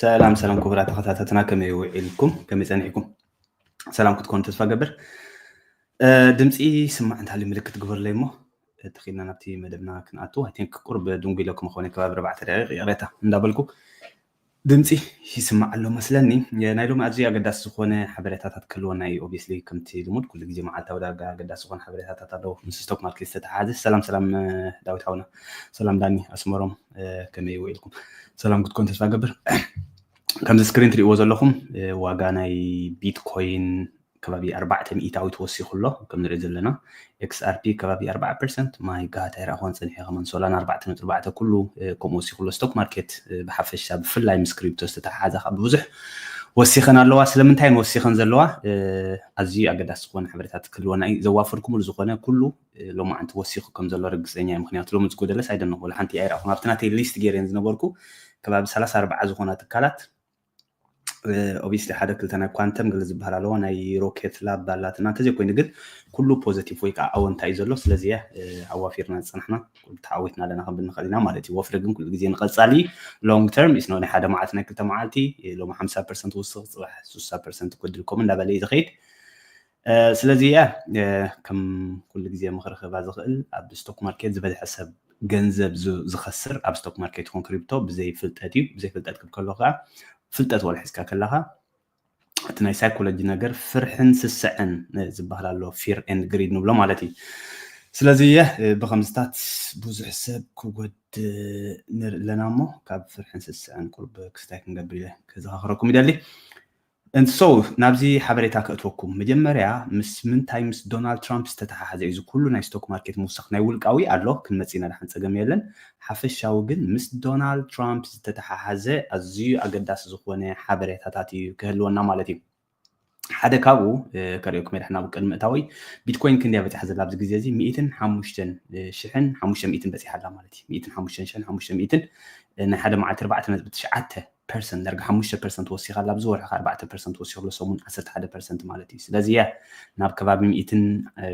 ሰላም ሰላም ክቡራት ተኸታተልትና፣ ከመይ ውዒልኩም? ከመይ ጸኒሕኩም? ሰላም ክትኮኑ ተስፋ ገብር። ድምፂ ስማዕ እንተሃልዩ ምልክት ግበርለይ እሞ ተኺልና ናብቲ መደብና ክንኣቱ። I think ቁርብ ድንጉ ኢለኩም ክኾነ ከባቢ ኣርባዕተ ደቂቕ ይቕሬታ እንዳበልኩ ድምፂ ይስማዕ ኣሎ መስለኒ። ናይ ሎሚ ኣዝዩ ኣገዳሲ ዝኾነ ሓበሬታታት ክህልወና እዩ። Obviously ከምቲ ልሙድ ኩሉ ግዜ መዓልታዊ ዳርጋ ኣገዳሲ ዝኾነ ሓበሬታታት ኣለዉ ምስ ስቶክ ማርኬት ዝተተሓሓዘ። ሰላም ሰላም ዳዊት ሓውና። ሰላም ዳኒ ኣስመሮም፣ ከመይ ውዒልኩም? ሰላም ክትኮኑ ተስፋ ገብር። ከምዚ ስክሪን ትሪእዎ ዘለኹም ዋጋ ናይ ቢትኮይን ከባቢ ኣርባዕተ ሚእታዊ ተወሲኹ ኣሎ። ከም ንሪኦ ዘለና ኤክስኣርፒ ከባቢ ኣርባዓ ፐርሰንት። My God፣ ኣይረኣኹን ጸኒሐ። ከማን ሶላና ኣርባዕተ ነጥቢ ኣርባዕተ ኩሉ ከምኡ ወሲኹ ኣሎ። ስቶክ ማርኬት ብሓፈሻ ብፍላይ ምስ ክሪፕቶ ዝተተሓሓዛ ከዓ ብብዙሕ ወሲኸን ኣለዋ። ስለምንታይ ወሲኸን ዘለዋ ኣዝዩ ኣገዳሲ ዝኾነ ሓበሬታት ክህልወና እዩ። ዘዋፈርኩምሉ ዝኾነ ኩሉ ሎማዓንቲ ወሲኹ ከም ዘሎ ርግጸኛ እየ። ምክንያቱ ሎሚ ዝጎደለስ ኣይደነኹ፣ ወላ ሓንቲ ኣይረኣኹን። ኣብቲ ናተይ ሊስት ገይረን ዝነበርኩ ከባቢ ሰላሳ ኣርባዓ ዝኾና ትካላት፣ Obviously ሓደ ክልተ ናይ ኳንተም ገለ ዝበሃል ኣለዋ፣ ናይ ሮኬት ላብ ኣላትና። እንተዘይኮይኑ ግን ኩሉ ፖዘቲቭ ወይ ከዓ ኣወንታ እዩ ዘሎ። ስለዚ እየ ኣዋፊርና ዝፀናሕና ተዓዊትና ኣለና ክንብል ንኽእል ኢና ማለት እዩ። ወፍሪ ግን ኩሉ ግዜ ንቐፃሊ፣ long term is not ናይ ሓደ መዓልቲ ናይ ክልተ መዓልቲ። ሎሚ ሓምሳ ፐርሰንት ውስኽ፣ ፅባሕ ስሳ ፐርሰንት ክጎድል ከምኡ እንዳበለ እዩ ዝኸይድ። ስለዚ እየ ከም ኩሉ ግዜ ምኽሪ ክህባ ዝኽእል፣ ኣብ ስቶክ ማርኬት ዝበዝሐ ሰብ ገንዘብ ዝኸስር ኣብ ስቶክ ማርኬት ይኹን ክሪፕቶ ብዘይ ፍልጠት እዩ። ብዘይ ፍልጠት ክብል ከሎ ከዓ ፍልጠት ዋላ ሒዝካ ከለኻ እቲ ናይ ሳይኮሎጂ ነገር ፍርሕን ስስዐን ዝበሃል ኣሎ፣ fear and greed ንብሎ ማለት እዩ። ስለዚ እየ ብከምዝታት ብዙሕ ሰብ ክጎድ ንርኢ ኣለና እሞ ካብ ፍርሕን ስስዐን ቁርብ ክስታይ ክንገብር ኢለ ከዘኻኽረኩም ይደሊ። And so ናብዚ ሓበሬታ ከእትወኩም፣ መጀመርያ ምስ ምንታይ? ምስ ዶናልድ ትራምፕ ዝተተሓሓዘ እዩ እዚ ኩሉ ናይ ስቶክ ማርኬት ምውሳኽ። ናይ ውልቃዊ ኣሎ፣ ክንመጽእ ኢና፣ ደሓን ጸገም የለን። ሓፈሻዊ ግን ምስ ዶናልድ ትራምፕ ዝተተሓሓዘ ኣዝዩ ኣገዳሲ ዝኾነ ሓበሬታታት እዩ ክህልወና ማለት እዩ። ሓደ ካብኡ ከርእየኩም እየ ድሕና ኣብ ቅድሚ እታወይ። ቢትኮይን ክንደያ በፂሓ ዘላ ኣብዚ ግዜ እዚ? ሚእትን ሓሙሽተን ሽሕን ሓሙሽተ ሚእትን በፂሓ ኣላ ማለት እዩ። ሚእትን ሓሙሽተን ሽሕን ሓሙሽተ ሚእትን ናይ ሓደ መዓልቲ ኣርባዕተ ነጥቢ ትሽዓተ ፐርሰንት፣ ዳርጋ ሓሙሽተ ፐርሰንት ወሲኻ ኣላ። ኣብዚ ወርሒ ኣርባዕተ ፐርሰንት ወሲኹ ኣሎ፣ ሰሙን ዓሰርተ ሓደ ፐርሰንት ማለት እዩ። ስለዚ እያ ናብ ከባቢ ሚእትን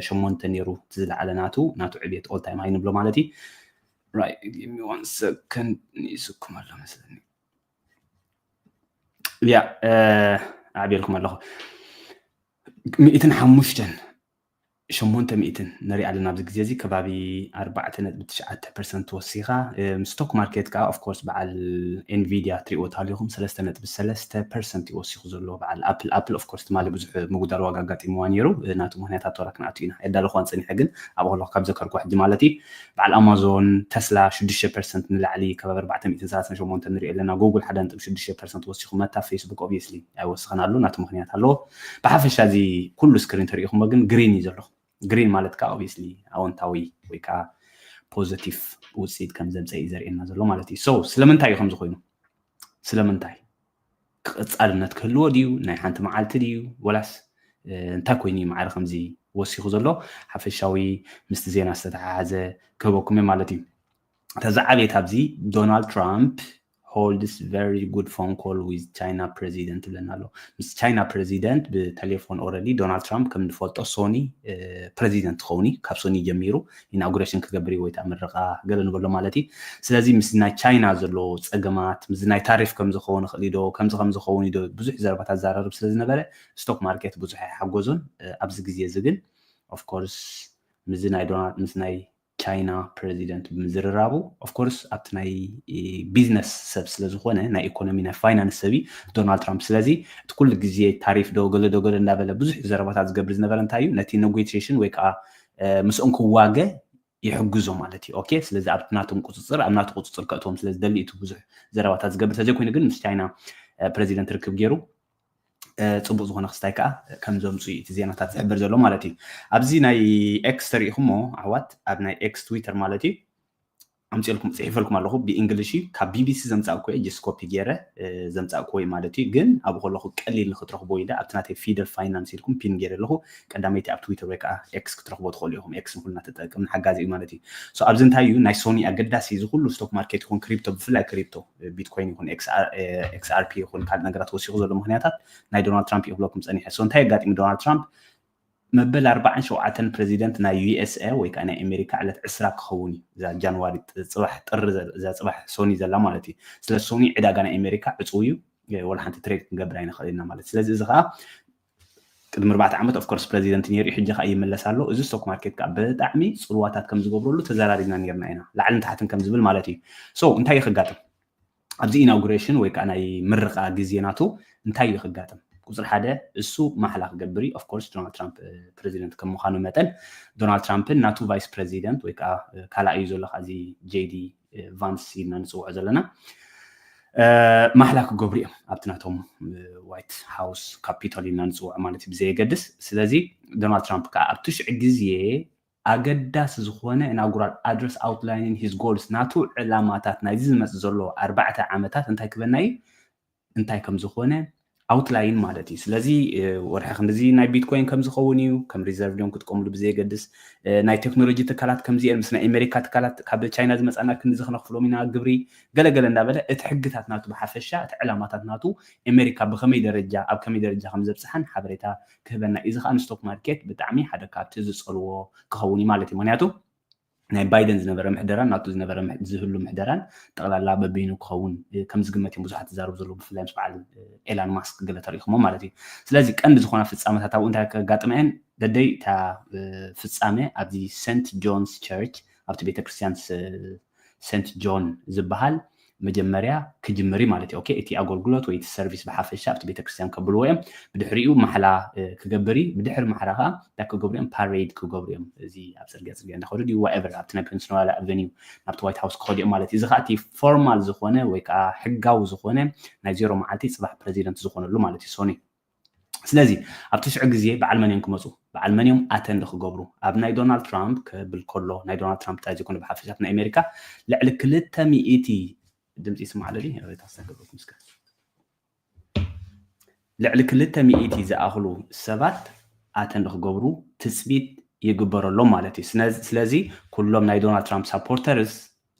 ሸሞንተ ነይሩ እቲ ዝለዓለ ናቱ፣ ናቱ ዕብየት all time high ንብሎ ማለት እዩ። Right, give me one second፣ ንኢስኩም ኣሎ መስለኒ። ያ ኣዕብየልኩም ኣለኹ። ሚእትን ሓሙሽተን ሸሞንተ ሚእትን ንሪኢ ኣለና ኣብዚ ግዜ እዚ ከባቢ ኣርባዕተ ነጥቢ ትሽዓተ ፐርሰንት ወሲኻ። ስቶክ ማርኬት ከዓ of course በዓል ኤንቪድያ ትሪእዎ ተሃሊኹም ሰለስተ ነጥቢ ሰለስተ ፐርሰንት እዩ ወሲኹ ዘሎ። በዓል ኣፕል ኣፕል of course ትማሊ ብዙሕ ምጉዳል ዋጋ ኣጋጢምዋ ነይሩ። ናቱ ምክንያታት ቶራ ክንኣቱ ኢና። የዳለኹዋን ፀኒሐ ግን ኣብ ከለኹ ካብ ዘከርኩ ሕጂ ማለት እዩ። በዓል ኣማዞን፣ ተስላ ሽዱሽተ ፐርሰንት ንላዕሊ ከባቢ ኣርባዕተ ሚእትን ሰላሳን ሸሞንተ ንሪኦ ኣለና። ጉግል ሓደ ነጥቢ ሽዱሽተ ፐርሰንት ወሲኹ መታ። ፌስቡክ obviously ኣይወስኸን ኣሎ፣ ናቱ ምክንያት ኣለዎ። ብሓፈሻ እዚ ኩሉ ስክሪን ተሪኢኹሞ ግን ግሪን እዩ ዘሎ። ግሪን ማለት ከዓ obviously ኣወንታዊ ወይ ከዓ ፖዘቲቭ ውፅኢት ከም ዘምፀ እዩ ዘርእየና ዘሎ ማለት እዩ። So ስለምንታይ እዩ ከምዚ ኮይኑ? ስለምንታይ? ቀፃልነት ክህልዎ ድዩ? ናይ ሓንቲ መዓልቲ ድዩ? ወላስ እንታይ ኮይኑ እዩ ማዕረ ከምዚ ወሲኹ ዘሎ? ሓፈሻዊ ምስቲ ዜና ዝተተሓሓዘ ክህበኩም እየ ማለት እዩ። እታ ዝዓበየት ኣብዚ፣ ዶናልድ ትራምፕ holds very good phone call with China president ትብለና ኣሎ። ምስ ቻይና ፕሬዚደንት ብቴሌፎን already። ዶናልድ ትራምፕ ከም ንፈልጦ ሶኒ ፕሬዚደንት ትኸውን እዩ። ካብ ሶኒ ጀሚሩ ኢናጉሬሽን ክገብር እዩ ወይ ከዓ ምርቓ ገለ ንበሎ ማለት እዩ። ስለዚ ምስ ናይ ቻይና ዘሎ ፀገማት፣ ምስ ናይ ታሪፍ ከም ዝኸውን ይኽእል ዶ፣ ከምዚ ከም ዝኸውን ዶ ብዙሕ ዘረባታት ዘራርብ ስለ ዝነበረ ስቶክ ማርኬት ብዙሕ ኣይሓጎዞን። ኣብዚ ግዜ እዚ ግን of course ምስዚ ናይ ዶናልድ ምስ ናይ ቻይና ፕሬዚደንት ብምዝርራቡ of course ኣብቲ ናይ ቢዝነስ ሰብ ስለ ዝኾነ ናይ ኢኮኖሚ ናይ ፋይናንስ ሰብ እዩ ዶናልድ ትራምፕ። ስለዚ እቲ ኩሉ ግዜ ታሪፍ ዶ ገለ ዶ ገለ እንዳበለ ብዙሕ ዘረባታት ዝገብር ዝነበረ እንታይ እዩ ነቲ ኔጎሽሽን ወይ ከዓ ምስኦም ክዋገ ይሕግዞ ማለት እዩ። ኦኬ፣ ስለዚ ኣብ ናቶም ቁፅፅር ኣብ ናቱ ቁፅፅር ከእትዎም ስለ ዝደሊ እቲ ብዙሕ ዘረባታት ዝገብር። ተዘይኮይኑ ግን ምስ ቻይና ፕሬዚደንት ርክብ ገይሩ ፅቡቅ ዝኾነ ክስታይ ከዓ ከም ዘምፁ እዩ እቲ ዜናታት ዝሕብር ዘሎ ማለት እዩ። ኣብዚ ናይ ኤክስ ተሪኢኹሞ ኣሕዋት፣ ኣብ ናይ ኤክስ ትዊተር ማለት እዩ ኣምፅልኩም ፅሒፈልኩም ኣለኹ ብእንግሊሽ እዩ። ካብ ቢቢሲ ዘምፃእኩ እየ፣ ጀስት ኮፒ ገይረ ዘምፃእኩ ወይ ማለት እዩ። ግን ኣብኡ ከለኹ ቀሊል ንክትረኽቦ ኢለ ኣብቲ ናተይ ፊደል ፋይናንስ ኢልኩም ፒን ገይረ ኣለኹ። ቀዳመይቲ ኣብ ትዊተር ወይ ከዓ ኤክስ ክትረኽቦ ትኽእሉ ኢኹም። ኤክስ ንኩልና ተጠቅም ሓጋዚ እዩ ማለት እዩ። So ኣብዚ እንታይ እዩ ናይ ሶኒ ኣገዳሲ እዚ ኩሉ ስቶክ ማርኬት ይኹን ክሪፕቶ፣ ብፍላይ ክሪፕቶ ቢትኮይን ይኹን ኤክስኣርፒ ይኹን ካልእ ነገራት ወሲኹ ዘሎ ምክንያታት ናይ ዶናልድ ትራምፕ ይኽብለኩም ፀኒሐ። So እንታይ ኣጋጢሙ ዶናልድ ትራምፕ መበል ኣርባዓን ሸውዓተን ፕሬዚደንት ናይ ዩኤስኤ ወይ ከዓ ናይ ኣሜሪካ ዕለት ዕስራ ክኸውን እዩ። እዛ ጃንዋሪ ፅባሕ ጥሪ እዛ ፅባሕ ሶኒ ዘላ ማለት እዩ። ስለ ሶኒ ዕዳጋ ናይ ኣሜሪካ ዕፅው እዩ። ወላ ሓንቲ ትሬድ ክንገብር ኣይንኽእል ኢና ማለት። ስለዚ እዚ ከዓ ቅድሚ ኣርባዕተ ዓመት ኦፍኮርስ ፕረዚደንት ነይሩ፣ ሕጂ ከዓ ይምለስ ኣሎ። እዚ ስቶክ ማርኬት ከዓ ብጣዕሚ ፅልዋታት ከም ዝገብረሉ ተዘራሪብና ነርና ኢና፣ ላዕልን ታሕትን ከም ዝብል ማለት እዩ። ሶ እንታይ እዩ ክጋጥም ኣብዚ ኢናጉሬሽን ወይ ከዓ ናይ ምርቃ ግዜ ናቱ? እንታይ እዩ ክጋጥም? ቁፅሪ ሓደ እሱ ማሕላ ክገብር እዩ። ኦፍኮርስ ዶናልድ ትራምፕ ፕረዚደንት ከም ምዃኑ መጠን ዶናልድ ትራምፕን ናቱ ቫይስ ፕረዚደንት ወይ ከዓ ካልኣይ እዩ ዘሎ፣ እዚ ጄዲ ቫንስ ኢልና ንፅውዖ ዘለና ማሕላ ክገብሩ እዮም ኣብቲ ናቶም ዋይት ሃውስ ካፒቶል ኢልና ንፅውዖ ማለት እዩ ብዘየገድስ። ስለዚ ዶናልድ ትራምፕ ከዓ ኣብቲ ሽዑ ግዜ ኣገዳሲ ዝኾነ ኢናጉራል ኣድረስ ኣውትላይኒን ሂዝ ጎልስ ናቱ ዕላማታት ናይዚ ዝመፅእ ዘሎ ኣርባዕተ ዓመታት እንታይ ክበና እዩ እንታይ ከም ዝኾነ ኣውትላይን ማለት እዩ። ስለዚ ወርሒ ክንድዚ ናይ ቢትኮይን ከም ዝኸውን እዩ፣ ከም ሪዘርቭ ድዮም ክጥቀምሉ ብዘየገድስ ናይ ቴክኖሎጂ ትካላት ከምዚኤን ምስ ናይ ኣሜሪካ ትካላት ካብ ቻይና ዝመፃና ክንድዚ ክነኽፍሎም ኢና ግብሪ ገለገለ እንዳበለ እቲ ሕግታት ናቱ ብሓፈሻ እቲ ዕላማታት ናቱ ኣሜሪካ ብከመይ ደረጃ ኣብ ከመይ ደረጃ ከም ዘብፅሓን ሓበሬታ ክህበና እዩ። እዚ ከዓ ንስቶክ ማርኬት ብጣዕሚ ሓደ ካብቲ ዝፀልዎ ክኸውን እዩ ማለት እዩ። ምክንያቱ ናይ ባይደን ዝነበረ ምሕደራን ናቱ ዝነበረ ዝህሉ ምሕደራን ጠቕላላ በበይኑ ክኸውን ከም ዝግመት እዮም ብዙሓት ዝዛረቡ ዘለዉ፣ ብፍላይ ምስ በዓል ኤላን ማስክ ገለ ተሪእኹሞ ማለት እዩ። ስለዚ ቀንዲ ዝኾና ፍፃመታት ኣብኡ እንታይ ከጋጥማ እየን? ደደይ እታ ፍፃመ ኣብዚ ሰንት ጆንስ ቸርች ኣብቲ ቤተክርስትያን ሰንት ጆን ዝበሃል መጀመርያ ክጅምር ማለት እዩ። ኦኬ፣ እቲ ኣገልግሎት ወይ እቲ ሰርቪስ ብሓፈሻ ኣብቲ ቤተክርስትያን ከብልዎ እዮም። ብድሕሪኡ ማሕላ ክገብር እዩ። ብድሕሪ ማሕላ ከዓ እንታይ ክገብሩ እዮም? ፓሬድ ክገብሩ እዮም። እዚ ኣብ ፅርግያ ፅርግያ እንዳኸዱ ድዩ ዋኤቨር ኣብቲ ናይ ፔንስልቫኒያ ኣቨኒው ናብቲ ዋይት ሃውስ ክኸዱ እዮም ማለት እዩ። እዚ ከዓ እቲ ፎርማል ዝኾነ ወይ ከዓ ሕጋዊ ዝኾነ ናይ ዜሮ መዓልቲ ፅባሕ ፕረዚደንት ዝኾነሉ ማለት እዩ ሶኒ። ስለዚ ኣብቲ ሽዑ ግዜ በዓል መን እዮም ክመፁ? በዓል መን እዮም ኣተንድ ክገብሩ? ኣብ ናይ ዶናልድ ትራምፕ ክብል ከሎ ናይ ዶናልድ ትራምፕ ጥራይ ዘይኮነ ብሓፈሻ ናይ ኣሜሪካ ልዕሊ ክልተ ሚእቲ ድምፂ ይስማዕ ኣለኒ ታስተገብርኩም እስከ ልዕሊ ክልተ ሚእቲ ዝኣኽሉ ሰባት ኣተንድ ክገብሩ ትፅቢት ይግበረሎም ማለት እዩ። ስለዚ ኩሎም ናይ ዶናልድ ትራምፕ ሳፖርተርስ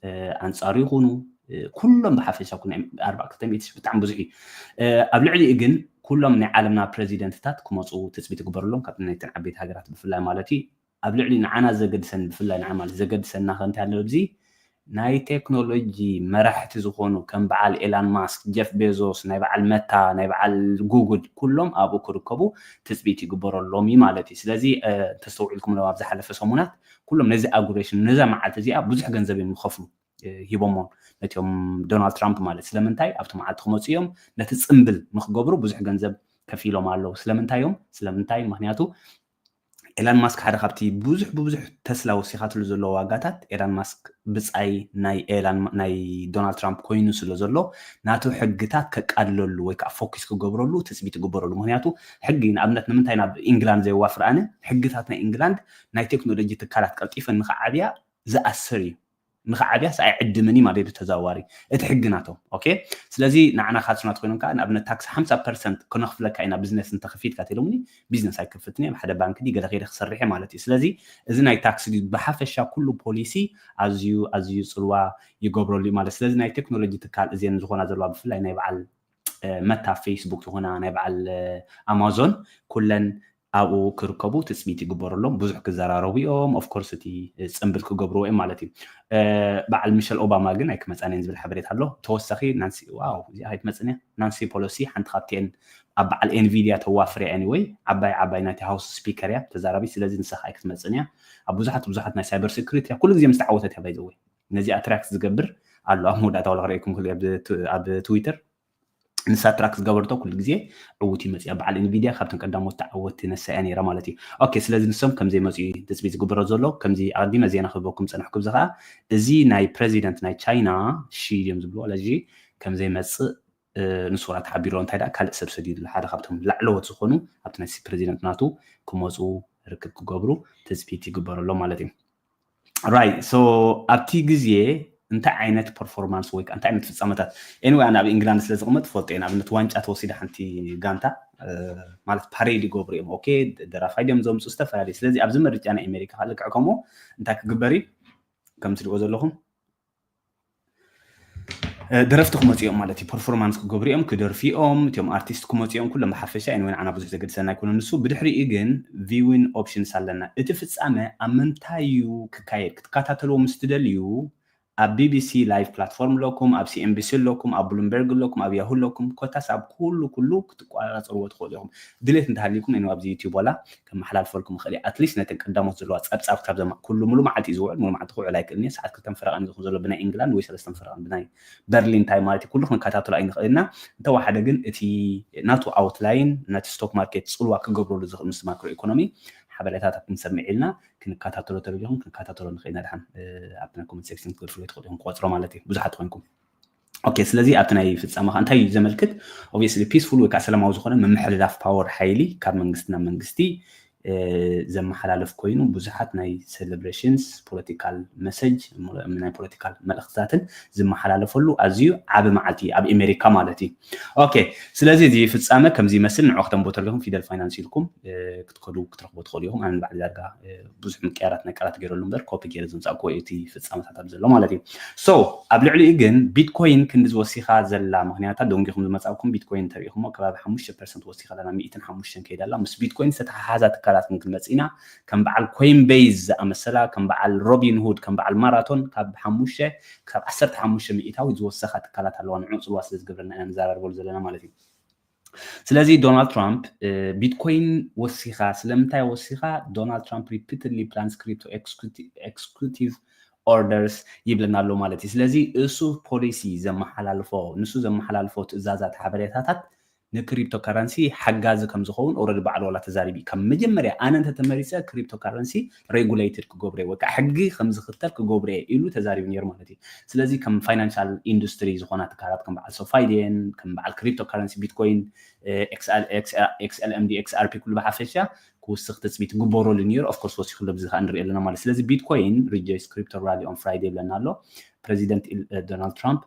ኣንፃሩ ይኹኑ ኩሎም ብሓፈሻ ኩ ኣርባዕተ ሚእቲ ብጣዕሚ ብዙሕ እዩ። ኣብ ልዕሊኡ ግን ኩሎም ናይ ዓለምና ፕረዚደንትታት ክመፁ ትፅቢት ይግበረሎም ካብ ናይተን ዓበይቲ ሃገራት ብፍላይ ማለት እዩ። ኣብ ልዕሊ ንዓና ዘገድሰን ብፍላይ ንዓ ማለት ዘገድሰና ከንታይ ኣሎ ኣብዚ ናይ ቴክኖሎጂ መራሕቲ ዝኾኑ ከም በዓል ኤላን ማስክ፣ ጀፍ ቤዞስ፣ ናይ በዓል መታ፣ ናይ በዓል ጉግል ኩሎም ኣብኡ ክርከቡ ትፅቢት ይግበረሎም እዩ ማለት እዩ። ስለዚ ተስተውዒልኩም ለው ኣብ ዝሓለፈ ሰሙናት ኩሎም ነዚ ኣጉሬሽን ነዛ መዓልቲ እዚኣ ብዙሕ ገንዘብ እዮም ዝኸፍሉ ሂቦሞም ነቲኦም ዶናልድ ትራምፕ ማለት ስለምንታይ ኣብቲ መዓልቲ ክመፁ እዮም ነቲ ፅምብል ንክገብሩ ብዙሕ ገንዘብ ከፊሎም ኣለዉ። ስለምንታይ እዮም? ስለምንታይ ምክንያቱ ኤላን ማስክ ሓደ ካብቲ ብዙሕ ብብዙሕ ተስላ ወሲኻትሉ ዘሎ ዋጋታት ኤላን ማስክ ብፃይ ናይ ኤላን ናይ ዶናልድ ትራምፕ ኮይኑ ስለ ዘሎ ናቱ ሕግታት ከቃልለሉ ወይ ከዓ ፎኪስ ክገብረሉ ትፅቢት ይግበረሉ። ምክንያቱ ሕጊ ንኣብነት ንምንታይ ናብ ኢንግላንድ ዘየዋፍር ኣነ ሕግታት ናይ ኢንግላንድ ናይ ቴክኖሎጂ ትካላት ቀልጢፈን ንክዓብያ ዝኣስር እዩ። ንክዓብያስ ኣይዕድምን እዩ ማለት እዩ ተዘዋዋሪ እቲ ሕጊ ናቶም። ኦኬ ስለዚ ንዓና ካስናት ኮይኖም ከዓ ንኣብነት ታክሲ ሓምሳ ፐርሰንት ክነኽፍለካ ኢና ቢዝነስ እንተኸፊትካ ተኢሎምኒ ቢዝነስ ኣይከፍትን እየ ሓደ ባንክ ዲ ገለ ከይደ ክሰርሕ ማለት እዩ። ስለዚ እዚ ናይ ታክሲ ብሓፈሻ ኩሉ ፖሊሲ ኣዝዩ ኣዝዩ ፅልዋ ይገብረሉ ማለት ስለዚ ናይ ቴክኖሎጂ ትካል እዚን ዝኾና ዘለዋ ብፍላይ ናይ በዓል መታ ፌስቡክ ዝኾና ናይ በዓል ኣማዞን ኩለን ኣብኡ ክርከቡ ትፅቢት ይግበረሎም ብዙሕ ክዘራረቡ እዮም ኦፍኮርስ እቲ ፅምብል ክገብርዎ እዮም ማለት እዩ። በዓል ሚሸል ኦባማ ግን ኣይክመፃን እየን ዝብል ሓበሬታ ኣሎ። ተወሳኺ ናንሲ ዋው እዚኣ ኣይትመፅን እያ ናንሲ ፖሎሲ ሓንቲ ካብቲአን ኣብ በዓል ኤንቪድያ ተዋፍር እያ anyway ዓባይ ዓባይ ናይቲ ሃውስ ስፒከር እያ ተዛራቢ ስለዚ ንሳ ከዓ ኣይክትመፅን እያ። ኣብ ብዙሓት ብዙሓት ናይ ሳይበር ሴኩሪቲ እያ ኩሉ ግዜ ምስ ተዓወተት እያ ባይዘወይ ነዚኣ ትራክ ዝገብር ኣሎ ኣብ መወዳእታ ዋላ ክርእየኩም ክእል ኣብ ትዊተር ንሳ ትራክ ዝገበርቶ ኩሉ ግዜ ዕውት ይመፅያ በዓል ኢንቪድያ ካብቶም ቀዳሞት ተዓወትቲ ነሳ እያ ነይራ ማለት እዩ። ኦኬ ስለዚ ንሶም ከምዘይ መፅኡ ትፅቢት ዝግበሮ ዘሎ ከምዚ ኣቀዲመ ዜና ክህበኩም ፀናሕኩ እዚ ከዓ እዚ ናይ ፕረዚደንት ናይ ቻይና ሺ ድዮም ዝብልዎ ለዚ ከምዘይ መፅእ ንሱ ራ ተሓቢሮ እንታይ ደኣ ካልእ ሰብ ሰዲዱ ሓደ ካብቶም ላዕለዎት ዝኾኑ ኣብቲ ናይ ፕረዚደንት ናቱ ክመፁ ርክብ ክገብሩ ትፅቢት ይግበረሎም ማለት እዩ። ራይት ሶ ኣብቲ ግዜ እንታይ ዓይነት ፐርፎርማንስ ወይ እንታይ ዓይነት ፍፃመታት anyway ኣነ ኣብ ኢንግላንድ ስለ ዝቕመጥ ፈልጦ እየ ንኣብነት ዋንጫ ተወሲደ ሓንቲ ጋንታ ማለት ፓሬድ ይገብሩ እዮም ኦኬ ደራፋይ ድዮም ዘምፁ ዝተፈላለዩ ስለዚ ኣብዚ ምርጫ ናይ ኣሜሪካ ልክዕ ከምኡ እንታይ ክግበር እዩ ከም ትሪእዎ ዘለኹም ደረፍቲ ክመፅኦም ማለት እዩ ፐርፎርማንስ ክገብሩ እዮም ክደርፊኦም እቲኦም ኣርቲስት ክመፅኦም ኩሎም ብሓፈሻ anyway ንዓና ብዙሕ ዘገድሰና ኣይኮነ ንሱ ብድሕሪኡ ግን ቪዊን ኦፕሽንስ ኣለና እቲ ፍፃመ ኣብ ምንታይ እዩ ክካየድ ክትከታተልዎ ምስ ትደልዩ ኣብ ቢቢሲ ላይቭ ፕላትፎርም ኣለኩም፣ ኣብ ሲኤንቢሲ ኣለኩም፣ ኣብ ብሉምበርግ ኣለኩም፣ ኣብ ያሁ ኣለኩም፣ ኮታስ ኣብ ኩሉ ኩሉ ክትቆጻጸርዎ ትኽእሉ ኢኹም። ድሌት እንተሃልዩኩም እኔ ኣብዚ ዩቲዩብ ዋላ ከመሓላልፈልኩም እኽእል እየ። ኣትሊስት ነተን ቀዳሞት ዘለዋ ጸብጻብ ክሳብ ዘማ ኩሉ ሙሉ መዓልቲ እዩ ዝውዕል፣ ሙሉ መዓልቲ ክውዕል ኣይክእልን እየ። ሰዓት ክልተን ፈረቓን እዩ ዝኸውን ዘሎ ብናይ ኢንግላንድ ወይ ሰለስተን ፈረቓን ብናይ በርሊን ታይም ማለት እዩ። ኩሉ ክንከታተሎ ኣይንኽእል ኢና። እንተወሓደ ግን እቲ ናቱ ኣውትላይን ነቲ ስቶክ ማርኬት ጽልዋ ክገብረሉ ዝኽእል ምስ ማክሮ ኢኮኖሚ ሓበሬታታት ክንሰምዕ ኢልና ክንከታተሎ ተደሊኹም ክንከታተሎ ንኽእል ኢና። ድሓን ኣብቲ ናይ ኮመንት ሴክሽን ክትገድፍሉ ትኽእሉ ኢኹም ክቆጽሮ ማለት እዩ ብዙሓት ኮይንኩም። ኦኬ ስለዚ ኣብቲ ናይ ፍጻመ ከዓ እንታይ እዩ ዘመልክት? ኦብቪየስሊ ፒስፉል ወይ ከዓ ሰላማዊ ዝኾነ ምምሕልላፍ ፓወር ሓይሊ ካብ መንግስቲ ናብ መንግስቲ ዘመሓላልፍ ኮይኑ ብዙሓት ናይ ሴሌብሬሽንስ ፖለቲካል መሰጅ ናይ ፖለቲካል መልእክትታትን ዝመሓላለፈሉ ኣዝዩ ዓቢ መዓልቲ ኣብ ኣሜሪካ ማለት እዩ። ኦኬ ስለዚ እዚ ፍጻመ ከምዚ ይመስል ንዑ ክተንቦ ተለኹም ፊደል ፋይናንስ ኢልኩም ክትከዱ ክትረኽቦ ትኽእሉ ኢኹም። ኣነ ባዕሊ ዳርጋ ብዙሕ ምቅያራት ናይ ቃላት ገይረሉ እምበር ኮፒ ገይረ ዘምፃእኩዎ እዩ እቲ ፍጻመታት ኣብ ዘሎ ማለት እዩ። ሶ ኣብ ልዕሊኡ ግን ቢትኮይን ክንዲ ዝወሲኻ ዘላ ምክንያታት ደንጊኹም ዝመጻእኩም ቢትኮይን እንተሪኢኹሞ ከባቢ ሓሙሽተ ፐርሰንት ወሲኻ ኣለና ሚእትን ሓሙሽተን ከይዳ ኣላ። ምስ ቢትኮይን ዝተተሓሓዛ ትካላት ክንክንመጽ ኢና። ከም በዓል ኮይንቤዝ ዝኣመሰላ ከም በዓል ሮቢን ሁድ ከም በዓል ማራቶን ካብ ሓሙሽተ ክሳብ ዓሰርተ ሓሙሽተ ሚእታዊ ዝወሰኻ ትካላት ኣለዋ። ንዑ ጽልዋ ስለ ዝገብረና ኢና ንዘራርበሉ ዘለና ማለት እዩ። ስለዚ ዶናልድ ትራምፕ ቢትኮይን ወሲኻ ስለምንታይ ወሲኻ? ዶናልድ ትራምፕ repeatedly plans crypto executive orders ይብለና ኣሎ ማለት እዩ። ስለዚ እሱ ፖሊሲ ዘመሓላልፎ ንሱ ዘመሓላልፎ ትእዛዛት ሓበሬታታት ንክሪፕቶ ከረንሲ ሓጋዚ ከም ዝኸውን ኦረዲ ባዕሉ ዋላ ተዛሪቢ ካብ መጀመርያ ኣነ እንተተመሪፀ ክሪፕቶ ከረንሲ ሬጉሌትድ ክገብረ ወይ ከዓ ሕጊ ከም ዝኽተል ክገብረ ኢሉ ተዛሪቡ ነይሩ ማለት እዩ። ስለዚ ከም ፋይናንሻል ኢንዱስትሪ ዝኾና ትካላት ከም በዓል ሶፋይዴን ከም በዓል ክሪፕቶ ከረንሲ ቢትኮይን ኤክስኤልኤምዲ ኤክስኣርፒ ኩሉ ብሓፈሻ ክውስኽ ትፅቢት ግበረሉ ነይሩ። ኦፍኮርስ ወሲኽሉ ኣብዚ ከዓ ንሪኢ ኣለና ማለት ስለዚ ቢትኮይን rejoice crypto rally on Friday ይብለና ኣሎ። ፕሬዚደንት ዶናልድ ትራምፕ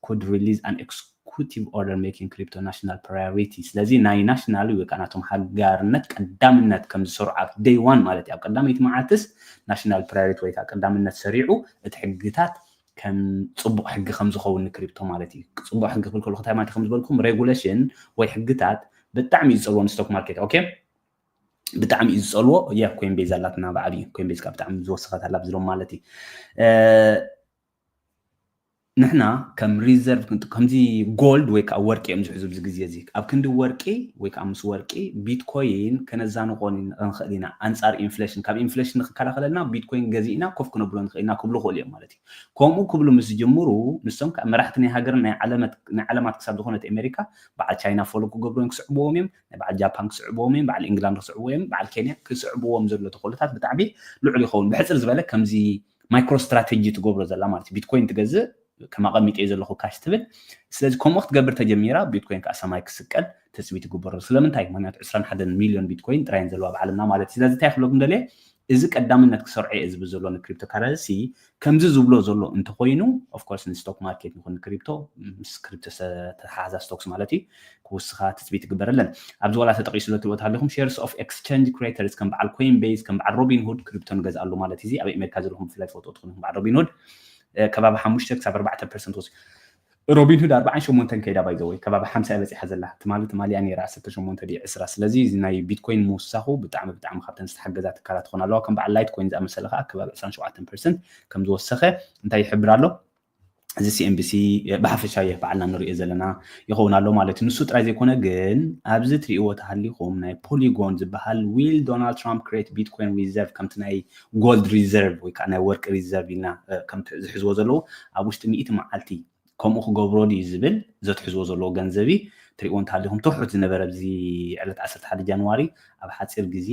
could release an executive order making crypto national priority ስለዚ ናይ ናሽናል ወይ ከዓ ናቶም ሃጋርነት ቀዳምነት ከም ዝሰርዑ ኣብ day one ማለት እዩ ኣብ ቀዳመይቲ መዓልትስ ናሽናል ፕራዮሪቲ ወይ ከዓ ቀዳምነት ሰሪዑ እቲ ሕግታት ከም ፅቡቅ ሕጊ ከም ዝኸውን ንክሪፕቶ ማለት እዩ። ፅቡቅ ሕጊ ክብል ከለኩ እንታይ ማለት ከም ዝበልኩም ሬጉሌሽን ወይ ሕግታት ብጣዕሚ እዩ ዝፀልዎ ንስቶክ ማርኬት ኦኬ ብጣዕሚ እዩ ዝፀልዎ። ያ ኮይንቤዝ ኣላትና ብዓብዩ ኮይንቤዝ ከዓ ብጣዕሚ ዝወሰኸት ኣላ ብዝሎም ማለት እዩ። ንሕና ከም ሪዘርቭ ከምዚ ጎልድ ወይ ከዓ ወርቂ እዮም ዝሕዙ ኣብዚ ግዜ እዚ ኣብ ክንዲ ወርቂ ወይ ከዓ ምስ ወርቂ ቢትኮይን ከነዛንቆ ንኽእል ኢና ኣንፃር ኢንፍሌሽን ካብ ኢንፍሌሽን ንክከላኸለልና ቢትኮይን ገዚእና ኮፍ ክነብሎ ንኽእል ኢና ክብሉ ክእሉ እዮም ማለት እዩ። ከምኡ ክብሉ ምስ ዝጅምሩ ንሶም ከዓ መራሕቲ ናይ ሃገርን ናይ ዓለማት ክሳብ ዝኾነት ኣሜሪካ በዓል ቻይና ፎሎ ክገብሩ እዮም ክስዕብዎም እዮም ናይ በዓል ጃፓን ክስዕብዎም እዮም በዓል ኢንግላንድ ክስዕብዎ እዮም በዓል ኬንያ ክስዕብዎም ዘሎ ተኽእሎታት ብጣዕሚ ልዑል ይኸውን ብሕፅር ዝበለ ከምዚ ማይክሮ ስትራቴጂ ትገብሮ ዘላ ማለት ቢትኮይን ትገዝእ ከም ኣቐሚጠ ዘለኹ ካሽ ትብል ስለዚ ከምኡ ክትገብር ተጀሚራ ቢትኮይን ከዓ ሰማይ ክስቀል ትፅቢት ይግበረሉ ስለምንታይ ምክንያቱ ዕስራን ሓደን ሚልዮን ቢትኮይን ጥራይን ዘለዋ ብዓለምና ማለት እዩ ስለዚ እንታይ ክብለኩም ደልየ እዚ ቀዳምነት ክሰርዖ እየ ዝብል ዘሎ ንክሪፕቶ ካረንሲ ከምዚ ዝብሎ ዘሎ እንተኮይኑ ኦፍኮርስ ንስቶክ ማርኬት ንኹን ክሪፕቶ ምስ ክሪፕቶ ዝተሓሓዛ ስቶክስ ማለት እዩ ክውስኻ ትፅቢት ይግበረለን ኣብዚ ዋላ ተጠቂሱ ሎ ትልዎ ተሃሊኹም shares of exchange creators ከም በዓል ኮይን ቤዝ ከም በዓል ሮቢን ሁድ ክሪፕቶ ንገዝኣሉ ማለት እዚ ኣብ ኣሜሪካ ዘለኹም ብፍላይ ትፈልጡ ትኹኑ በዓል ሮቢን ሁድ ከባቢ ሓሙሽተ ክሳብ ኣርባዕተ ፐርሰንት ወሲኹ ሮቢን ሁድ ኣርባዓን ሸሞንተን ከይዳ ባይዘወይ ከባቢ ሓምሳ በፂሓ ዘላ ትማሊ ትማሊያ ነይራ ዓሰርተ ሸሞንተ ድዩ ዕስራ ስለዚ እዚ ናይ ቢትኮይን ምውሳኹ ብጣዕሚ ብጣዕሚ ካብተን ዝተሓገዛ ትካላት ትኾን ኣለዋ ከም በዓል ላይት ኮይን ዝኣመሰለ ከዓ ከባቢ ዕስራን ሸውዓተን ፐርሰንት ከም ዝወሰኸ እንታይ ይሕብር ኣሎ እዚ CNBC ብሓፈሻ ይህ በዓልና ንሪኦ ዘለና ይኸውን ኣሎ ማለት እዩ። ንሱ ጥራይ ዘይኮነ ግን ኣብዚ ትሪእዎ ተሃሊኹም ናይ ፖሊጎን ዝበሃል will Donald Trump create Bitcoin reserve ከምቲ ናይ ጎልድ ሪዘርቭ ወይ ከዓ ናይ ወርቂ ሪዘርቭ ኢልና ከምቲ ዝሕዝዎ ዘለዉ ኣብ ውሽጢ ሚእቲ መዓልቲ ከምኡ ክገብሮ ድዩ ዝብል ዘትሕዝዎ ዘለዎ ገንዘቢ ትሪእዎ እንተሃሊኹም ትሑት ዝነበረ ኣብዚ ዕለት ዓሰርተ ሓደ ጃንዋሪ ኣብ ሓፂር ግዜ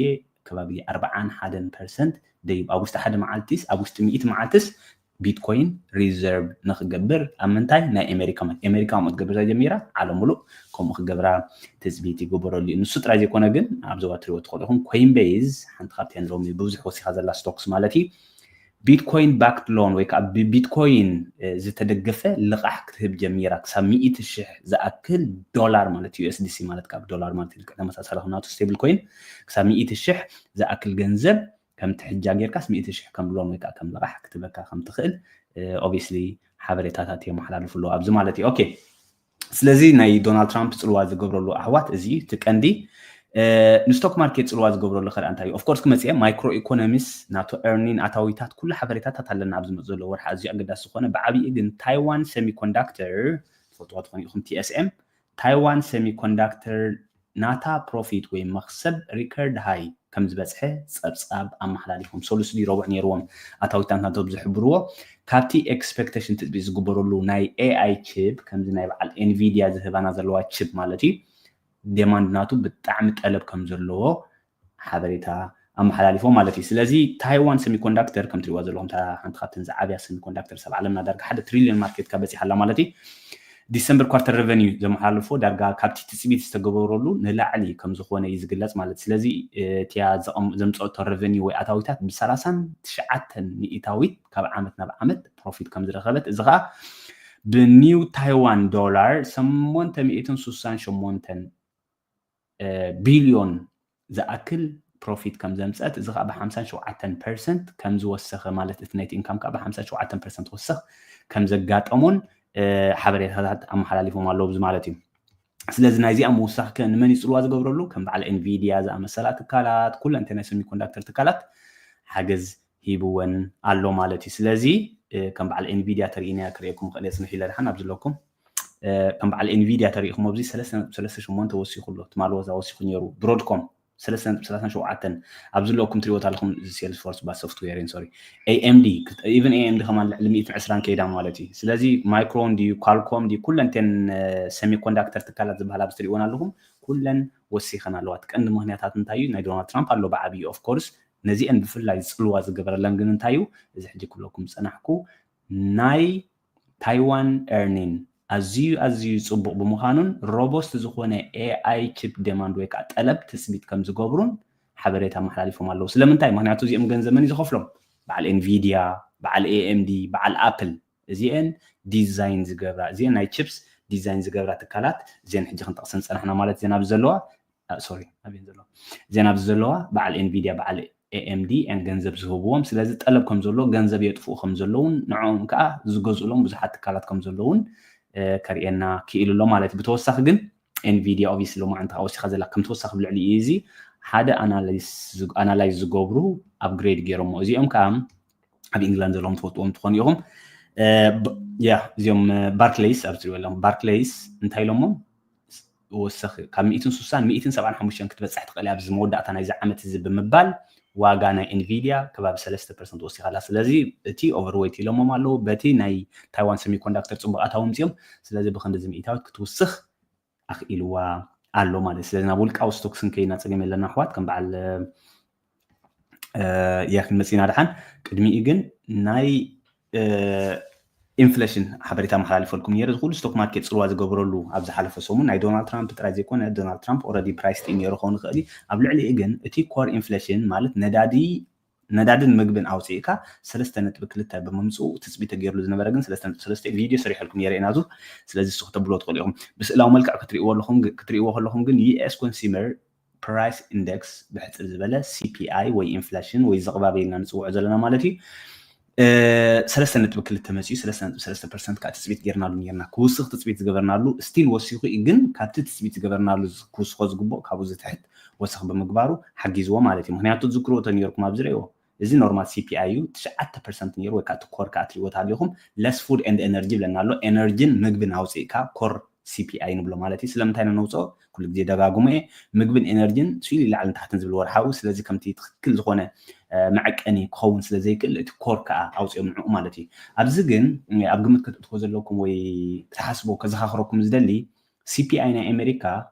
ከባቢ ኣርባዓን ሓደን ፐርሰንት ደይብ ኣብ ውሽጢ ሓደ መዓልቲስ ኣብ ውሽጢ ሚእቲ መዓልትስ ቢትኮይን ሪዘርቭ ንክገብር ኣብ ምንታይ ናይ ኣሜሪካ ማለት ኣሜሪካ ከምኡ ትገብር ጀሚራ ዓለም ሙሉእ ከምኡ ክገብራ ትፅቢት ይግበረሉ እዩ ንሱ ጥራይ ዘይኮነ ግን ኣብ ዞባ ትሪኦ ትኽእሉ ኢኹም ኮይን ቤዝ ሓንቲ ካብተን ሎሚ ብብዙሕ ወሲኻ ዘላ ስቶክስ ማለት እዩ ቢትኮይን ባክድ ሎን ወይ ከዓ ብቢትኮይን ዝተደገፈ ልቓሕ ክትህብ ጀሚራ ክሳብ ሚእቲ ሽሕ ዝኣክል ዶላር ማለት ዩኤስዲሲ ማለት ካብ ዶላር ማለት ልክዕ ተመሳሳሊ ናቱ ስቴብል ኮይን ክሳብ ሚእቲ ሽሕ ዝኣክል ገንዘብ ከምቲ ሕጃ ጌርካስ ሚእቲ ሽሕ ከም ሎን ወይ ከዓ ከም ልቓሕ ክትበካ ከም ትኽእል ኦብስሊ ሓበሬታታት የመሓላልፉ ኣለዉ ኣብዚ ማለት እዩ ኦኬ ስለዚ ናይ ዶናልድ ትራምፕ ፅልዋ ዝገብረሉ ኣሕዋት እዚ እዩ እቲ ቀንዲ ንስቶክ ማርኬት ፅልዋ ዝገብረሉ ከኣ እንታይ እዩ? ኦፍኮርስ ክመፅእ ማይክሮ ኢኮኖሚስ ናቱ ኤርኒን ኣታዊታት ኩሉ ሓበሬታታት ኣለና ኣብዚ መፅ ዘሎ ወርሒ ኣዝዩ ኣገዳሲ ዝኾነ ብዓብይኡ ግን ታይዋን ሴሚኮንዳክተር ትፈልጥዋ ትኾኑ ኢኹም ቲኤስኤም ታይዋን ሴሚኮንዳክተር ናታ ፕሮፊት ወይ መክሰብ ሪከርድ ሃይ ከም ዝበፅሐ ፀብፃብ ኣመሓላሊፎም ሰሉስ ድዩ ረቡዕ ነይርዎም ኣታዊታት ናቶም ዝሕብርዎ ካብቲ ኤክስፔክቴሽን ትፅቢት ዝግበረሉ ናይ ኤኣይ ቺፕ ከምዚ ናይ በዓል ኤንቪዲያ ዝህባና ዘለዋ ቺፕ ማለት እዩ ዴማንድ ናቱ ብጣዕሚ ጠለብ ከም ዘለዎ ሓበሬታ ኣመሓላሊፎም ማለት እዩ ስለዚ ታይዋን ሴሚኮንዳክተር ከም ትሪዋ ዘለኹም ሓንቲ ካብተን ዝዓብያ ሴሚኮንዳክተር ሰብ ዓለምና ዳርጋ ሓደ ትሪሊዮን ማርኬት ካብ በፂሓላ ማለት እዩ ዲሰምበር ኳርተር ረቨኒዩ ዘመሓላልፎ ዳርጋ ካብቲ ትፅቢት ዝተገበረሉ ንላዕሊ ከም ዝኾነ እዩ ዝግለፅ ማለት ስለዚ እቲያ ዘምፀኦቶ ረቨኒዩ ወይ ኣታዊታት ብሰላሳን ትሽዓተን ሚእታዊት ካብ ዓመት ናብ ዓመት ፕሮፊት ከም ዝረኸበት እዚ ከዓ ብኒው ታይዋን ዶላር ሰሞንተ ሚእትን ሱሳን ሸሞንተን ቢልዮን ዝኣክል ፕሮፊት ከም ዘምፀት እዚ ከዓ ብ57 ፐርሰንት ከም ዝወሰኸ ማለት እቲ ናይቲ ኢንካም ከዓ ብ57 ፐርሰንት ወሰኽ ከም ዘጋጠሞን ሓበሬታታት ኣመሓላሊፎም ኣለዉ እዚ ማለት እዩ ስለዚ ናይዚኣ ምውሳኽ ከ ንመን ይፅልዋ ዝገብረሉ ከም በዓል ኤንቪዲያ ዝኣመሰላ ትካላት ኩለን ናይ ሰሚኮንዳክተር ትካላት ሓገዝ ሂብወን ኣሎ ማለት እዩ ስለዚ ከም በዓል ኤንቪዲያ ተርእይና ክርእየኩም ክእል ፅንሕ ኢለ ድሓን ኣብ ዘለኩም ከም በዓል ኤንቪዲያ ተሪኢኹም ኣብዚ ሰለስተ ነጥቢ ሰለስተ ሸሞንተ ወሲኹ ኣሎ ትማሊ ወዛ ወሲኹ ነይሩ ብሮድኮም ሰለስተ ነጥቢ ሰላሳን ሸውዓተን ኣብዚ ዘለኩም ትሪእዎ ኣለኹም እዚ ሴልስፎርስ ባ ሶፍትዌር ሶሪ ኤኤምዲ ኢቨን ኤኤምዲ ከማን ልዕሊ ሚእትን ዕስራን ከይዳ ማለት እዩ ስለዚ ማይክሮን ድዩ ኳልኮም ድዩ ኩለንቴን ሰሚኮንዳክተር ትካላት ዝበሃል ኣብዚ ትሪእዎን ኣለኹም ኩለን ወሲኸን ኣለዋ እቲ ቀንዲ ምክንያታት እንታይ እዩ ናይ ዶናልድ ትራምፕ ኣሎ ብዓብዩ ኦፍኮርስ ነዚአን ብፍላይ ዝፅልዋ ዝገበረለን ግን እንታይ እዩ እዚ ሕጂ ክብለኩም ዝፀናሕኩ ናይ ታይዋን ኤርኒን ኣዝዩ ኣዝዩ ፅቡቕ ብምዃኑን ሮቦስት ዝኾነ ኤኣይ ቺፕ ዴማንድ ወይ ከዓ ጠለብ ትፅቢት ከም ዝገብሩን ሓበሬታ ኣመሓላሊፎም ኣለዉ ስለምንታይ ምክንያቱ እዚኦም ገንዘብ መን እዩ ዝኸፍሎም በዓል ኤንቪዲያ በዓል ኤኤምዲ በዓል ኣፕል እዚአን ዲዛይን ዝገብራ እዚአን ናይ ቺፕስ ዲዛይን ዝገብራ ትካላት እዚአን ሕጂ ክንጠቕሰን ዝፀናሕና ማለት እዚአን ኣብዚ ዘለዋ ሶሪ ኣበን ዘለዋ እዚአን ኣብዚ ዘለዋ በዓል ኤንቪዲያ በዓል ኤኤምዲ ን ገንዘብ ዝህብዎም ስለዚ ጠለብ ከም ዘሎ ገንዘብ የጥፍኡ ከም ዘለውን ንዕኦም ከዓ ዝገዝእሎም ብዙሓት ትካላት ከም ዘለውን ከርእየና ክኢሉ ኣሎ ማለት እዩ ብተወሳኺ ግን ኤንቪዲያ ኦቪስ ሎማዓንቲ ከዓ ወሲኻ ዘላ ከም ተወሳኺ ብልዕሊ እዩ እዚ ሓደ ኣናላይዝ ዝገብሩ ኣፕግሬድ ገይሮሞ እዚኦም ከዓ ኣብ ኢንግላንድ ዘለዎም ትፈልጥዎም ትኾኑ ኢኹም ያ እዚኦም ባርክሌይስ ኣብዚ ትሪእዎ ኣለኹም ባርክሌይስ እንታይ ኢሎሞ ወሰኺ ካብ ሚእትን ሱሳን ሚእትን ሰብዓን ሓሙሽተን ክትበፅሕ ትኽእል እያ ኣብዚ መወዳእታ ናይዚ ዓመት እዚ ብምባል ዋጋ ናይ ኤንቪዲያ ከባቢ ሰለስተ ፐርሰንት ወሲኻ ኣላ ስለዚ እቲ ኦቨርዌይት ኢሎሞም ኣለዉ በቲ ናይ ታይዋን ሰሚኮንዳክተር ፅቡቅ ኣታዊ ምፅኦም ስለዚ ብክንዲ እዚ ሚእታዊት ክትውስኽ ኣኽኢልዋ ኣሎ ማለት ስለዚ ናብ ውልቃዊ ስቶክስ ክንከይና ፀገም የለና ኣሕዋት ከም በዓል ያ ክንመፅና ድሓን ቅድሚኡ ግን ናይ ኢንፍሌሽን ሓበሬታ መሓላልፈልኩም ነይረ እዚ ኩሉ ስቶክ ማርኬት ፅልዋ ዝገብረሉ ኣብ ዝሓለፈ ሰሙን ናይ ዶናልድ ትራምፕ ጥራይ ዘይኮነ ዶናልድ ትራምፕ ኦረዲ ፕራይስ ጢም ነይሩ ክኸውን ይኽእል እዩ ኣብ ልዕሊኡ ግን እቲ ኮር ኢንፍሌሽን ማለት ነዳዲ ነዳድን ምግብን ኣውፅእካ ሰለስተ ነጥቢ ክልተ ብምምፅኡ ትፅቢት ተገይርሉ ዝነበረ ግን ሰለስተ ነጥቢ ሰለስተ ቪድዮ ሰሪሐልኩም ነይረ ኢና ዙር ስለዚ ንሱ ክተብልዎ ትኽእሉ ኢኹም ብስእላዊ መልክዕ ክትሪእዎ ከለኹም ግን ዩኤስ ኮንሱመር ፕራይስ ኢንደክስ ብሕፅር ዝበለ ሲፒኣይ ወይ ኢንፍሌሽን ወይ ዘቕባበ ኢልና ንፅውዖ ዘለና ማለት እዩ ሰለስተ ነጥቢ ክልተ መፅኡ ሰለስተ ነጥቢ ሰለስተ ፐርሰንት ከዓ ትፅቢት ጌርናሉ ኔርና ክውስኽ ትፅቢት ዝገበርናሉ ስቲል ወሲኹ እዩ ግን ካብቲ ትፅቢት ዝገበርናሉ ክውስኾ ዝግብኦ ካብኡ ዝትሕት ወሰኽ ብምግባሩ ሓጊዝዎ ማለት እዩ ምክንያቱ ትዝክርዎ ተነርኩም ኣብ ዝርእዎ እዚ ኖርማል ሲፒኣይ እዩ ትሽዓተ ፐርሰንት ነይሩ ወይ ከዓ ትኮር ከዓ ትሪእዎ ተሃሊኹም less food and energy ብለና ኣሎ ኤነርጂን ምግብን ኣውፅእካ ኮር ሲፒኣይ ንብሎ ማለት እዩ ስለምንታይ ነነውፅኦ ኩሉ ግዜ ደጋግሞ እየ ምግብን ኤነርጂን ስኢሉ ላዕልን ታሕትን ዝብል ወርሓዊ ስለዚ ከምቲ ትክክል ዝኾነ መዐቀኒ ክኸውን ስለ ዘይክእል እቲ ኮር ከዓ ኣውፅኦም ንዕኡ ማለት እዩ ኣብዚ ግን ኣብ ግምት ከተእትዎ ዘለኩም ወይ ክትሓስቦ ከዘኻኽረኩም ዝደሊ ሲፒኣይ ናይ ኣሜሪካ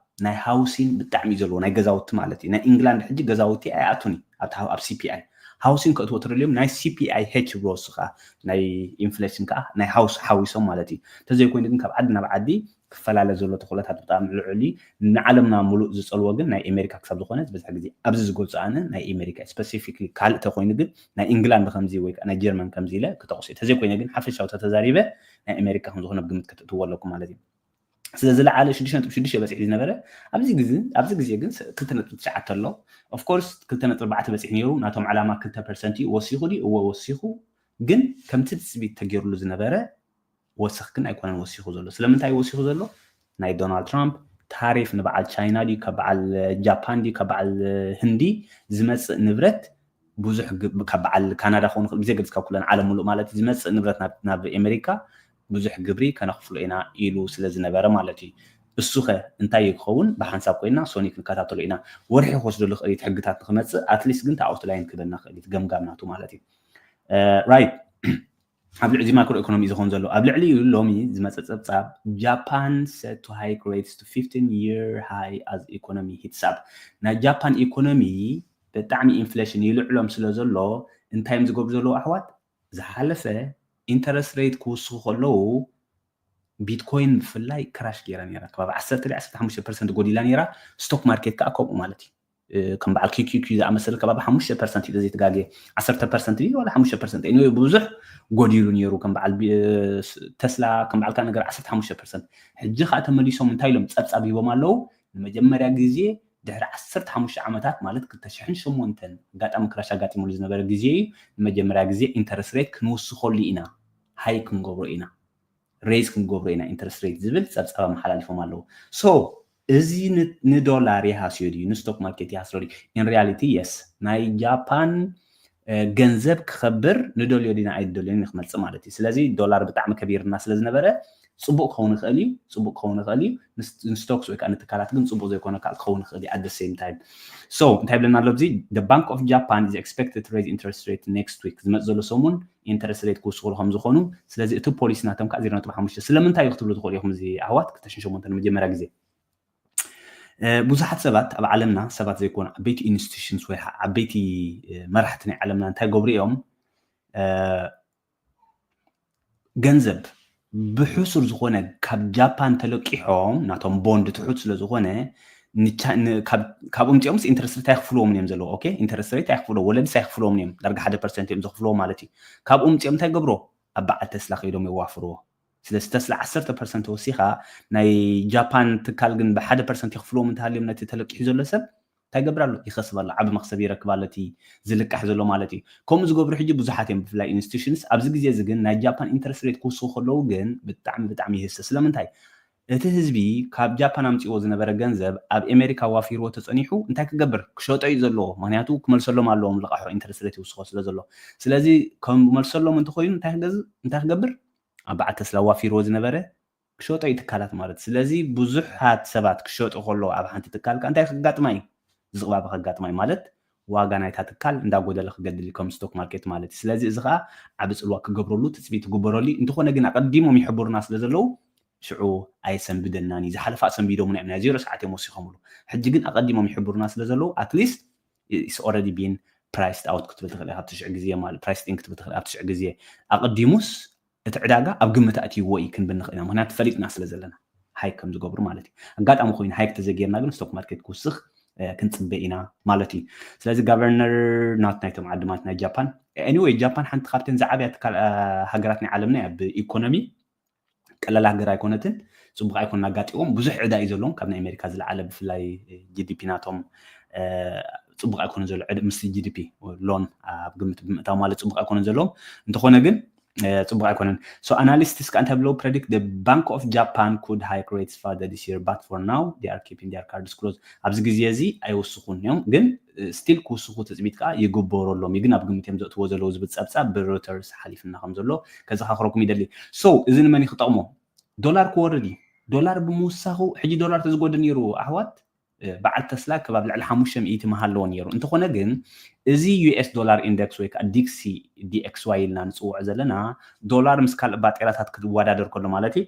ናይ ሃውሲን ብጣዕሚ እዩ ዘለዎ ናይ ገዛውቲ ማለት እዩ ናይ ኢንግላንድ ሕጂ ገዛውቲ ኣይኣቱን እዩ ኣብቲ ሃው- ኣብ ሲፒኣይ ሃውሲን ከእትዎ ትደልዮም ናይ ሲፒኣይ ሄች ብሎ እሱ ከዓ ናይ ኢንፍሌሽን ከዓ ናይ ሃውስ ሓዊሶም ማለት እዩ እንተዘይኮይኑ ግን ካብ ዓዲ ናብ ዓዲ ክፈላለ ዘሎ ተኽእሎታት ብጣዕሚ ልዑል እዩ ንዓለምና ሙሉእ ዝፀልዎ ግን ናይ ኣሜሪካ ክሳብ ዝኾነ ዝበዝሐ ግዜ ኣብዚ ዝገልፆ ኣነ ናይ ኣሜሪካ ስፐሲፊክሊ ካልእ ተኮይኑ ግን ናይ ኢንግላንድ ከምዚ ወይ ከዓ ናይ ጀርመን ከምዚ ኢለ ክጠቕሱ እዩ ተዘይኮይነ ግን ሓፈሻዊ ተተዛሪበ ናይ ኣሜሪካ ከምዝኾነ ብግምት ከተእትዎ ኣለኩም ማለት እዩ ስለ ዝለዓለ ሽዱሽተ ነጥቢ ሽዱሽተ በፂሑ ዝነበረ ኣብዚ ግዜ ኣብዚ ግዜ ግን ክልተ ነጥቢ ትሽዓተ ኣሎ ኦፍኮርስ ክልተ ነጥቢ ኣርባዕተ በፂሑ ነይሩ ናቶም ዕላማ ክልተ ፐርሰንት እዩ ወሲኹ ድዩ እወ ወሲኹ ግን ከምቲ ትፅቢት ተገይሩሉ ዝነበረ ወሰኽ ግን ኣይኮነን ወሲኹ ዘሎ ስለምንታይ ወሲኹ ዘሎ ናይ ዶናልድ ትራምፕ ታሪፍ ንበዓል ቻይና ድዩ ካብ በዓል ጃፓን ድዩ ካብ በዓል ህንዲ ዝመፅእ ንብረት ብዙሕ ካብ በዓል ካናዳ ክኸውን ይኽእል ብዘይ ገድስ ካብ ኩለን ዓለም ሙሉእ ማለት ዝመፅእ ንብረት ናብ ኣሜሪካ ብዙሕ ግብሪ ከነኽፍሎ ኢና ኢሉ ስለ ዝነበረ ማለት እዩ። እሱ ኸ እንታይ እዩ ክኸውን? ብሓንሳብ ኮይና ሶኒ ክንከታተሎ ኢና። ወርሒ ክወስደሉ ክእል እቲ ሕግታት ንክመፅእ ኣትሊስት ግን ኣውትላይን ክበና ክእል ገምጋም ናቱ ማለት እዩ። ራይት ኣብ ልዕሊ ማክሮ ኢኮኖሚ ዝኸውን ዘሎ ኣብ ልዕሊ ሎሚ ዝመፀ ፀብፃብ Japan set to hike rates to fifteen year high as economy heats up። ናይ ጃፓን ኢኮኖሚ ብጣዕሚ ኢንፍሌሽን ይልዕሎም ስለ ዘሎ እንታይ እዮም ዝገብሩ ዘለዉ ኣሕዋት? ዝሓለፈ ኢንተረስት ሬት ክውስኹ ከለዉ ቢትኮይን ብፍላይ ክራሽ ገይራ ነራ ከባቢ ዓሰርተ ዓሰርተ ሓሙሽተ ፐርሰንት ጎዲላ ነራ። ስቶክ ማርኬት ከዓ ከምኡ ማለት እዩ። ከም በዓል ኪኪኪ ዝኣመሰለ ከባቢ ሓሙሽተ ፐርሰንት እዩ ዘይተጋግየ ዓሰርተ ፐርሰንት እዩ ወላ ሓሙሽተ ፐርሰንት እዩ ብዙሕ ጎዲሉ ነሩ ከም በዓል ተስላ ከም በዓል ነገር ዓሰርተ ሓሙሽተ ፐርሰንት። ሕጂ ከዓ ተመሊሶም እንታይ ኢሎም ፀብፃብ ሂቦም ኣለዉ። ንመጀመርያ ግዜ ድሕሪ ዓሰርተ ሓሙሽተ ዓመታት ማለት ክልተ ሽሕን ሸሞንተን ኣጋጣሚ ክራሽ ኣጋጢሙሉ ዝነበረ ግዜ እዩ። ንመጀመርያ ግዜ ኢንተረስት ሬት ክንውስኸሉ ኢና ሃይ ክንገብሮ ኢና ሬይዝ ክንገብሮ ኢና ኢንተረስት ሬት ዝብል ፀብፃብ ኣመሓላሊፎም ኣለዉ። ሶ እዚ ንዶላር ይሃስዮ ድዩ ንስቶክ ማርኬት ይሃስሮ ድዩ? ኢን ሪያሊቲ የስ። ናይ ጃፓን ገንዘብ ክኸብር ንደልዮ ዲና ኣይደልዮን ክመፅእ ማለት እዩ። ስለዚ ዶላር ብጣዕሚ ከቢርና ስለ ዝነበረ ፅቡቅ ክኸውን ይኽእል እዩ፣ ፅቡቅ ክኸውን ይኽእል እዩ። ንስቶክስ ወይ ከዓ ንትካላት ግን ፅቡቅ ዘይኮነ ከዓ ክኸውን ይኽእል እዩ። ኣደ ሴም ታይም ሶ እንታይ ብለና ኣሎ? እዚ ባንክ ኦፍ ጃፓን ኢዝ ኤክስፔክትድ ቱ ሬይዝ ኢንተረስት ሬት ኔክስት ዊክ፣ ዝመፅ ዘሎ ሰሙን ኢንተረስት ሬት ክውስኽሉ ከም ዝኾኑ። ስለዚ እቲ ፖሊሲ ናቶም ከዓ ዜሮ ነጥቢ ሓሙሽተ። ስለምንታይ እዩ ክትብሉ ትኽእሉ ኢኹም? እዚ ኣሕዋት ክልተ ሽሕን ሸሞንተን መጀመርያ ግዜ ብዙሓት ሰባት ኣብ ዓለምና ሰባት ዘይኮኑ ዓበይቲ ኢንስቲቱሽንስ ወይ ዓበይቲ መራሕቲ ናይ ዓለምና እንታይ ገብሩ እዮም? ገንዘብ ብሕሱር ዝኾነ ካብ ጃፓን ተለቂሖም ናቶም ቦንድ ትሑት ስለ ዝኾነ ካብኡ ምፅኦም ኢንተረስት ሬት ኣይክፍልዎም እዮም ዘለዎ። ኢንተረስት ሬት ኣይክፍልዎ ወለድስ ኣይክፍልዎም እዮም። ዳርጋ ሓደ ፐርሰንት እዮም ዘኽፍልዎ ማለት እዩ። ካብኡ ምፅኦም እንታይ ገብሮ? ኣብ በዓል ተስላ ከይዶም የዋፍርዎ። ስለዚ ተስላ ዓሰርተ ፐርሰንት ወሲኻ ናይ ጃፓን ትካል ግን ብሓደ ፐርሰንት የኽፍልዎም እንተሃልዮም ነቲ ተለቂሑ ዘሎ ሰብ እንታይ ገብር ኣሎ? ይኸስብ ኣሎ። ዓቢ መኽሰብ ይረክብ ኣሎ እቲ ዝልቃሕ ዘሎ ማለት እዩ። ከምኡ ዝገብሩ ሕጂ ብዙሓት እዮም ብፍላይ ኢንስቲቱሽንስ። ኣብዚ ግዜ እዚ ግን ናይ ጃፓን ኢንተረስት ሬት ክውስኹ ከለዉ ግን ብጣዕሚ ብጣዕሚ ይህሰ። ስለምንታይ? እቲ ህዝቢ ካብ ጃፓን ኣምፅዎ ዝነበረ ገንዘብ ኣብ ኤሜሪካ ዋፊርዎ ተፀኒሑ እንታይ ክገብር? ክሸጦ እዩ ዘለዎ። ምክንያቱ ክመልሰሎም ኣለዎም ልቃሖ ኢንተረስት ሬት ይውስኾ ስለ ዘሎ። ስለዚ ክመልሰሎም እንተኮይኑ እንታይ ክገብር? ኣብ በዓል ተስላ ዋፊርዎ ዝነበረ ክሸጦ እዩ ትካላት ማለት። ስለዚ ብዙሓት ሰባት ክሸጡ ከለዉ ኣብ ሓንቲ ትካል ከ እንታይ ከጋጥማ እዩ? ዝቕባበ ከጋጥማ እዩ ማለት ዋጋ ናይታ ትካል እንዳጎደለ ክገድል እዩ ከም ስቶክ ማርኬት ማለት እዩ። ስለዚ እዚ ከዓ ዓቢ ፅልዋ ክገብረሉ ትፅቢት ክግበረሉ እዩ። እንተኾነ ግን ኣቐዲሞም ይሕብሩና ስለ ዘለዉ ሽዑ ኣየሰንብደናን እዩ። ዝሓለፈ ኣሰንቢዶምና እዮም ናይ ዜሮ ሰዓት እዮም ወሲኾምሉ። ሕጂ ግን ኣቐዲሞም ይሕብሩና ስለ ዘለዉ ኣትሊስት ኢስ ኦረዲ ቢን ፕራይስድ ኣውት ክትብል ትኽእል ኢኻ ትሽዕ ግዜ ማለት ፕራይስድ ኢን ክትብል ትኽእል ኣብ ትሽዕ ግዜ ኣቐዲሙስ እቲ ዕዳጋ ኣብ ግምት ኣእትይዎ እዩ ክንብል ንኽእል ኢና። ምክንያቱ ፈሊጥና ስለ ዘለና ሃይክ ከም ዝገብሩ ማለት እዩ። ኣጋጣሚ ኮይኑ ሃይክ ተዘጌርና ግን ስቶክ ማርኬት ክውስኽ ክንፅበ ኢና ማለት እዩ። ስለዚ ጋቨርነር ናት ናይቶም ዓድማት ናይ ጃፓን ኤኒወይ ጃፓን ሓንቲ ካብተን ዝዓብያ ትካል ሃገራት ናይ ዓለምና እያ ብኢኮኖሚ ቀላል ሃገር ኣይኮነትን። ፅቡቅ ኣይኮነ ኣጋጢዎም ብዙሕ ዕዳ እዩ ዘለዎም ካብ ናይ ኣሜሪካ ዝለዓለ ብፍላይ ጂዲፒ ናቶም ፅቡቅ ኣይኮነ ዘሎ ምስ ጂዲፒ ሎን ኣብ ግምት ብምእታው ማለት ፅቡቅ ኣይኮነ ዘለዎም እንተኾነ ግን ፅቡቅ ኣይኮነን። So analysts ከዓ እንታይ ብለው predict the Bank of Japan could hike rates further this year but for now they are keeping their cards closed። ኣብዚ ግዜ እዚ ኣይወስኹን እዮም ግን ስቲል ክውስኹ ትፅቢት ከዓ ይግበረሎም እዩ ግን ኣብ ግምት እዮም ዘእትዎ ዘለዉ ዝብል ፀብፃብ ብሮይተርስ ሓሊፍና ከም ዘሎ ከዘኻኽረኩም ይደሊ። So እዚ ንመን እዩ ክጠቕሞ? ዶላር ክወርድ እዩ። ዶላር ብምውሳኹ ሕጂ ዶላር ተዝጎደ ነይሩ ኣሕዋት በዓል ተስላ ከባብ ልዕሊ ሓሙሽተ ሚእቲ ምሃለዎ ነይሩ። እንተኾነ ግን እዚ ዩኤስ ዶላር ኢንደክስ ወይ ከዓ ዲክሲ ዲኤክስዋይ ኢልና ንፅውዖ ዘለና ዶላር ምስ ካልእ ባጤራታት ክትወዳደር ከሎ ማለት እዩ።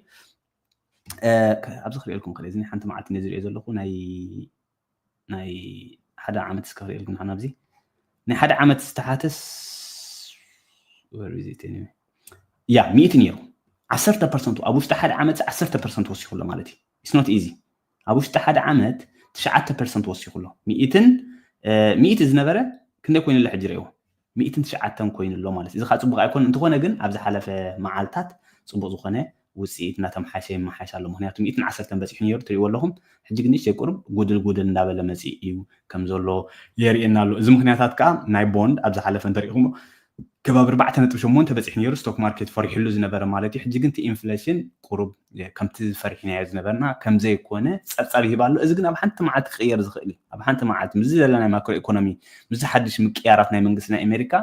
ኣብዚ ክርእየልኩም ክእል እዚ ሓንቲ መዓልቲ ነዚ ሪኦ ዘለኹ ናይ ናይ ሓደ ዓመት እስከ ክርእየልኩም ንሓና ኣብዚ ናይ ሓደ ዓመት ዝተሓተስ ያ ሚእቲ ነይሩ ዓሰርተ ፐርሰንቱ ኣብ ውሽጢ ሓደ ዓመት ዓሰርተ ፐርሰንት ወሲኹ ኣሎ ማለት እዩ። It's not easy። ኣብ ውሽጢ ሓደ ዓመት ትሽዓተ ፐርሰንት ወሲኹ ኣሎ። ሚእትን ሚእቲ ዝነበረ ክንደይ ኮይኑ ኣሎ ሕጂ ርእዎ። ሚእትን ትሽዓተን ኮይኑ ኣሎ ማለት እዩ። እዚ ከዓ ፅቡቅ ኣይኮን እንተኾነ ግን ኣብ ዝሓለፈ መዓልታት ፅቡቅ ዝኾነ ውፅኢት እናተምሓሸ ይመሓሽ ኣሎ። ምክንያቱ ሚእትን ዓሰርተን በፂሑ ነይሩ ትሪእዎ ኣለኹም። ሕጂ ግን ንእሽተይ ቁሩብ ጉድል ጉድል እንዳበለ መፂእ እዩ ከም ዘሎ የርእየና ኣሎ። እዚ ምክንያታት ከዓ ናይ ቦንድ ኣብ ዝሓለፈ እንተሪኢኹም ከባቢ ኣርባዕተ ነጥቢ ሸሞንተ በፂሑ ነይሩ፣ ስቶክ ማርኬት ፈሪሕሉ ዝነበረ ማለት እዩ። ሕጂ ግን እቲ ኢንፍሌሽን ቁሩብ ከምቲ ዝፈሪሕናዮ ዝነበርና ከምዘይኮነ ፀብፃብ ይህብ ኣሎ። እዚ ግን ኣብ ሓንቲ መዓልቲ ክቕየር ዝኽእል እዩ። ኣብ ሓንቲ መዓልቲ ምስዚ ዘለና ናይ ማክሮ ኢኮኖሚ፣ ምስዚ ሓድሽ ምቅያራት ናይ መንግስቲ ናይ ኣሜሪካ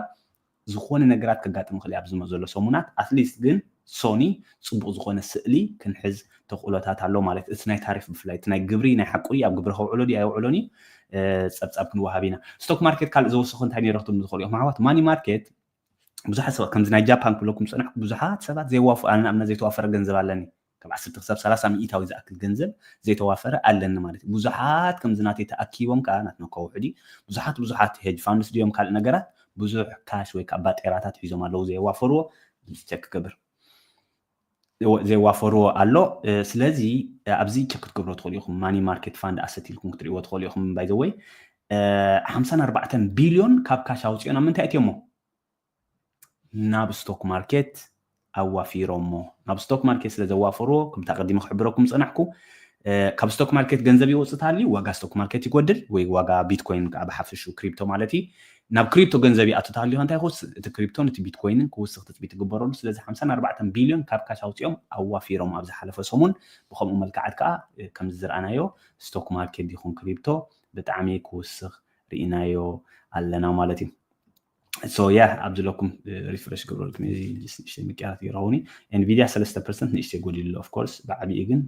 ዝኾነ ነገራት ከጋጥም ይኽእል እዩ ኣብዚ ዘሎ ሰሙናት። ኣትሊስት ግን ሶኒ ፅቡቕ ዝኾነ ስእሊ ክንሕዝ ተኽእሎታት ኣሎ ማለት እዩ። እቲ ናይ ታሪፍ ብፍላይ እቲ ናይ ግብሪ ናይ ሓቁ ኣብ ግብሪ ከውዕሎ ድዩ ኣይውዕሎን እዩ፣ ፀብፃብ ክንወሃብ ኢና። ስቶክ ማርኬት ካልእ ዘወሰኹ እንታይ ነይረ ክትብሉ ትኽእሉ ኢኹም ኣሕዋት? ማኒ ማርኬት ብዙሓት ሰባት ከምዚ ናይ ጃፓን ክብለኩም ዝፀናሕኩ ብዙሓት ሰባት ዘይዋፍ ኣነ ንኣብነት ዘይተዋፈረ ገንዘብ ኣለኒ ካብ ዓሰርተ ክሳብ ሰላሳ ሚእታዊ ዝኣክል ገንዘብ ዘይተዋፈረ ኣለኒ ማለት እዩ። ብዙሓት ከምዚ ናተይ ተኣኪቦም ከዓ ናትና ከውሕዲ ብዙሓት ብዙሓት ሄጅ ፋንድስ ድዮም ካልእ ነገራት ብዙሕ ካሽ ወይ ከዓ ባጤራታት ሒዞም ኣለዉ ዘይዋፈርዎ ቸክ ክገብር ዘይዋፈርዎ ኣሎ። ስለዚ ኣብዚ ቸክ ክትገብሮ ትኽእሉ ኢኹም። ማኒ ማርኬት ፋንድ ኣሰት ኢልኩም ክትሪእዎ ትኽእሉ ኢኹም። ባይዘወይ ሓምሳን ኣርባዕተን ቢልዮን ካብ ካሽ ኣውፅኦ ናብ ምንታይ እትዮሞ ናብ ስቶክ ማርኬት ኣዋፊሮሞ። ናብ ስቶክ ማርኬት ስለ ዘዋፈርዎ ከምታ ቀዲመ ክሕብረኩም ዝፀናሕኩ ካብ ስቶክ ማርኬት ገንዘብ ይወፅእ ተሃልዩ ዋጋ ስቶክ ማርኬት ይጎድል ወይ ዋጋ ቢትኮይን ከዓ ብሓፈሹ ክሪፕቶ ማለት እዩ። ናብ ክሪፕቶ ገንዘብ ይኣቱ ተሃልዩ እንታይ ክወስድ እቲ ክሪፕቶን እቲ ቢትኮይንን ክውስኽ ትፅቢት ትግበረሉ። ስለዚ ሓምሳን ኣርባዕተን ቢልዮን ካብ ካሽ ኣውፂኦም ኣዋፊሮም ኣብ ዝሓለፈ ሰሙን። ብከምኡ መልክዓት ከዓ ከምዚ ዝረኣናዮ ስቶክ ማርኬት ይኹን ክሪፕቶ ብጣዕሚ ክውስኽ ርኢናዮ ኣለና ማለት እዩ። So yeah ኣብዚ ለኩም ሪፍረሽ ግብረልኩም እዚ ንእሽተይ ምቅያራት ይረኸውኒ። ኤንቪዲያ ሰለስተ ፐርሰንት ንእሽተይ ጎዲሉ ኣሎ። Of course ብዓቢኡ ግን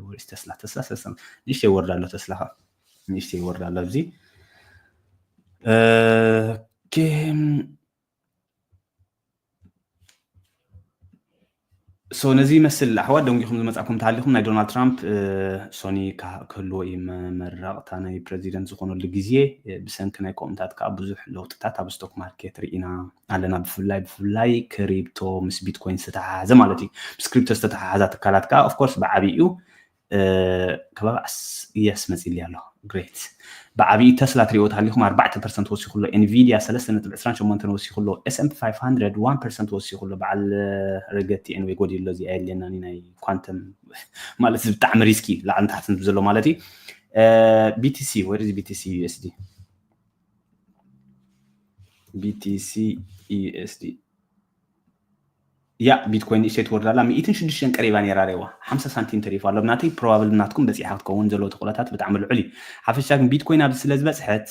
ወይስ ተስላ ተስላ ሰለስተ ንእሽተይ ወርዳ ኣሎ። ተስላ ንእሽተይ ወርዳ ኣሎ ኣብዚ ሶ ነዚ ይመስል ኣሕዋት ደንጊኹም ዝመፃኩም ተሃሊኹም ናይ ዶናልድ ትራምፕ ሶኒ ክህልዎ እዩ መመረቕታ ናይ ፕረዚደንት ዝኾነሉ ግዜ ብሰንኪ ናይ ከምኡታት ከዓ ብዙሕ ለውጥታት ኣብ ስቶክ ማርኬት ርኢና ኣለና። ብፍላይ ብፍላይ ክሪፕቶ ምስ ቢትኮይን ዝተተሓሓዘ ማለት እዩ። ምስ ክሪፕቶ ዝተተሓሓዛ ትካላት ከዓ ኦፍኮርስ ብዓብይኡ ከባቢ ዓስ የስ መፂሊ ኣሎ። ግሬት ብዓብይ ተስላ ትሪእዎ ተሃሊኹም ኣርባዕተ ፐርሰንት ወሲኹሎ። ኤንቪዲያ ሰለስተ ነጥቢ ዕስራን ሸሞንተን ወሲኹሎ። S&P five hundred one percent ወሲኹሎ። በዓል ረገቲ ኤንወይ ጎዲሎ እዚ ኣየድልየናኒ ናይ ኳንተም ማለት እዚ ብጣዕሚ ሪስኪ ላዕልን ታሕትን ዘሎ ማለት እዩ። BTC ወይዚ BTC USD BTC USD ያ ቢትኮይን ንእሽተይ ትወርድ ኣላ። ሚእትን ሽዱሽተን ቀሪባ ነይራ ሬዋ ሓምሳ ሳንቲም ተሪፉ ኣሎ። ብናተይ ፕሮባብል ናትኩም በፂሓ ክትከውን ዘለዎ ተኽእሎታት ብጣዕሚ ልዑል እዩ። ሓፈሻ ግን ቢትኮይን ኣብዚ ስለ ዝበፅሐት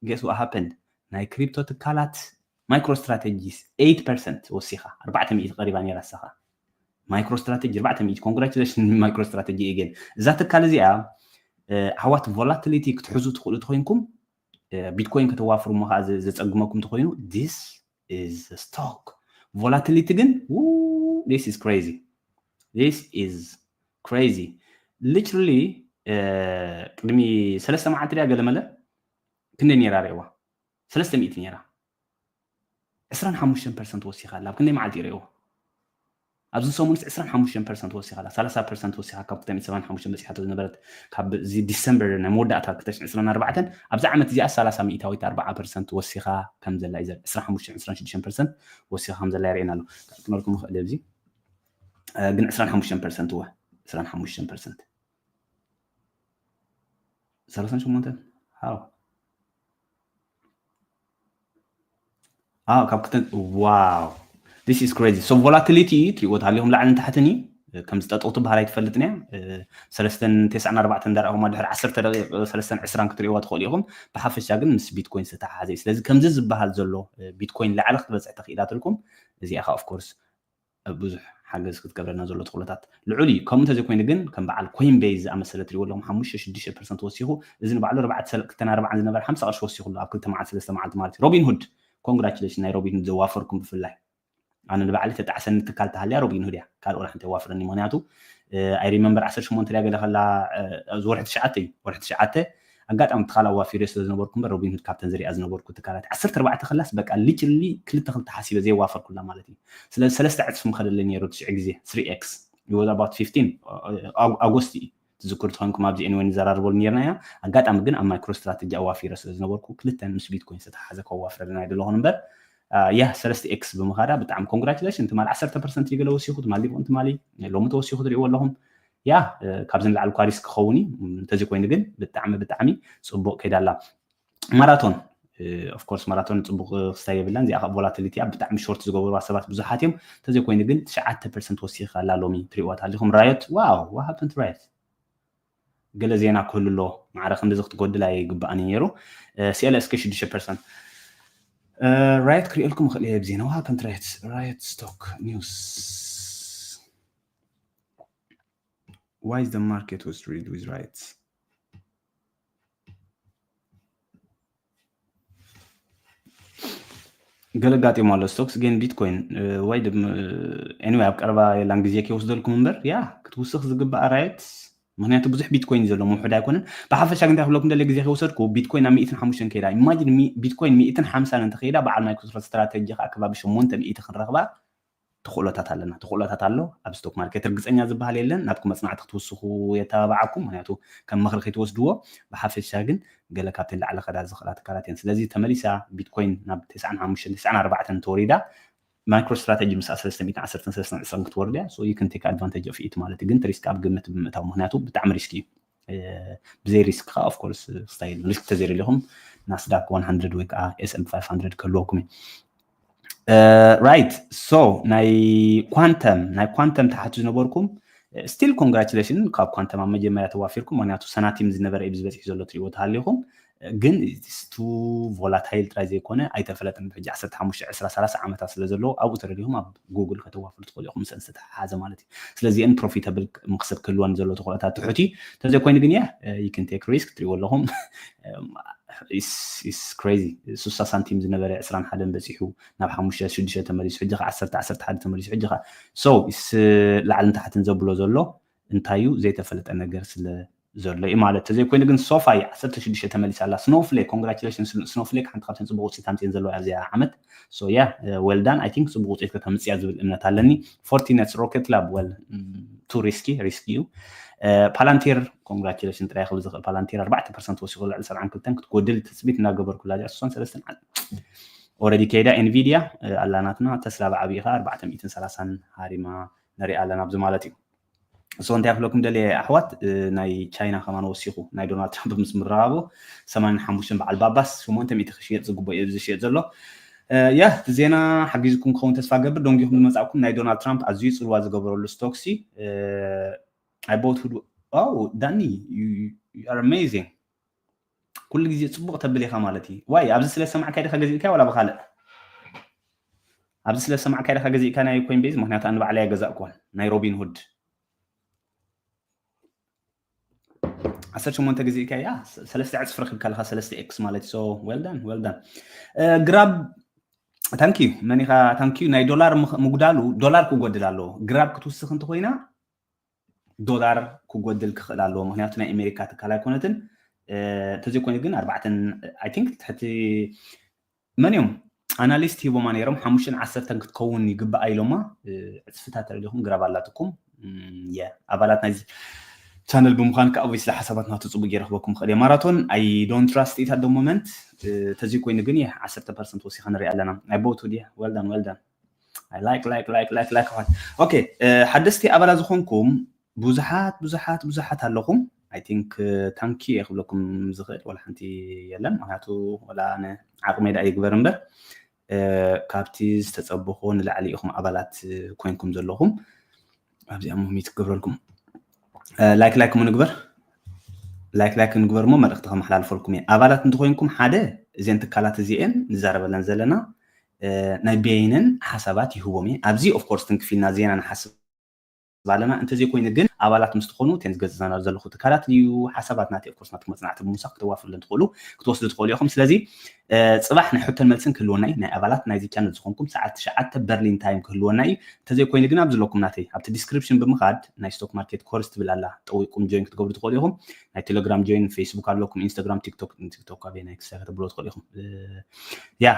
guess what happened ናይ ክሪፕቶ ትካላት ማይክሮ ስትራቴጂስ ኤይት ፐርሰንት ወሲኻ ኣርባዕተ ሚእቲ ቀሪባ ነይራ ንሳኻ ማይክሮ ስትራቴጂ ኣርባዕተ ሚእቲ ኮንግራቹሌሽን ማይክሮ ስትራቴጂ ኤገን እዛ ትካል እዚኣ ኣሕዋት ቮላቲሊቲ ክትሕዙ ትኽእሉ ተኮይንኩም ቢትኮይን ከተዋፍሩ እሞ ከዓ ዘፀግመኩም ተኮይኑ this is stock volatility ግን this is crazy this is crazy literally ቅድሚ ሰለስተ መዓልቲ ድያ ገለመለ ክንደይ ነይራ ርእዋ ሰለስተ ሚእቲ ነይራ ዕስራን ሓሙሽተን ፐርሰንት ወሲኻ ኣላ ኣብ ክንደይ መዓልቲ ርእዎ ኣብዚ ሰሙንስ ዕስራን ሓሙሽተን ፐርሰንት ወሲኻ ኣላ ሰላሳ ፐርሰንት ወሲኻ ካብ ክልተ ሚእቲ ሰብዓን ሓሙሽተን በፂሓቶ ዝነበረት ካብ እዚ ዲሰምበር ናይ መወዳእታ ክልተ ሽሕን ዕስራን ኣርባዕተን ኣብዚ ዓመት እዚኣ ሰላሳ ሚእታዊት ኣርባዓ ፐርሰንት ወሲኻ ከም ዘላ እዩ ዘርኢ ዕስራን ሓሙሽተን ዕስራን ሽዱሽተን ፐርሰንት ወሲኻ ከም ዘላ የርእየና ኣሎ ክነልኩም ይኽእል ኣብዚ ግን ዕስራን ሓሙሽተን ፐርሰንት ወ ዕስራን ሓሙሽተን ፐርሰንት ሰላሳን ሸሞንተን ሓው ኣዎ ካብ ክተን wow this is crazy so volatility ትሪእዎ ተሃሊኹም ላዕልን ታሕትን እዩ ከምዚ ጠጠው ትበሃል ኣይትፈልጥን እያ ሰለስተን ተስዓን ኣርባዕተን እንዳርኣኹማ ድሕሪ ዓሰርተ ደቂቕ ሰለስተን ዕስራን ክትሪእዋ ትኽእሉ ኢኹም ብሓፈሻ ግን ምስ ቢትኮይን ዝተተሓሓዘ እዩ ስለዚ ከምዚ ዝበሃል ዘሎ ቢትኮይን ላዕሊ ክትበፅሕ ተኽኢላትልኩም እዚኣ ከዓ ኦፍኮርስ ብዙሕ ሓገዝ ክትገብረና ዘሎ ተኽእሎታት ልዑል እዩ ከምኡ እንተዘይኮይኑ ግን ከም በዓል ኮይን ቤዝ ዝኣመሰለ ትሪእዎ ኣለኹም ሓሙሽተ ሽዱሽተ ፐርሰንት ወሲኹ እዚ ንባዕሉ ኣርባዕተ ክልተን ኣርባዓን ዝነበረ ሓምሳ ቅርሺ ወሲኹ ኣሎ ኣብ ክልተ መዓልቲ ሰለስተ መዓልቲ ማለት እዩ ሮቢን ሁድ ኮንግራቹሌሽን ናይ ሮቢን ሁድ ዘዋፈርኩም ብፍላይ ኣነ ንባዕሊ ተጣዕሰኒ ትካል ተሃልያ ሮቢን ሁድ እያ ካልእ ወላ ሓንቲ የዋፍረኒ ምክንያቱ ኣይ ሪመምበር ዓሰርተ ሸሞንተ ድያ ገለ ከላ እዚ ወርሒ ትሽዓተ እዩ ወርሒ ትሽዓተ ኣጋጣሚ ትካል ኣዋፊረ ስለ ዝነበርኩ እምበር ሮቢን ሁድ ካብተን ዝሪኣ ዝነበርኩ ትካላት ዓሰርተ ኣርባዕተ ከላስ በቃ ሊትራሊ ክልተ ክልተ ሓሲበ ዘይዋፈርኩላ ማለት እዩ ስለዚ ሰለስተ ዕፅፊ ምኸደለይ ነይሩ ትሽዒ ግዜ ስሪ ኤክስ it was about fifteen ኣጎስት እዩ ትዝክሩ ተኾንኩም ኣብዚ ኤንወይ ንዘራርበሉ ነርና ኢና ኣጋጣሚ ግን ኣብ ማይክሮ ስትራተጂ ኣዋፊረ ስለ ዝነበርኩ ክልተን ምስ ቢትኮይን ዝተተሓዘ ከዋፍረልና ኣይደለኹን እምበር ያ ሰለስተ ኤክስ ብምኻዳ ብጣዕሚ ኮንግራቹሌሽን ትማሊ ዓሰርተ ፐርሰንት ይገለ ወሲኹ ትማሊ ሊብኡ ትማሊ ሎሚ ተወሲኹ ትሪእዎ ኣለኹም ያ ካብዚ ንላዕሊ እኳ ሪስክ ክኸውን እዩ እንተዚ ኮይኑ ግን ብጣዕሚ ብጣዕሚ ፅቡቅ ከይዳላ ማራቶን of course ማራቶን ፅቡቅ ክስታይ የብላን። እዚኣ ከዓ ቮላቲሊቲ ኣብ ብጣዕሚ ሾርት ዝገበሩ ሰባት ብዙሓት እዮም። እንተዘይኮይኑ ግን ትሽዓተ ፐርሰንት ወሲኻ ኣላ ሎሚ ትሪእዋ ኣለኹም። ራዮት ዋው what happened to ራዮት? ገለ ዜና ክህሉ ኣሎ። ማዕረ ክንድዚ ክትጎድል ኣይግባእን ነይሩ። ሲኤልኤስኬ ሽዱሽተ ፐርሰንት ራይት ክሪኤልኩም እኽእል እየ ብዜና what happened to ራይት? ራይት ስቶክ ኒውስ why is the market was read with right? ገለ ጋጢሞ ኣሎ ስቶክስ ግን ቢትኮይን ወይ ድማ anyway ኣብ ቀረባ የላን ግዜ ከይወስደልኩም እምበር ያ ክትውስኽ ዝግባእ ራይት። ምክንያቱ ብዙሕ ቢትኮይን ዘሎ ምውሑድ ኣይኮነን። ብሓፈሻ ግን እንታይ ክብለኩም ደለ ግዜ ከይወሰድኩ ቢትኮይን ኣብ ሚእትን ሓሙሽተን ከይዳ ኢማጂን ቢትኮይን ሚእትን ሓምሳን እንተኸይዳ በዓል ማይክሮ ስትራተጂ ከዓ ከባቢ ሸሞንተ ሚእቲ ክንረኽባ ተኽእሎታት ኣለና። ተኽእሎታት ኣሎ ኣብ ስቶክ ማርኬት ርግፀኛ ዝበሃል የለን። ናትኩም መፅናዕቲ ክትውስኹ የተባብዓኩም። ምክንያቱ ከም ምኽሪ ከይትወስድዎ። ብሓፈሻ ግን ገለ ካብተን ላዕሊ ከዳ ዝኽእላ ትካላት እየን። ስለዚ ተመሊሳ ቢትኮይን ናብ ተስዓን ሓሙሽተን ተስዓን ኣርባዕተን ተወሪዳ ማይክሮ ስትራተጂ ምስኣ ሰለስተ ሚእትን ዓሰርተን ሰለስተን ዕስራን ክትወርድ እያ። So you can take advantage of it ማለት ግን ሪስክ ኣብ ግምት ብምእታው ምክንያቱ ብጣዕሚ ሪስክ እዩ። ብዘይ ሪስክ ከዓ of course ስታይል ሪስክ ተዘይደለኹም ናስዳክ one hundred ወይ ከዓ S and P five hundred ክህልወኩም እዩ። ራይት ሶ ናይ ኳንተም ናይ ኳንተም ተሓቱ ዝነበርኩም still congratulation ካብ ኳንተም ኣብ መጀመርያ ተዋፊርኩም። ምክንያቱ ሰናቲም ዝነበረ እዩ ዝበፅሕ ዘሎ ትሪእዎ ተሃሊኹም ግን ቱ ቮላታይል ጥራይ ዘይኮነ ኣይተፈለጠን ብሕጂ ዓሰርተ ሓሙሽተ ዕስራ ሰላሳ ዓመታት ስለ ዘለዎ ኣብኡ ተረዲኹም ኣብ ጉግል ከተዋፍሩ ትኽእሉ ኢኹም ምስአን ዝተተሓሓዘ ማለት እዩ። ስለዚአን ፕሮፊታብል መክሰብ ክህልወን ዘሎ ተኽእሎታት ትሑት እዩ። እንተዘይኮይኑ ግን ያ you can take risk ትሪእዎ ኣለኹም። It's crazy ስሳ ሳንቲም ዝነበረ ዕስራን ሓደን በፂሑ ናብ ሓሙሽተ ሽዱሽተ ተመሊሱ ሕጂ ከዓ ዓሰርተ ዓሰርተ ሓደ ተመሊሱ ሕጂ ከዓ so ላዕልን ታሕትን ዘብሎ ዘሎ እንታይ እዩ ዘይተፈለጠ ነገር ስለ ዘሎ እዩ ማለት ተዘይኮይኑ ግን ሶፋይ ዓሰርተ ሽዱሽተ ተመሊሳ ኣላ። ስኖፍሌክ ኮንግራቹሌሽን ስኖፍሌክ ሓንቲ ካብተን ፅቡቅ ውፅኢት ኣምፅኤን ዘለዋ ኣብዚኣ ዓመት። So yeah well done I think ፅቡቅ ውፅኢት ከተምፅያ ዝብል እምነት ኣለኒ። ፎርቲነትስ ሮኬት ላብ well too risky ሪስክ እዩ። ፓላንቴር ኮንግራቹሌሽን ጥራይ ክብል ዝኽእል ፓላንቴር ኣርባዕተ ፐርሰንት ወሲኹ ልዕሊ ሰብዓን ክልተን ክትጎድል ትፅቢት እናገበርኩላ እዚኣ ስሳን ሰለስተን already ከይዳ። ኤንቪድያ ኣላ ናትና ተስላ ብዓብይኻ ኣርባዕተ ሚእትን ሰላሳን ሃሪማ ንሪኣ ኣለና ኣብዚ ማለት እዩ። so እንታይ ክብለኩም ደልየ ኣሕዋት ናይ ቻይና ከማን ወሲኹ ናይ ዶናልድ ትራምፕ ምስ ምረባቡ ሰማንያን ሓሙሽተን በዓል ባባስ ሸሞንተ ሚእቲ ክሽየጥ ዝግበኦ እዩ ዝሽየጥ ዘሎ። ያ እቲ ዜና ሓጊዝኩም ክኸውን ተስፋ ገብር። ደንጊኹም ዝመፃእኩም ናይ ዶናልድ ትራምፕ ኣዝዩ ፅልዋ ዝገበረሉ ስቶክሲ ኣይቦት ዳኒ ኣሜዚንግ ኩሉ ግዜ ፅቡቅ ተብል ኢኻ ማለት እዩ። ዋይ ኣብዚ ስለ ሰማዕካይ ዲኻ ገዚእካዮ ዋላ ብካልእ ኣብዚ ስለ ሰማዕካይ ዲኻ ገዚእካ ናይ ኮይን ቤዝ ምክንያቱ ኣንባዕላይ ኣይገዛእኩዋን ናይ ሮቢን ሁድ ዓሰርተ ሸሞንተ ግዜ ኢካ ያ ሰለስተ ዕፅፊ ረኪብካ ኣለካ ሰለስተ ኤክስ ማለት so well done well done። ግራብ thank you መኒኻ thank you ናይ ዶላር ምጉዳሉ ዶላር ክጎድል ኣለዎ። ግራብ ክትውስኽ እንተኮይና ዶላር ክጎድል ክኽእል ኣለዎ ምክንያቱ ናይ ኣሜሪካ ትካል ኣይኮነትን። እንተዘይኮይኑ ግን ኣርባዕተን I think ትሕቲ መን እዮም ኣናሊስት ሂቦማ ነይሮም ሓሙሽተን ዓሰርተን ክትከውን ይግባኣ ኢሎማ። ዕፅፍታት ተረዲኹም ግራብ ኣላትኩም። ኣባላት ናይዚ ቻነል ብምዃን ከዓ obviously ሓሳባት ናቱ ፅቡቅ ይረክበኩም ክእል እየ። ማራቶን I don't trust it at the moment። ተዘይኮይኑ ግን የ ዓሰርተ ፐርሰንት ወሲኻ ንሪኣ ኣለና። ናይ ቦቱ ድያ well done well done። ላይክ ላይክ ላይክ ላይክ ላይክ ኦኬ። ሓደስቲ ኣባላት ዝኾንኩም ብዙሓት ብዙሓት ብዙሓት ኣለኹም። I think thank you እየ ክብለኩም ዝኽእል ወላ ሓንቲ የለን። ምክንያቱ ወላ ኣነ ዓቕመይ ደኣ ይግበር እምበር ካብቲ ዝተፀበኹ ንላዕሊ ኢኹም ኣባላት ኮይንኩም ዘለኹም። ኣብዚኣ ሞሚት ክገብረልኩም ላይክ ላይክ ምንግበር ላይክ ላይክ ንግበር እሞ መልእኽቲ ከመሓላልፈልኩም እየ። ኣባላት እንተኮይንኩም ሓደ እዚአን ትካላት እዚአን ንዛረበለን ዘለና ናይ ቤይነን ሓሳባት ይህቦም እየ። ኣብዚ of course ትንክፊልና ዜና ንሓስብ ኣለና እንተዘይኮይኑ ግን ኣባላት ምስ ትኾኑ እተን ዝገዝእና ዘለኹ ትካላት እዩ ሓሳባት ናተይ of course ናትኩም መፅናዕቲ ብምውሳኽ ክተዋፍርለን ትኽእሉ ክትወስዱ ትኽእሉ ኢኹም። ስለዚ ፅባሕ ናይ ሕቶን መልስን ክህልወና እዩ። ናይ ኣባላት ናይዚ ቻነል ዝኾንኩም ሰዓት ትሽዓተ በርሊን ታይም ክህልወና እዩ። እንተዘይኮይኑ ግን ኣብ ዘለኩም ናተይ ኣብቲ ዲስክሪፕሽን ብምኻድ ናይ ስቶክ ማርኬት ኮርስ ትብል ኣላ ጠዊቅኩም ጆይን ክትገብሩ ትኽእሉ ኢኹም። ናይ ቴሌግራም ጆይን ፌስቡክ ኣለኩም ኢንስታግራም ቲክቶክ ቲክቶክ ኣበይ ናይ ክሳይ ከተብሎ ትኽእሉ ኢኹም። ያ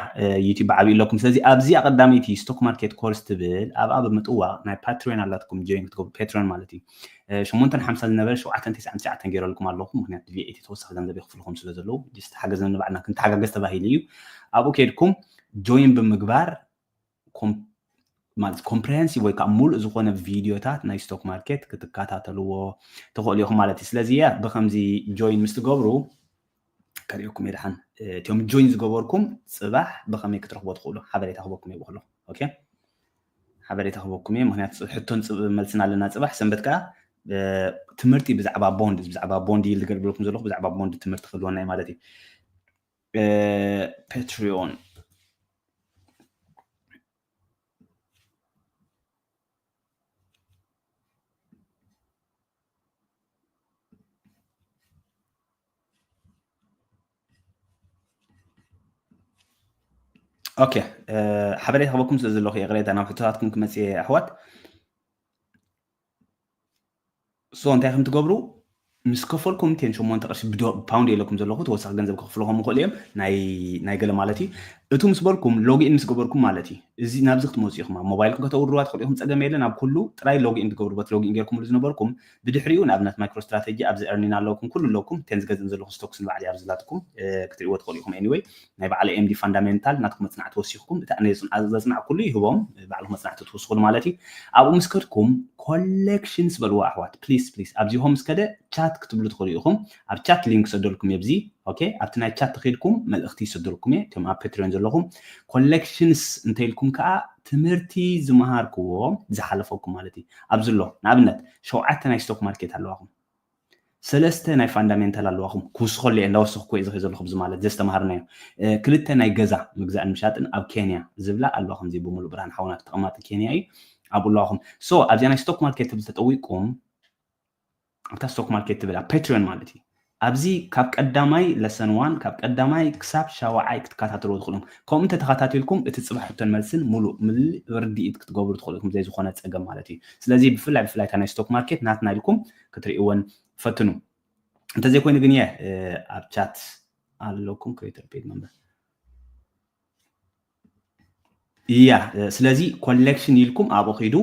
ዩቲብ ብዓብዩ ኣለኩም። ስለዚ ኣብዚኣ ቀዳመይቲ ስቶክ ማርኬት ኮርስ ትብል ኣብኣ ብምጥዋቅ ናይ ፓትሪዮን ኣላትኩም ጆይን ክትገብሩ ፓትሪዮን ማለት እዩ። ሸሞንተን ሓምሳ ዝነበረ ሸውዓተን ተስዓን ትሽዓተን ገይረልኩም ኣለኹ። ምክንያቱ ቪኤቲ ተወሳኺ ገንዘብ ይኽፍልኹም ስለ ዘለዉ just ሓገዘኒ ንባዕልና ክንተሓጋገዝ ተባሂሉ እዩ። ኣብኡ ከይድኩም ጆይን ብምግባር ማለት ኮምፕሬሄንሲቭ ወይ ከዓ ሙሉእ ዝኾነ ቪድዮታት ናይ ስቶክ ማርኬት ክትከታተልዎ ትኽእሉ ኢኹም ማለት እዩ። ስለዚ ያ ብከምዚ ጆይን ምስ ትገብሩ ከርእየኩም እየ ደሓን። እቶም ጆይን ዝገበርኩም ጽባሕ ብኸመይ ክትረኽቦ ትኽእሉ ሓበሬታ ክበኩም እየ ብክሎ። ኦኬ፣ ሓበሬታ ክበኩም እየ። ምክንያቱ ሕቶን ጽብ- መልስን ኣለና ጽባሕ ሰንበት ከዓ ትምህርቲ ብዛዕባ ቦንድ ብዛዕባ ቦንድ ይል ዝገልግለኩም ዘለኹ ብዛዕባ ቦንድ ትምህርቲ ክህልወና እዩ ማለት እዩ። ፓትሪዮን ኦኬ፣ ሓበሬታ ክበኩም ስለ ዘለኹ የቕሬታ ናብ ሕቶታትኩም ክመፅእ ኣሕዋት። ሶ እንታይ ከም ትገብሩ ምስ ከፈልኩም ቴን ሸሞንተ ቅርሺ ብፓውንድ የለኩም ዘለኹ ተወሳኺ ገንዘብ ክኽፍልኹም ይኽእሉ እዮም። ናይ ገለ ማለት እዩ። እቱ ምስ በልኩም ሎግኢን ምስ ገበርኩም ማለት እዩ። እዚ ናብዚ ክትመፁ ኢኹም ኣብ ሞባይልኩም ከተውርዋ ትኽእሉ ኢኹም። ፀገም የለን። ኣብ ኩሉ ጥራይ ሎግኢን ትገብሩ በት ሎግኢን ጌርኩምሉ ዝነበርኩም ብድሕሪኡ ንኣብነት ማይክሮ ስትራቴጂ ኣብዚ ኤርኒን ኣለውኩም ኩሉ ኣለውኩም ቴን ዝገዝእን ዘለኹ ስቶክስ ንባዕሊ ኣብዚ ዝላትኩም ክትሪእዎ ትኽእሉ ኢኹም። ኤኒወይ ናይ ባዕለ ኤምዲ ፋንዳሜንታል ናትኩም መፅናዕቲ ወሲኽኩም እቲ ኣነ ዘፅናዕኩሉ ይህቦም ባዕልኩም መፅናዕቲ ትውስኹሉ ማለት እዩ። ኣብኡ ምስ ከድኩም ኮሌክሽን ዝበልዎ ኣሕዋት ፕሊስ ፕሊስ ኣብዚ ሆም ምስ ከደ ቻት ክትብሉ ትኽእሉ ኢኹም። ኣብ ቻት ሊንክ ሰደልኩም የብዚ ኦኬ ኣብቲ ናይ ቻት ተኸድኩም መልእኽቲ ይሰደልኩም እየ። እቶም ኣብ ፓትሪዮን ዘለኹም ኮሌክሽንስ እንተኢልኩም ከዓ ትምህርቲ ዝመሃርክዎ ዝሓለፈኩም ማለት እዩ። ኣብዚ ኣሎ ንኣብነት ሸውዓተ ናይ ስቶክ ማርኬት ኣለዋኹም ሰለስተ ናይ ፋንዳሜንታል ኣለዋኹም ክውስኸሉ እየ እንዳወሰኽኩ እየ ዝኸ ዘለኹ ብዚ ማለት ዘስተምሃርናዮ ክልተ ናይ ገዛ ምግዛእን ምሻጥን ኣብ ኬንያ ዝብላ ኣለዋ ከምዚ ብምሉእ ብርሃን ሓውና ተቐማጢ ኬንያ እዩ። ኣብኡ ኣለዋኹም ሶ ኣብዚኣ ናይ ስቶክ ማርኬት ትብል ተጠዊቅኩም ኣብታ ስቶክ ማርኬት ትብል ኣብ ፓትሪዮን ማለት እዩ። ኣብዚ ካብ ቀዳማይ ለሰን ዋን ካብ ቀዳማይ ክሳብ ሻውዓይ ክትከታተልዎ ትኽእሉም። ከምኡ እንተተኸታተልኩም እቲ ፅባሕ ሕቶን መልስን ሙሉእ ምልእ ርድኢት ክትገብሩ ትኽእሉ ኢኹም ዘይዝኾነ ፀገም ማለት እዩ። ስለዚ ብፍላይ ብፍላይ እታ ናይ ስቶክ ማርኬት ናትና ኢልኩም ክትርእይወን ፈትኑ። እንተዘይኮይኑ ግን እየ ኣብ ቻት ኣለኩም ክሬተር ፔጅ መንበር እያ። ስለዚ ኮሌክሽን ኢልኩም ኣብኡ ኪዱ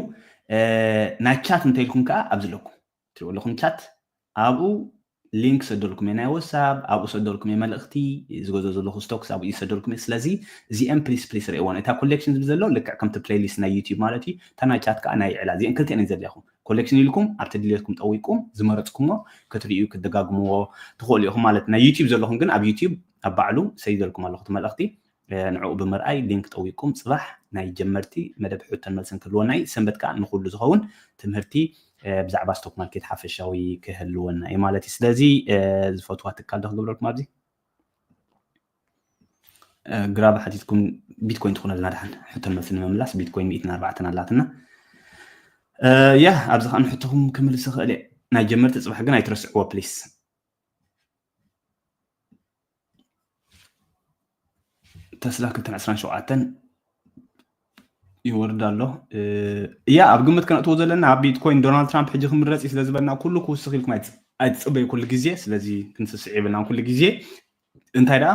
ናይ ቻት እንተኢልኩም ከዓ ኣብዚ ኣለኩም ትሪእዎ ኣለኹም ቻት ኣብኡ ሊንክ ሰደልኩም እየ ናይ ወሳብ ኣብኡ ሰደልኩም እየ መልእኽቲ ዝገዞ ዘለኹ ስቶክስ ኣብኡ ይሰደልኩም እየ። ስለዚ እዚአን ፕሊስ ፕሊስ ርእይዎን እታ ኮሌክሽን ዝብል ዘሎ ልክዕ ከምቲ ፕሌሊስት ናይ ዩቲብ ማለት እዩ። እታ ናይ ቻት ከዓ ናይ ዕላ እዚአን ክልቲአን እየን ዘድልያኹም ኮሌክሽን ኢልኩም ኣብቲ ድሌትኩም ጠዊቅኩም ዝመረፅኩሞ ክትርእዩ ክትደጋግምዎ ትኽእሉ ኢኹም ማለት ናይ ዩቲብ ዘለኹም ግን ኣብ ዩቲብ ኣብ ባዕሉ ሰይደልኩም ኣለኹ እቲ መልእኽቲ ንዕኡ ብምርኣይ ሊንክ ጠዊቅኩም ፅባሕ ናይ ጀመርቲ መደብ ሕቶን መልስን ክህልወና እዩ። ሰንበት ከዓ ንኩሉ ዝኸውን ትምህርቲ ብዛዕባ ስቶክ ማርኬት ሓፈሻዊ ክህልወና እዩ ማለት እዩ። ስለዚ ዝፈትዋ ትካል ዶ ክገብረልኩም ኣብዚ ግራብ ሓቲትኩም ቢትኮይን ትኾነልና ድሓን ሕቶን መልሲ ንምምላስ ቢትኮይን ሚእትን ኣርባዕተን ኣላትና። ያ ኣብዚ ከዓ ንሕቶኹም ክምልስ ይኽእል እየ። ናይ ጀመርቲ ፅባሕ ግን ኣይትረስዕዎ ፕሊስ። ተስላ ክልተን ዕስራን ሸውዓተን ይወርድ ኣሎ። እያ ኣብ ግምት ከነእትዎ ዘለና ኣብ ቢትኮይን ዶናልድ ትራምፕ ሕጂ ክምረፅ እዩ ስለ ዝበልና ኩሉ ክውስኽ ኢልኩም ኣይትፅበዩ ኩሉ ግዜ። ስለዚ ክንስስዕ የብልናን ኩሉ ግዜ እንታይ ደኣ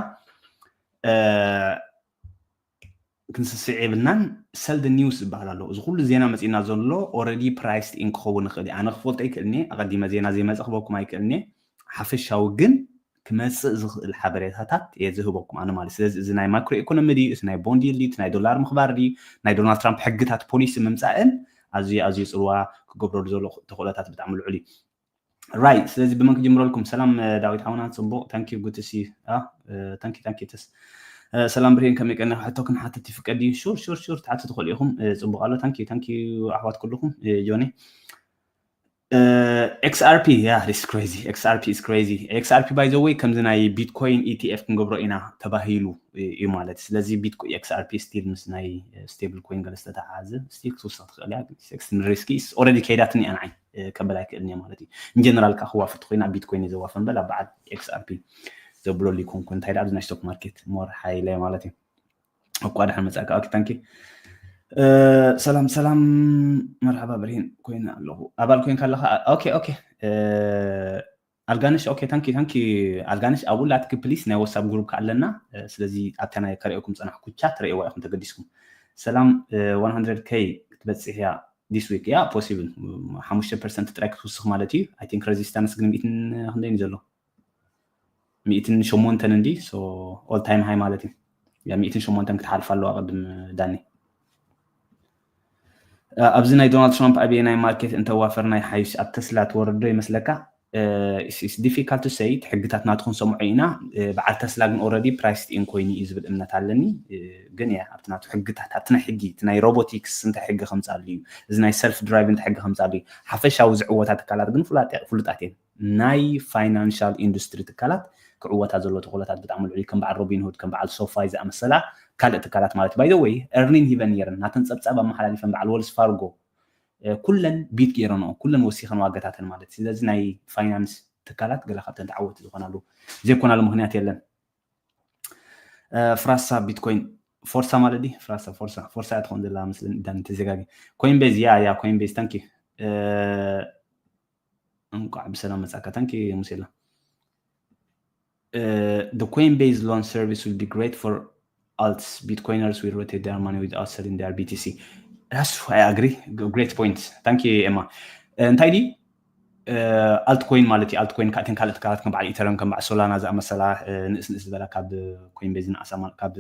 ክንስስዕ የብልናን። ሰልድ ኒውስ ዝበሃል ኣሎ። እዚ ኩሉ ዜና መፂና ዘሎ ኦረዲ ፕራይስ ኢን ክኸውን ይኽእል እዩ። ኣነ ክፈልጦ ኣይክእልኒ ኣቐዲመ ዜና ዘይመፀ ክበኩም ኣይክእልኒ። ሓፈሻዊ ግን ክመፅእ ዝኽእል ሓበሬታታት እየ ዝህበኩም ኣነ ማለት። ስለዚ እዚ ናይ ማክሮ ኢኮኖሚ ድዩ፣ እዚ ናይ ቦንድ ይልድ፣ ናይ ዶላር ምኽባር ድዩ፣ ናይ ዶናልድ ትራምፕ ሕግታት ፖሊሲ ምምፃእን ኣዝዩ ኣዝዩ ፅልዋ ክገብረሉ ዘሎ ተኽእሎታት ብጣዕሚ ልዑል እዩ። ራይት ስለዚ ብመን ክጅምረልኩም? ሰላም ዳዊት ሓውና ፅቡቅ thank you good to see thank you thank you ተስ ሰላም ብሬን ከመይ ቀኒኻ? ሕቶ ክንሓትት ይፍቀድ እዩ? ሹር ሹር ሹር ትሓቱ ትኽእሉ ኢኹም። ፅቡቅ ኣሎ thank you thank you ኣሕዋት ኩልኹም ጆኒ። XRP yeah this crazy XRP is crazy XRP by the way ከምዚ ናይ ቢትኮይን ኢቲኤፍ ክንገብሮ ኢና ተባሂሉ እዩ ማለት ስለዚ ቢትኮይን XRP ስቲል ምስ ናይ ስቴብል ኮይን ገለ ዝተተሓሓዘ ስቲል ክትውስኽ ትኽእል እያ። ሪስኪ ኦረዲ ከይዳትኒ እያ ንዓይ ከበላ ኣይክእልን እየ ማለት እዩ። ኢንጀነራል ከዓ ክዋፍር ተኮይኑ ኣብ ቢትኮይን እዩ ዘዋፈ እምበር ኣብ በዓል XRP ዘብለሉ ይኮንኩ እንታይ ደኣ ኣብዚ ናይ ስቶክ ማርኬት ሞር ሓይለ ማለት እዩ። እኳ ደሓን መጻእካ ኦኬ ታንኪ ሰላም ሰላም መርሓባ ብርሂን ኮይነ ኣለኹ ኣባል ኮይንካ ኣለኻ ኦኬ ኦኬ ኣልጋነሽ ኦኬ ታንኪ ታንኪ ኣልጋነሽ ኣብኡ ላትክ ፕሊስ ናይ ወሳብ ግሩፕ ኣለና ስለዚ ኣብታ ናይ ከርእየኩም ፀናሕኩ ቻት ርእይዋ ኢኹም ተገዲስኩም ሰላም one hundred K ክትበፅሕ እያ this week እያ possible ሓሙሽተ ፐርሰንት ጥራይ ክትውስኽ ማለት እዩ I think resistance ግን ሚእትን ክንደይ እዩ ዘሎ ሚእትን ሸሞንተን እንዲ all time high ማለት እዩ ሚእትን ሸሞንተን ክትሓልፍ ኣለዋ ቅድም ዳኒ ኣብዚ ናይ ዶናልድ ትራምፕ ኣበየናይ ማርኬት እንተዋፈርና ይሓይሽ ኣብ ተስላ ትወርዶ ይመስለካ difficult to say። እቲ ሕግታት ናቱ ክንሰምዖ ኢና። በዓል ተስላ ግን already priced in ኮይኑ እዩ ዝብል እምነት ኣለኒ። ግን ያ ኣብቲ ናቱ ሕግታት፣ ኣብቲ ናይ ሕጊ፣ እቲ ናይ ሮቦቲክስ እንታይ ሕጊ ከምፅኣሉ እዩ፣ እዚ ናይ ሰልፍ ድራይቭ እንታይ ሕጊ ከምፅኣሉ እዩ። ሓፈሻዊ ዝዕወታ ትካላት ግን ፍሉጣት እየን። ናይ ፋይናንሻል ኢንዱስትሪ ትካላት ክዕወታ ዘለዎ ተኽእሎታት ብጣዕሚ ልዑል እዩ። ከም በዓል ሮቢንሁድ፣ ከም በዓል ሶፋይ ዝኣመሰላ ካልእ ትካላት ማለት እዩ። By the way earning even ነይረን፣ ናተን ፀብፃብ ኣመሓላሊፈን፣ በዓል ወልስ ፋርጎ ኩለን ቢት ገይረንኦ፣ ኩለን ወሲኸን ዋጋታተን ማለት እዩ። ስለዚ ናይ ፋይናንስ ትካላት ገለ ካብተን ተዓወቲ ዝኾናሉ ዘይኮናሉ ምክንያት የለን። ፍራሳ ቢትኮይን ፎርሳ ማለት ዲ ፍራሳ ፎርሳ ፎርሳ እያ ትኾን ዘላ መስለኒ። ዳን ተዘጋጊ ኮይን ቤዝ ያ ያ ኮይን ቤዝ ታንኪ እንኳዕ ብሰላም መጻካ። ታንኪ ሙሴላ። The Coinbase loan service will be great for alts. Bitcoiners will rotate their money without selling their B T C. That's I agree. Great point. Thank you, Emma. እንታይ ዲ ኣልትኮይን ማለት እዩ። ኣልትኮይን ካብተን ካልእ ትካላት ከም በዓል ኢተረም ከም በዓል ሶላና ዝኣመሰላ ንእስ ንእስ ዝበላ ካብ ኮይን ቤዝ ዝነኣሰ፣ ካብ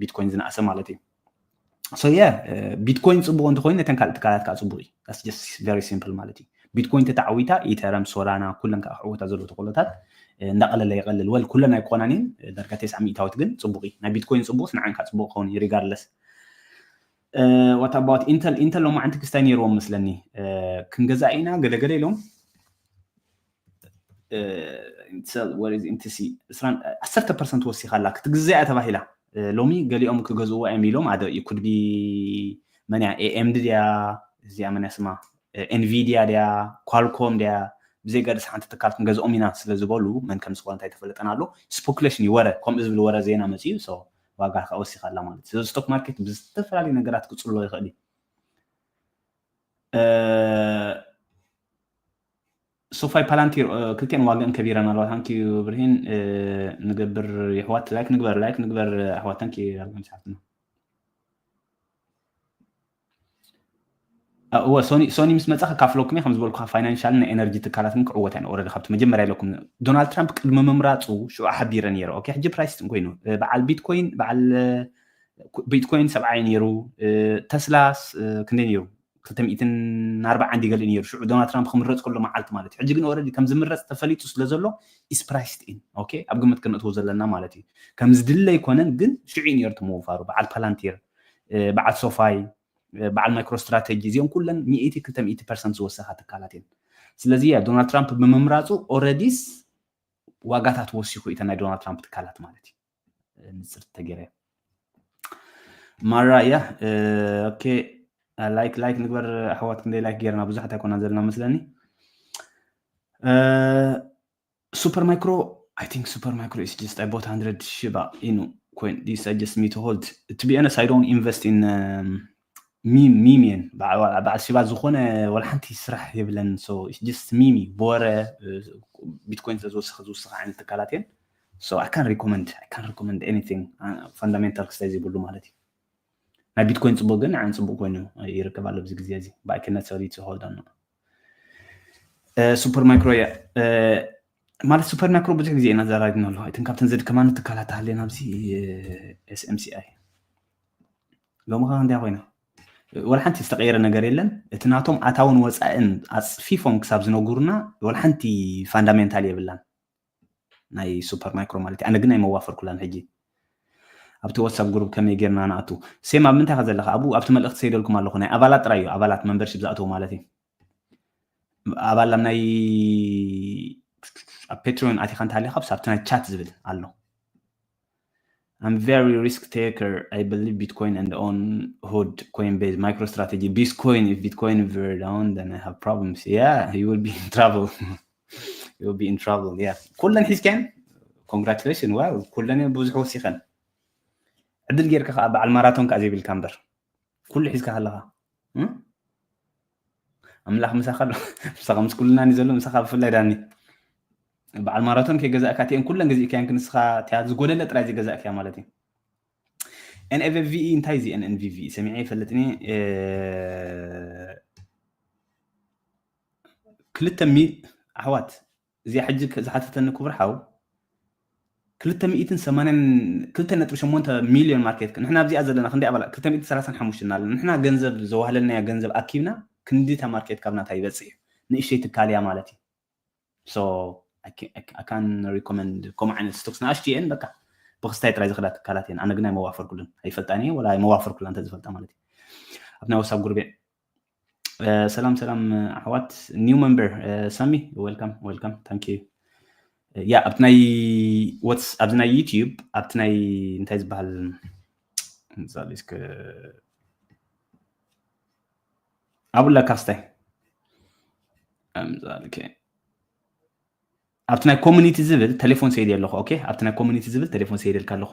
ቢትኮይን ዝነኣሰ ማለት እዩ። So yeah ቢትኮይን ፅቡቅ እንተኮይኑ ነተን ካልእ ትካላት ከዓ ፅቡቅ እዩ። That's just very simple ማለት እዩ። ቢትኮይን ተተዓዊታ ኢተረም፣ ሶላና ኩለን ከዓ ክዕወታ ዘለዎ ተክእሎታት እንዳቀለለ ይቀልል። ወል ኩለን ኣይኮናን እየን፣ ዳርጋ ተስዓ ሚእታዊት ግን ፅቡቅ እዩ። ናይ ቢትኮይን ፅቡቅ ንዓን ከዓ ፅቡቅ ክኸውን እዩ regardless። What about Intel? Intel ሎማዓንቲ ክስታይ ነይርዎም መስለኒ፣ ክንገዛ ኢና ገለገለ ኢሎም ዓሰርተ ፐርሰንት ወሲኻ ኣላ ክትግዘ እያ ተባሂላ። ሎሚ ገሊኦም ክገዝእዋ እዮም ኢሎም ኣደ እዩ ኩድቢ መን እያ ኤኤምዲ ድያ እዚኣ መን እያ ስማ ኤንቪዲያ ድያ ኳልኮም ድያ ብዘይገድስ ሓንቲ ትካል ክንገዝኦም ኢና ስለ ዝበሉ መን ከም ዝኾነ እንታይ ተፈለጠና ኣሎ። ስፖኩሌሽን እዩ ወረ ከምኡ ዝብል ወረ ዜና መፅኡ ዋጋ ከዓ ወሲኻ ኣላ ማለት እዩ። ስለዚ ስቶክ ማርኬት ብዝተፈላለዩ ነገራት ክፅሎ ይኽእል እዩ። ሶፋይ ፓላንቲር ክልቲአን ዋግአን ከቢረን ኣለዋ። ታንኪዩ ብርሂን ንገብር የሕዋት ላይክ ንግበር ላይክ ንግበር ኣሕዋት ታንኪ ኣልጋም ሰዓትና እወ ሶኒ ሶኒ ምስ መጻ ከካፍለኩም እየ ከም ዝበልኩ ፋይናንሻል ናይ ኤነርጂ ትካላት ግን ክዕወት እየን ኦረዲ ካብቲ መጀመርያ ኢለኩም ዶናልድ ትራምፕ ቅድሚ ምምራፁ ሽዑ ሓቢረ ነይረ ኦኬ ሕጂ ፕራይስ እንኮይኑ በዓል ቢትኮይን በዓል ቢትኮይን ሰብዓይ ነይሩ ተስላ ክንደይ ነይሩ ክልተ ሚእትን ኣርባዓን ዲገሊ ነይሩ ሽዑ ዶናልድ ትራምፕ ክምረፅ ከሎ መዓልቲ ማለት እዩ። ሕጂ ግን ኦረዲ ከም ዝምረፅ ተፈሊጡ ስለ ዘሎ ኢስ ፕራይስድ ኢን ኦኬ ኣብ ግምት ክነእትዎ ዘለና ማለት እዩ። ከም ዝድለ ኣይኮነን ግን ሽዑ እዩ ነይሩ እቲ ምውፋሩ። በዓል ፓላንቲር፣ በዓል ሶፋይ፣ በዓል ማይክሮ ስትራተጂ እዚኦም ኩለን ሚእቲ ክልተ ሚእቲ ፐርሰንት ዝወሰኻ ትካላት እየን። ስለዚ ያ ዶናልድ ትራምፕ ብምምራፁ ኦረዲስ ዋጋታት ወሲኹ እዩ ናይ ዶናልድ ትራምፕ ትካላት ማለት እዩ። ንፅርቲ ተገይረ ማራ እያ ኦኬ ላይክ ላይክ ንግበር ኣሕዋት ክንደይ ላይክ ገይርና ብዙሓት ኣይኮና ዘለና መስለኒ ሱፐር ማይክሮ I think super micro is just I bought hundred shiba inu coin this I just me to hold to be honest I don't invest in meme meme እየን በዓል ሽባ ዝኾነ ወላ ሓንቲ ስራሕ የብለን so it's just meme ብወረ ቢትኮይን ስለ ዝወስኽ ዝውስኽ ዓይነት ትካላት እየን so I can't recommend I can't recommend anything fundamental ክስታይ ዘይብሉ ማለት እዩ ናይ ቢትኮይን ፅቡቅ ግን ንዓን ፅቡቅ ኮይኑ ይርከብ ኣሎ ኣብዚ ግዜ እዚ but I cannot sell it so hold on super micro እያ ማለት super micro ብዙሕ ግዜ ኢና ዘራሪብና ኣለኹ እትን ካብተን ዘድከማኒ ትካላት ተሃልየን ኣብዚ S M C I ሎሚ ከዓ እንዲያ ኮይና ወላ ሓንቲ ዝተቀየረ ነገር የለን እቲ ናቶም ኣታውን ወፃእን ኣፅፊፎም ክሳብ ዝነጉሩና ወላ ሓንቲ ፋንዳሜንታል የብላን ናይ super micro ማለት ኣነ ግን ኣይመዋፈርኩላን ሕጂ ኣብቲ ዋትሳፕ ግሩፕ ከመይ ጌርና ንኣቱ ሴም ኣብ ምንታይ ከ ዘለካ ኣብኡ ኣብቲ መልእክቲ ሰይደልኩም ኣለኹ ናይ ኣባላት ጥራይ እዩ ኣባላት መንበርሽፕ ዝኣተው ማለት እዩ ኣባል ኣብ ናይ ኣብ ፔትሪዮን ኣቲካ እንተሃሊካ ኣብቲ ናይ ቻት ዝብል ኣሎ I'm very risk taker. I believe Bitcoin and own hood Coinbase, MicroStrategy, Bitcoin. If Bitcoin were down, then I have problems. Yeah, you will be in trouble. You will be in trouble. Yeah. ኩለን ሒዝከን congratulation wow ኩለን ብዙሕ ወሲኸን ዕድል ጌርካ ከዓ በዓል ማራቶን ከዓ ዘይብልካ እምበር ኩሉ ሒዝካ ከለካ ኣምላኽ ምሳኻ ኣሎ ምሳኻ ምስ ኩልና ኒ ዘሎ ምሳኻ ብፍላይ ዳኒ በዓል ማራቶን ከይገዛእካ እቲአን ኩለን ገዚእካየን ክንስኻ እቲያ ዝጎደለ ጥራይ ዘይገዛእክያ ማለት እዩ NVVE እንታይ እዚ NVVE ሰሚዐ ይፈልጥኒ ክልተ ሚል ኣሕዋት እዚኣ ሕጂ ዝሓተተኒ ክቡር ሓው ክልተ ሚእትን ሰማንያን ክልተ ነጥቢ ሸሞንተ ሚልዮን ማርኬት ንሕና ኣብዚኣ ዘለና ክንደይ ኣባላት ክልተ ሚእትን ሰላሳን ሓሙሽተን ኣለና ንሕና ገንዘብ ዘዋህለልናዮ ገንዘብ ኣኪብና ክንዲታ ማርኬት ካብ ናታ ይበፅሕ እዩ ንእሽተይ ትካል እያ ማለት እዩ So I can recommend ከምኡ ዓይነት stocks ንኣሽቱ እየን። በቃ ብክስታይ ጥራይ ዝኽዳ ትካላት እየን። ኣነ ግን ኣይመዋፈርኩሉን፣ ኣይፈልጣን እየ ወላ ኣይመዋፈርኩላ እንተ ዝፈልጣ ማለት እዩ። ኣብ ናይ WhatsApp group እየ። ሰላም ሰላም ኣሕዋት፣ new member ሳሚ፣ welcome welcome፣ thank you። ያ ኣብቲ ናይ ወትስ ኣብዚ ናይ YouTube ኣብቲ ናይ እንታይ ዝበሃል ምሳሌ እስከ ኣቡላ ካስታይ ኣምዛልከ ኣብቲ ናይ ኮሚኒቲ ዝብል ቴሌፎን ሰይድ ኣለኹ። ኦኬ፣ ኣብቲ ናይ ኮሚኒቲ ዝብል ቴሌፎን ሰይደልካ ኣለኹ።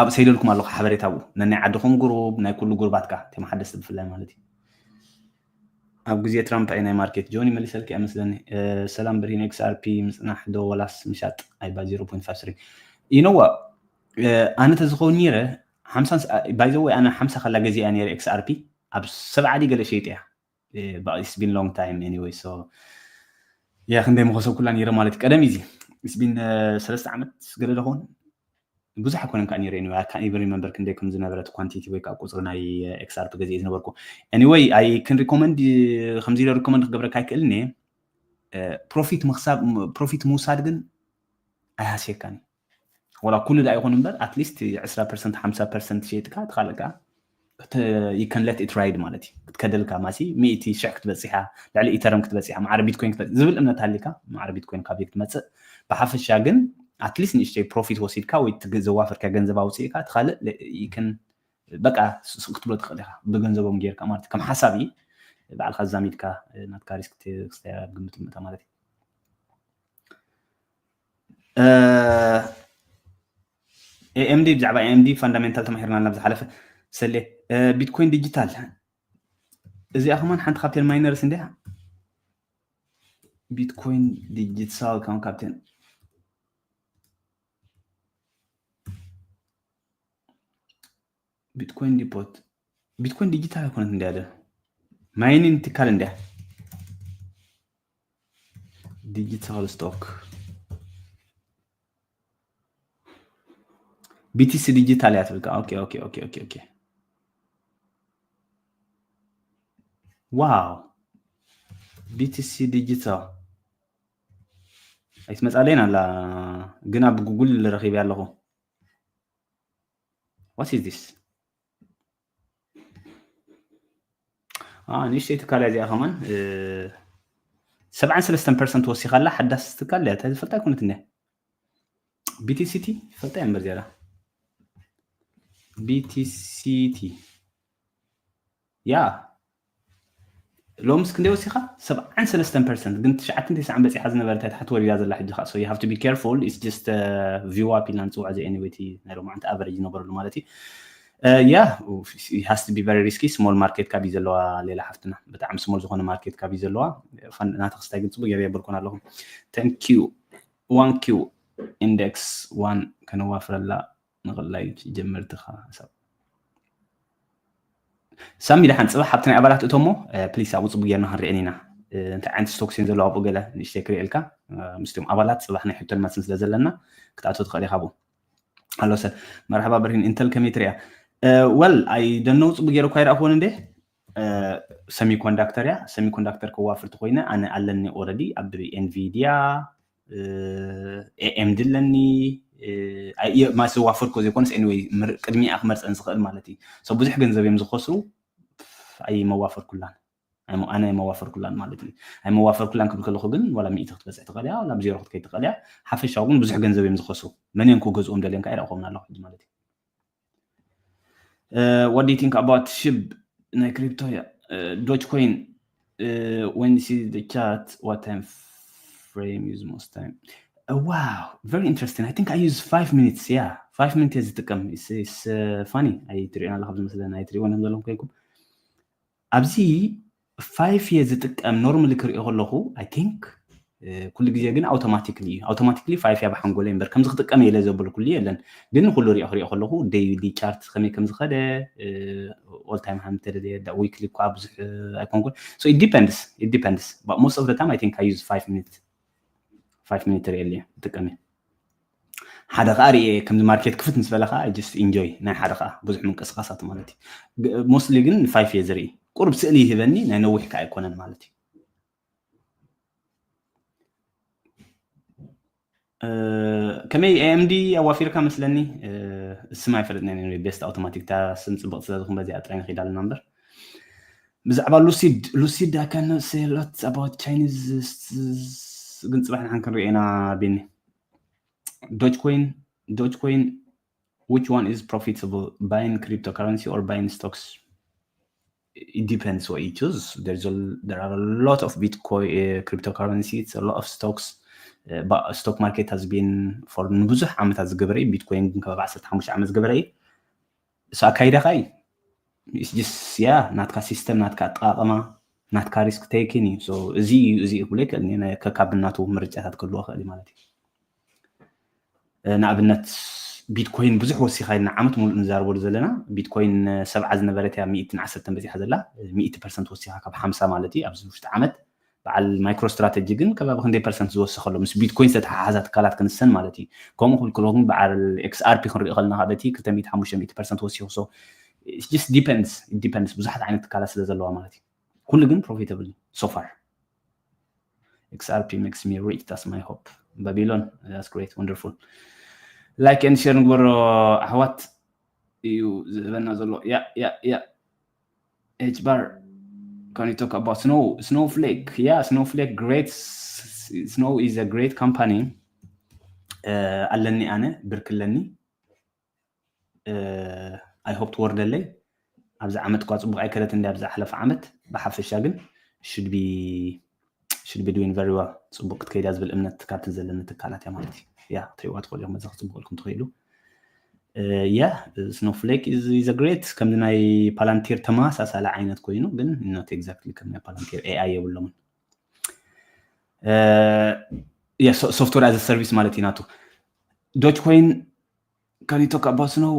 ኣብ ሰይደልኩም ኣለኹ ሓበሬታ ኣብኡ ነናይ ዓድኹም ግሩብ ናይ ኩሉ ግሩባትካ ተመሓደስቲ ብፍላይ ማለት እዩ። ኣብ ግዜ ትራምፕ ኣይ ናይ ማርኬት ጆኒ መሊሰልኪ እያ መስለኒ። ሰላም ብርሂን፣ XRP ምፅናሕ ዶ ወላስ ምሻጥ? ኣይባ ዜሮ ፖይንት ፋይቭ ስሪ። You know what? ኣነ ተዝኸውን ነይረ ሓምሳ፣ by the way ኣነ ሓምሳ ከላ ገዚኣ ነይረ XRP ኣብ ሰብዓ ድዩ ገለ ሸይጠያ። But it's been long time anyway, so ያ ክንደይ ምኸሰብኩላ ነይረ ማለት እዩ። ቀደም እዚ it's been ሰለስተ ዓመት ገለ ዶ ኸውን ብዙሕ ኣይኮነን ከዓ ነይሩ። Anyway I can't even remember ክንደይ ከም ዝነበረት ኳንቲቲ ወይ ከዓ ቁፅሪ ናይ XRP ገዚኤ ዝነበርኩ። Anyway I can recommend፣ ከምዚ ኢለ recommend ክገብረካ ኣይክእልን እየ። ፕሮፊት ምኽሳብ ፕሮፊት ምውሳድ ግን ኣይሃስየካን እዩ። ወላ ኩሉ ዳ ይኹን እምበር at least ዕስራ ፐርሰንት ሓምሳ ፐርሰንት ሸይጥካ ትኻልእ ከዓ you can let it ride ማለት እዩ። ክትከደልካ ማሲ ሚእቲ ሽሕ ክትበፅሕ እያ፣ ልዕሊ ኢተርም ክትበፅሕ እያ፣ ማዕረ ቢትኮይን ክትበፅሕ ዝብል እምነት ሃልካ ማዕረ ቢትኮይን ካብ ክትመፅእ ብሓፈሻ ግን at least ንእሽተይ ፕሮፊት ወሲድካ ወይ ዘዋፈርካ ገንዘብ ኣውፅእካ ትኻልእ you can በቃ ሱቅ ክትብሎ ትኽእል ኢኻ ብገንዘቦም ጌርካ ማለት እዩ። ከም ሓሳብ እዩ ባዕልካ ዛሚድካ ናትካ ሪስክ ክስተያ ግምት ምእታ ማለት እዩ። AMD ብዛዕባ AMD ፋንዳሜንታል ተማሂርና ናብ ዝሓለፈ ሰሌ ቢትኮይን ዲጂታል እዚኣ ከማን ሓንቲ ካብተን ማይነርስ እንዲያ ቢትኮይን ዲጂታል ከም ካብተን ቢትኮይን ዲፖት ቢትኮይን ዲጂታል ኣይኮነት እንዲያ ደ ማይኒን ትካል እንዲያ ዲጂታል ስቶክ BTC ዲጂታል እያ ትብልካ። ኦኬ ኦኬ ኦኬ ኦኬ ኦኬ ዋው BTC ዲጂታል ኣይትመጻለይን ኣላ ግን ኣብ ጉጉል ረኺበያ ኣለኹ። What is this? ንእሽተይ ትካል እዚኣ ከማን ሰብዓን ሰለስተን ፐርሰንት ወሲኻላ ሓዳስ ትካል እያ። እንታይ ዝፈልጣ ኣይኮነት እንዲያ BTCT ይፈልጣ እያ እምበር ዝያዳ BTCT ያ ሎምስ ክንደይ ወሲኻ? ሰብዓን ሰለስተን ፐርሰንት ግን ትሽዓትን ተስዓን በፂሓ ዝነበረ እንታይ ታሕቲ ወሪዳ ዘላ ሕጂ ከዓ so you have to be careful. It's just view up ኢልና ንፅውዖ እዚ anyway ናይ ሎማዓንቲ average ዝነበረሉ ማለት እዩ። ያ has to be very risky። Small market cap እዩ ዘለዋ ሌላ ሓፍትና ብጣዕሚ small ዝኾነ market cap እዩ ዘለዋ። ናተ ክስታይ ግን ፅቡቅ ገይረ የበልኩን ኣለኹ። Ten Q one Q index one ከነዋፍረላ ንቕላይ ጀመርትኻ ሓሳብ ሳሚ ደሓን ፅባሕ ኣብቲ ናይ ኣባላት እቶሞ please ኣብኡ ፅቡቅ ጌርና ክንሪአን ኢና። እንታይ ዓይነት ስቶክስ እየን ዘለዋ ኣብኡ ገለ ንእሽተይ ክሪኤልካ ምስቶም ኣባላት ፅባሕ ናይ ሕቶን መልስን ስለ ዘለና ክትኣቶ ትኽእል ኢኻ ኣብኡ። ኣሎ ሰብ መርሓባ ብርሂን ኢንተል ከመይ ትሪኣ? Well ኣይደነው ፅቡቅ ገይረ እኳ ይረኣኽዎን እንዴ ሰሚኮንዳክተር እያ። ሰሚኮንዳክተር ከዋፍር ተኮይነ ኣነ ኣለኒ already ኣብ ኤንቪዲያ AMD ኣለኒ ማስ ዋፈርኮ ዘይኮነስ anyway ቅድሚኣ ክመርፀን ዝኽእል ማለት እዩ። ብዙሕ ገንዘብ እዮም ዝኸስሩ ኣይመዋፈርኩላን ኣነ ኣይመዋፈርኩላን ማለት እዩ። ኣይመዋፈርኩላን ክብል ከለኹ ግን ዋላ ሚእቲ ክትበፅሕ ትኽእል እያ ናብ ዜሮ ክትከይድ ትኽእል እያ። ሓፈሻዊ ግን ብዙሕ ገንዘብ እዮም ዝኸስሩ መን እዮም ክገዝኦም ደልዮም ከዓ ይረእኹም ኣለኹ ሕጂ ማለት እዩ። What do you think about ሽብ ናይ ክሪፕቶ እያ Dogecoin? When you see the chart what time frame use most time? Wow, very interesting. I think I use five minutes. Yeah, five minutes እየ ዝጥቀም። Funny ኣይትሪኦን ኣለኹ ዝመስለኒ ኣይትሪእዎን ዘለኹም ኮይንኩም ኣብዚ five እየ ዝጥቀም normally ክሪኦ ከለኹ I think ኩሉ ግዜ ግን automatically እዩ። Automatically five እያ ብሓንጎለይ እምበር ከምዚ ክጥቀም እየ ኢለ ዘበልኩሉ የለን። ግን ንኩሉ ሪኦ ክሪኦ ከለኹ daily chart ከመይ ከም ዝኸደ all time high እንተደለየ weekly እኳ ብዙሕ ኣይኮንኩን። So it depends, it depends, but most of the time I think I use five minutes. Five minutes ሪኦ እየ ዝጥቀም እየ ሓደ ከዓ ርእ ከምዚ ማርኬት ክፍት ምስ በለ ከዓ just enjoy ናይ ሓደ ከዓ ብዙሕ ምንቅስቃሳት ማለት እዩ። Mostly ግን five እየ ዝርኢ ቁሩብ ስእሊ ይህበኒ ናይ ነዊሕ ከዓ ኣይኮነን ማለት እዩ። ከመይ AMD ኣዋፊርካ መስለኒ? ስም ኣይፈልጥና። Best Automatic፣ እታ ስም ፅብቕቲ ስለዝኹን በዚኣ ጥራይ ንኺድ ኣለና እምበር። ብዛዕባ ሉሲድ ሉሲድ I cannot say a lot about Chinese፣ ግን ፅባሕ ንሓን ክንሪኦ ኢና። ቢኒ፣ Dogecoin Dogecoin, which one is profitable, buying cryptocurrency or buying stocks? It depends what you choose. There's a, there are a lot of Bitcoin, uh, cryptocurrency. It's a lot of stocks. Uh, but stock market has been for ንብዙሕ ዓመታት ዝገበረ እዩ። ቢትኮይን ግን ከባቢ ዓሰርተ ሓሙሽተ ዓመት ዝገበረ እዩ። እሱ ኣካይዳ ኸ እዩ። It's just, yeah፣ ናትካ ሲስተም፣ ናትካ ኣጠቃቀማ፣ ናትካ risk taking እዩ። So እዚ እዩ፣ እዚ እዩ ክብሎ ይክእል። ከካብ ናቱ ምርጫታት ክህልዎ ክእል እዩ ማለት እዩ። ንኣብነት ቢትኮይን ብዙሕ ወሲኻ ኢልና ዓመት ሙሉእ ንዛረበሉ ዘለና። ቢትኮይን ሰብዓ ዝነበረት እያ ሚእትን ዓሰርተን በፂሓ ዘላ። ሚእቲ ፐርሰንት ወሲኻ ካብ ሓምሳ ማለት እዩ ኣብዚ ውሽጢ ዓመት። በዓል ማይክሮ ስትራተጂ ግን ከባቢ ክንደይ ፐርሰንት ዝወሰኸሎ ምስ ቢትኮይን ዝተተሓሓዛ ትካላት ክንሰን ማለት እዩ። ከምኡ ክብል ከለኹ ግን በዓል XRP ክንሪኦ ከለና ካብ በቲ ክልተ ሚእቲ ሓሙሽተ ሚእቲ ፐርሰንት ወሲኹ። So it just depends፣ it depends። ብዙሓት ዓይነት ትካላት ስለ ዘለዋ ማለት እዩ። ኩሉ ግን profitable so far። XRP makes me rich, that's my hope። ባቢሎን፣ that's great, wonderful። Like and share ንግበሮ ኣሕዋት። እዩ ዝህበና ዘሎ። Yeah, yeah, yeah. H bar, can you talk about Snow? Snowflake, yeah, Snowflake, great. Snow is a great company. ኣለኒ ኣነ፣ ብርክ ኣለኒ። I hope ትወርደለይ። ኣብዚ ዓመት እኳ ፅቡቅ ኣይከደት እንዲ ኣብዚ ሓለፈ ዓመት። ብሓፈሻ ግን should be should be doing very well። ፅቡቅ ክትከይዳ ዝብል እምነት ካብተን ዘለኒ ትካላት እያ ማለት እዩ። ያ ክትሪእዋ ትኽእሉ ኢኹም፣ መዘኽ ፅቡቅ ኢልኩም ትኽእሉ። Yeah, Snowflake is a great፣ ከምዚ ናይ ፓላንቲር ተመሳሳሊ ዓይነት ኮይኑ ግን not exactly ከም ናይ ፓላንቲር AI የብሎምን። Yeah, software as a service ማለት እዩ ናቱ። Dogecoin፣ can you talk about Snow?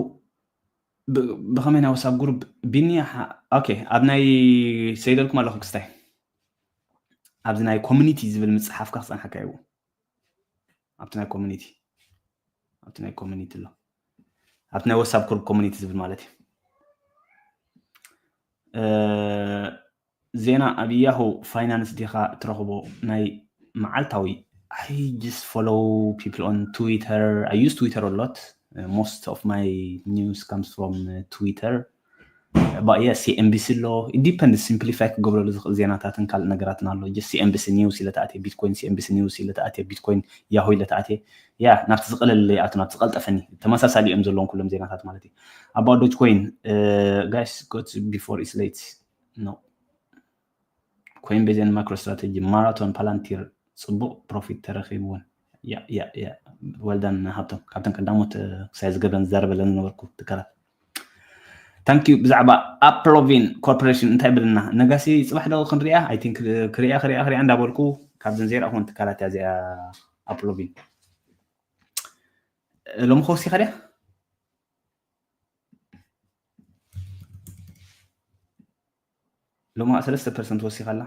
ብኸመይ ናብ WhatsApp group ቢኒ? Okay፣ ኣብ ናይ ሰይደልኩም ኣለኹ ክስታይ፣ ኣብዚ ናይ community ዝብል ምፅሓፍካ ክፀንሓካ እዩ። ኣብቲ ናይ community ኣብቲ ናይ community ኣሎ፣ ኣብቲ ናይ WhatsApp group community ዝብል ማለት እዩ። ዜና ኣብ Yahoo Finance ዲኻ ትረኽቦ ናይ መዓልታዊ? I just follow people on Twitter. I use Twitter a lot. Most of my news comes from Twitter. But yeah, CNBC ኣሎ። It depends። Simplify ክገብረሉ ዝኽእል ዜናታትን ካልእ ነገራትን ኣሎ። Just CNBC news ኢለ ተኣትየ፣ ቢትኮይን CNBC news ኢለ ተኣትየ፣ ቢትኮይን Yahoo ኢለ ተኣትየ። Yeah፣ ናብቲ ዝቐለለ ይኣቱ፣ ናብቲ ዝቐልጠፈኒ። ተመሳሳሊ እዮም ዘለዎም ኩሎም ዜናታት ማለት እዩ። About Dogecoin, guys, go to before it's late. No. Coinbase and MicroStrategy፣ Marathon፣ Palantir ፅቡቅ profit ተረኺብወን። Yeah, yeah, yeah. Well done ሃብቶም። ካብተን ቀዳሞት ክሳይ ዝገብረን ዝዛረበለን ዝነበርኩ ትካላት። Thank you። ብዛዕባ Applovin Corporation እንታይ ብልና? ነጋሲ ፅባሕ ዶ ክንሪኣ? I think ክሪኣ ክሪኣ ክሪኣ እንዳበልኩ ካብዘን ዘይረኣኹን ትካላት እያ እዚኣ። Applovin ሎሚ ከወሲኻ ድያ? ሎሚ ሰለስተ ፐርሰንት ወሲኻ ኣላ።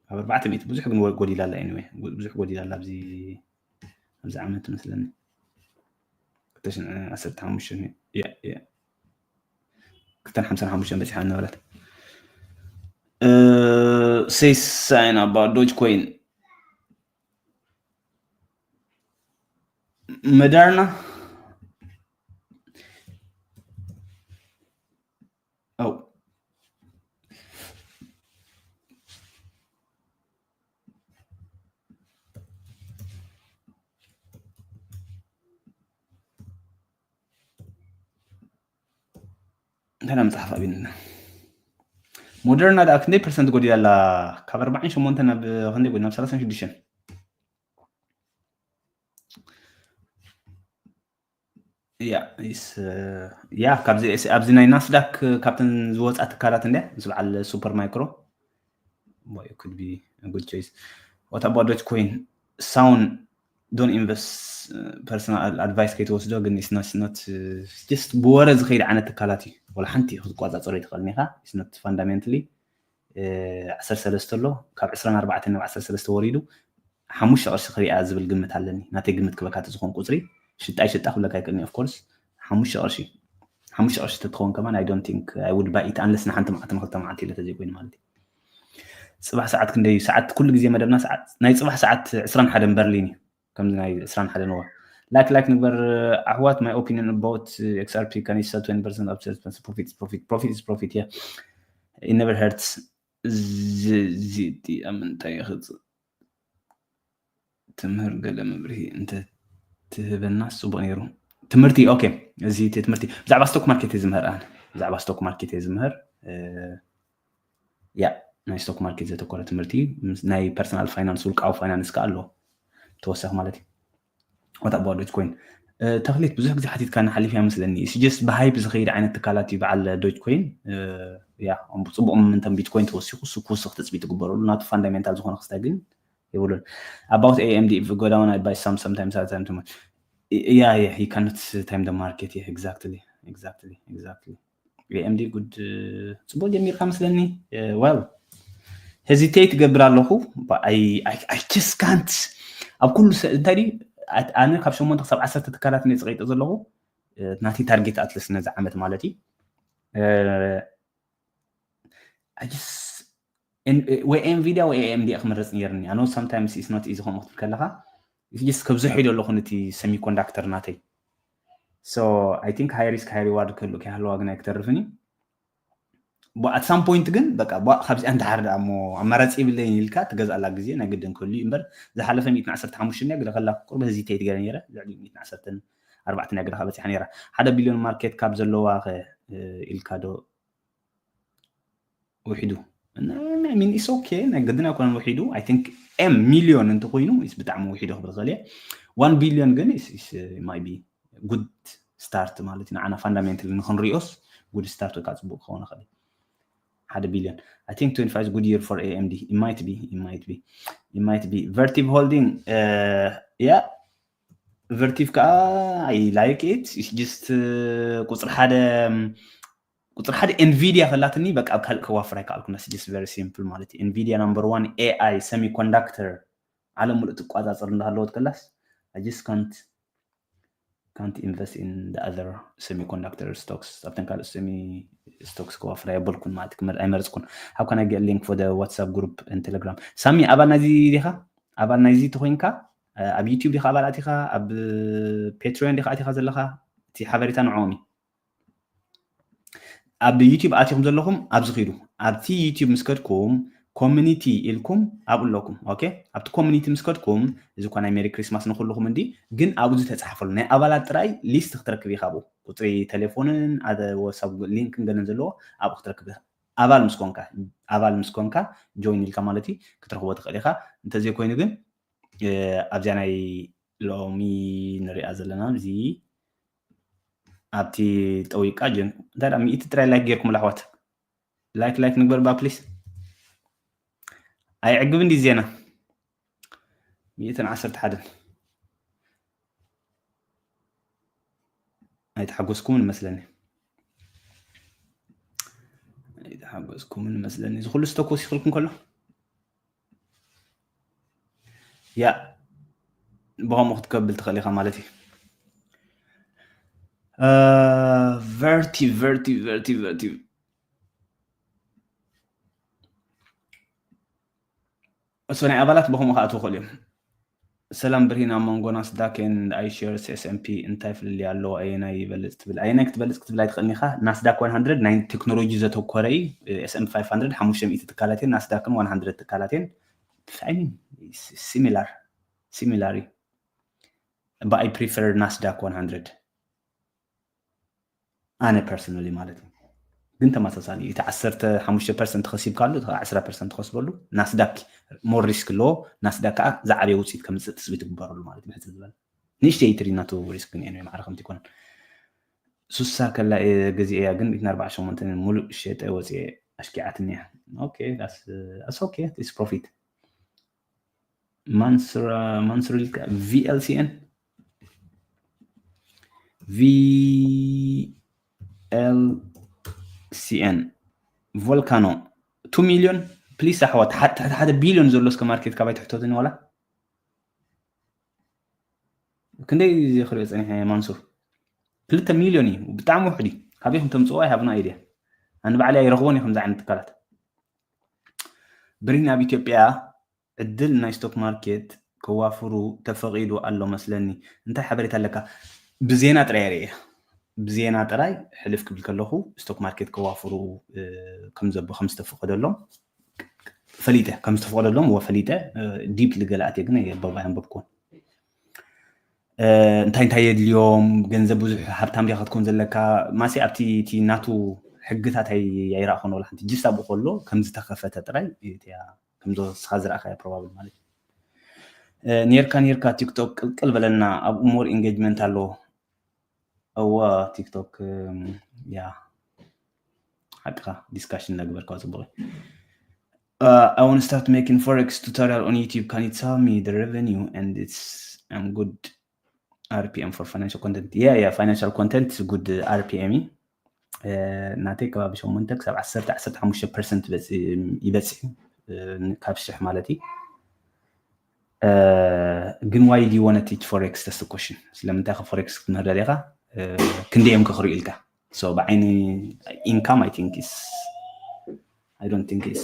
ካብ ኣርባዕተ ሚእቲ ብዙሕ ግን ጎዲላ ኣላ። Anyway፣ ብዙሕ ጎዲላ ኣላ ኣብዚ ኣብዚ ዓመት መስለኒ። ክልተ ሽሕን ዓሰርተ ሓሙሽተን፣ yeah, yeah። ክልተን ሓምሳን ሓሙሽተን በፂሓ ነበረት። Say something about Dogecoin። Moderna። Oh. እንታይ መፅሓፍ ኣቢልና? ሞደርና ደኣ ክንደይ ፐርሰንት ጎዲላ ኣላ? ካብ ኣርባዓን ሸሞንተ ናብ ክንደይ ጎዲላ? ናብ ሰላሳን ሽዱሽተን። ያ ያ ኣብዚ ናይ ናስዳክ ካብተን ዝወፃ ትካላት እንድያ ምስ በዓል ሱፐር ማይክሮ። Boy, it could be a good choice. What about Dogecoin? Sound don't invest, personal advice ከይትወስዶ፣ ግን it's not, it's not, just ብወረ ዝኸይድ ዓይነት ትካላት እዩ። ወላ ሓንቲ ክትቆፃፀሮ ይትኽእል ኢኻ። It's not fundamentally ዓሰርተ ሰለስተ ኣሎ፣ ካብ ዕስራን ኣርባዕተን ናብ ዓሰርተ ሰለስተ ወሪዱ ሓሙሽተ ቅርሺ ክሪኣ ዝብል ግምት ኣለኒ። ናተይ ግምት ክበካ ተዝኾን ቁፅሪ ሽጣ ይሽጣ ክብለካ ይክእልኒ። Of course ሓሙሽተ ቅርሺ ሓሙሽተ ቅርሺ ተትኸውን ከማን I don't think I would buy it unless ንሓንቲ መዓልቲ ንክልተ መዓልቲ ኢለ ተዘይኮይኑ ማለት እዩ። ፅባሕ ሰዓት ክንደይ እዩ? ሰዓት ኩሉ ግዜ መደብና ሰዓት ናይ ፅባሕ ሰዓት ዕስራን ሓደን በርሊን እዩ። ከምዚ ናይ ዕስራን ሓደን እዋ like like ንግበር ኣሕዋት። My opinion about XRP can sell twenty percent upside profit profit profit is profit yeah it never hurts። እዚ ኣብ ምንታይ ይኽጽእ ትምህር ገለ መብርሂ እንተ ትህበና ጽቡቅ ነይሩ። ትምህርቲ okay፣ እዚ ትምህርቲ ብዛዕባ stock market እየ ዝምህር ኣነ ብዛዕባ stock market እየ ዝምህር። ያ ናይ stock market ዘተኮረ ትምህርቲ ናይ personal finance ውልቃዊ finance ከ ኣሎ ተወሳኺ ማለት እዩ። What about Dogecoin? ተክሊት ብዙሕ ግዜ ሓቲትካና ሓሊፍ እያ መስለኒ። It's just ብሃይፕ ዝኸይድ ዓይነት ትካላት እዩ በዓል Dogecoin። ያ ጽቡቅ momentum Bitcoin ተወሲኹ እሱ ክውስኽ ትጽቢት ትግበረሉ ናቱ fundamental ዝኾነ ክስታይ ግን የብሉን። About AMD if go down I buy some sometimes at time to yeah yeah he cannot time the market yeah exactly exactly exactly AMD good ጽቡቅ ጀሚርካ መስለኒ። Well hesitate ትገብር ኣለኹ። I just can't ኣብ ኩሉ ኣነ ካብ ሸሞንተ ክሳብ ዓሰርተ ትካላት እየ ዝቀይጠ ዘለኹ። ናተይ target at least ነዚ ዓመት ማለት እዩ። ወይ Nvidia ወይ AMD ክምረፅ ነይርኒ። I know sometimes it's not easy ከምኡ ክትብል ከለካ just ከብዝሖ ይደለኹ ነቲ semiconductor ናተይ። So I think high risk high reward ክህሉ ከይሃለዋ ግን ኣይክተርፍን እዩ። At some point ግን በቃ ካብዚኣ እንድሓር ደኣ እሞ ኣማራፂ ይብለይን ኢልካ ትገዝኣላ ግዜ ናይ ግድን ክህሉ እዩ እምበር ዝሓለፈ ሚእትን ዓሰርተ ሓሙሽተን እያ ገለ ከላ ቁርብ hesitate ገለ ነይረ ልዕሊ ሚእትን ዓሰርተን ኣርባዕተን እያ ገለ ከበፂሓ ነይራ ሓደ ቢልዮን market cap ዘለዋ ከ ኢልካ ዶ ውሒዱ ሚን ኢስ ኦኬ ናይ ግድን ኣይኮነን ውሒዱ I think M ሚልዮን እንተኮይኑ ብጣዕሚ ውሒዱ ክብል ክእል one billion ግን might be good start ማለት እዩ ንዓና fundamental ንክንሪኦስ good start ወይ ከዓ ፅቡቅ ክኸውን ይኽእል ሓደ ቢልዮን I think twenty-five is good year for AMD it might be it might be it might be Vertiv holding yeah Vertiv ከዓ I like it just ቁፅሪ ሓደ ቁፅሪ ሓደ Nvidia ከላትኒ በቃ ኣብ ካልእ ከዋፍር ኣይከኣልኩን just very simple ማለት እዩ Nvidia number one AI semiconductor ዓለም ሙሉእ ትቋፃፀር እንዳሃለወት ከላስ I just can't can't invest in the other semiconductor stocks ኣብተን ካልእ semi stocks ከዋፍር ኣይበልኩን ማለት ኣይመረፅኩን how can I get link for the WhatsApp group and Telegram ሳሚ ኣባል ናይዚ ዲኻ ኣባል ናይዚ ተኮይንካ ኣብ YouTube ዲኻ ኣባል ኣቲኻ ኣብ Patreon ዲኻ ኣቲኻ ዘለኻ እቲ ሓበሬታ ንዕኦም እዩ ኣብ YouTube ኣቲኹም ዘለኹም ኣብዚ ኺዱ ኣብቲ YouTube ምስ ከድኩም community ኢልኩም ኣብኡ ኣለኩም okay ኣብቲ community ምስ ከድኩም እዚ እኳ ናይ Merry Christmas ንኩልኹም እንዲ ግን ኣብኡ ዝተፃሓፈሉ ናይ ኣባላት ጥራይ list ክትረክብ ኢኻ ኣብኡ ቁፅሪ ቴሌፎንን WhatsApp link ን ገለን ዘለዎ ኣብኡ ክትረክብ ኢኻ ኣባል ምስ ኮንካ ኣባል ምስ ኮንካ join ኢልካ ማለት እዩ ክትረኽቦ ትኽእል ኢኻ እንተዘይኮይኑ ግን ኣብዚኣ ናይ ሎሚ ንሪኣ ዘለና ኣብዚ ኣብቲ ጠዊቃ ጀን እንታይ ደኣ ሚእቲ ጥራይ like ጌርኩም ኣሕዋት like like ንግበር ባ please ኣይዕግብ እንዲ ዜና ሚእትን ዓሰርተ ሓደን ኣይተሓጎስኩምን መስለኒ ኣይተሓጎስኩምን መስለኒ እዚ ኩሉ ዝተኮስ ይኽልኩም ከሎ ያ ብኸምኡ ክትከብል ትኽእል ኢኻ ማለት እዩ Vertiv Vertiv Vertiv Vertiv እሶ ናይ ኣባላት ብኸምኡ ክኣትዉ ይኽእሉ እዮም ሰላም ብርሂን ኣብ መንጎ ናስዳክ and iShares S&P እንታይ ፍልልይ ኣለዎ ኣየናይ ይበልፅ ትብል ኣየናይ ክትበልፅ ክትብል ኣይትኽእልን ኢኻ ናስዳክ one hundred ናይ ቴክኖሎጂ ዘተኮረ እዩ S&P five hundred ሓሙሽተ ሚእቲ ትካላት እየን ናስዳክን one hundred ትካላት እየን similar similar but I prefer ናስዳክ one hundred ኣነ personally ማለት እዩ ግን ተመሳሳሊ እዩ እቲ ዓሰርተ ሓሙሽተ percent ከሲብካሉ እቲ ዕስራ percent ትኸስበሉ ናስዳክ more risk ኣለዎ ናስዳክ ከዓ ዝዓበየ ውፅኢት ከምፅእ ትፅቢት ትግበረሉ ማለት እዩ ብሕፅር ዝበለ ንእሽተይ ትሪ ናቱ risk ግን anyway ማዕረ ከምቲ ይኮነን ሱሳ ከላ እየ ገዚኤያ ግን ሚእትን ኣርባዓን ሸሞንተን ሙሉእ ሸጠ ወፅኤ ኣሽኪዓትኒ እያ okay that's okay it's profit ማንሱር ኢልካ VLCN VLCN Volcano two million please ኣሕዋት ሓደ ቢልዮን ዘሎ እስከ ማርኬት ካባይ ትሕተቱኒ ዋላ ክንደይ ክሪኦ ፀኒሐ ማንሱር ክልተ ሚልዮን እዩ ብጣዕሚ ውሕድ እዩ ካበይ ከም ተምፅኦ I have no idea ኣነ ባዕለይ ኣይረኽቦን እዩ ከምዚ ዓይነት ትካላት ብሪን ኣብ ኢትዮጵያ ዕድል ናይ stock market ከዋፍሩ ተፈቒዱ ኣሎ መስለኒ። እንታይ ሓበሬታ ኣለካ? ብዜና ጥራይ ርእየ፣ ብዜና ጥራይ ሕልፍ ክብል ከለኹ ስቶክ ማርኬት ከዋፍሩ ከም ዘብ ከም ዝተፈቐደሎም ፈሊጠ፣ ከም ዝተፈቐደሎም ወ ፈሊጠ። ዲፕ ልገለ ኣትየ ግን የበባ ያንበብኩን። እንታይ እንታይ የድልዮም፣ ገንዘብ ብዙሕ ሃብታም ዲኻ ክትኮን ዘለካ፣ ማሲ ኣብቲ እቲ ናቱ ሕግታት ኣይረእኹን። ወላ ሓንቲ ጅስ ኣብኡ ከሎ ከም ዝተኸፈተ ጥራይ እቲያ ከም ንስኻ ዝረእኻያ ፕሮባብል ማለት እዩ። ኔርካ ኔርካ ቲክቶክ ቅልቅል በለና፣ ኣብኡ ሞር ኢንጌጅመንት ኣለዎ። እወ ቲክቶክ ያ ሓቅኻ ዲስካሽን እናገበርካ ጽቡቕ። Uh, I want to start making forex tutorial on YouTube. Can you tell me the revenue and it's I'm good R P M for financial content? Yeah, yeah, financial content is good R P M. ናተይ ከባቢ ሸሞንተ ክሳብ ዓሰርተ ዓሰርተ ሓሙሽተ ፐርሰንት ይበፅሕ፣ ካብ ሽሕ ማለት እዩ። ግን why do you want to teach forex? That's the question. ስለምንታይ ከ ፎሬክስ ክትምህር ደሊኻ? ክንደይ እዮም ክኽርዩ ኢልካ? So ብዓይኒ ኢንካም I think is I don't think is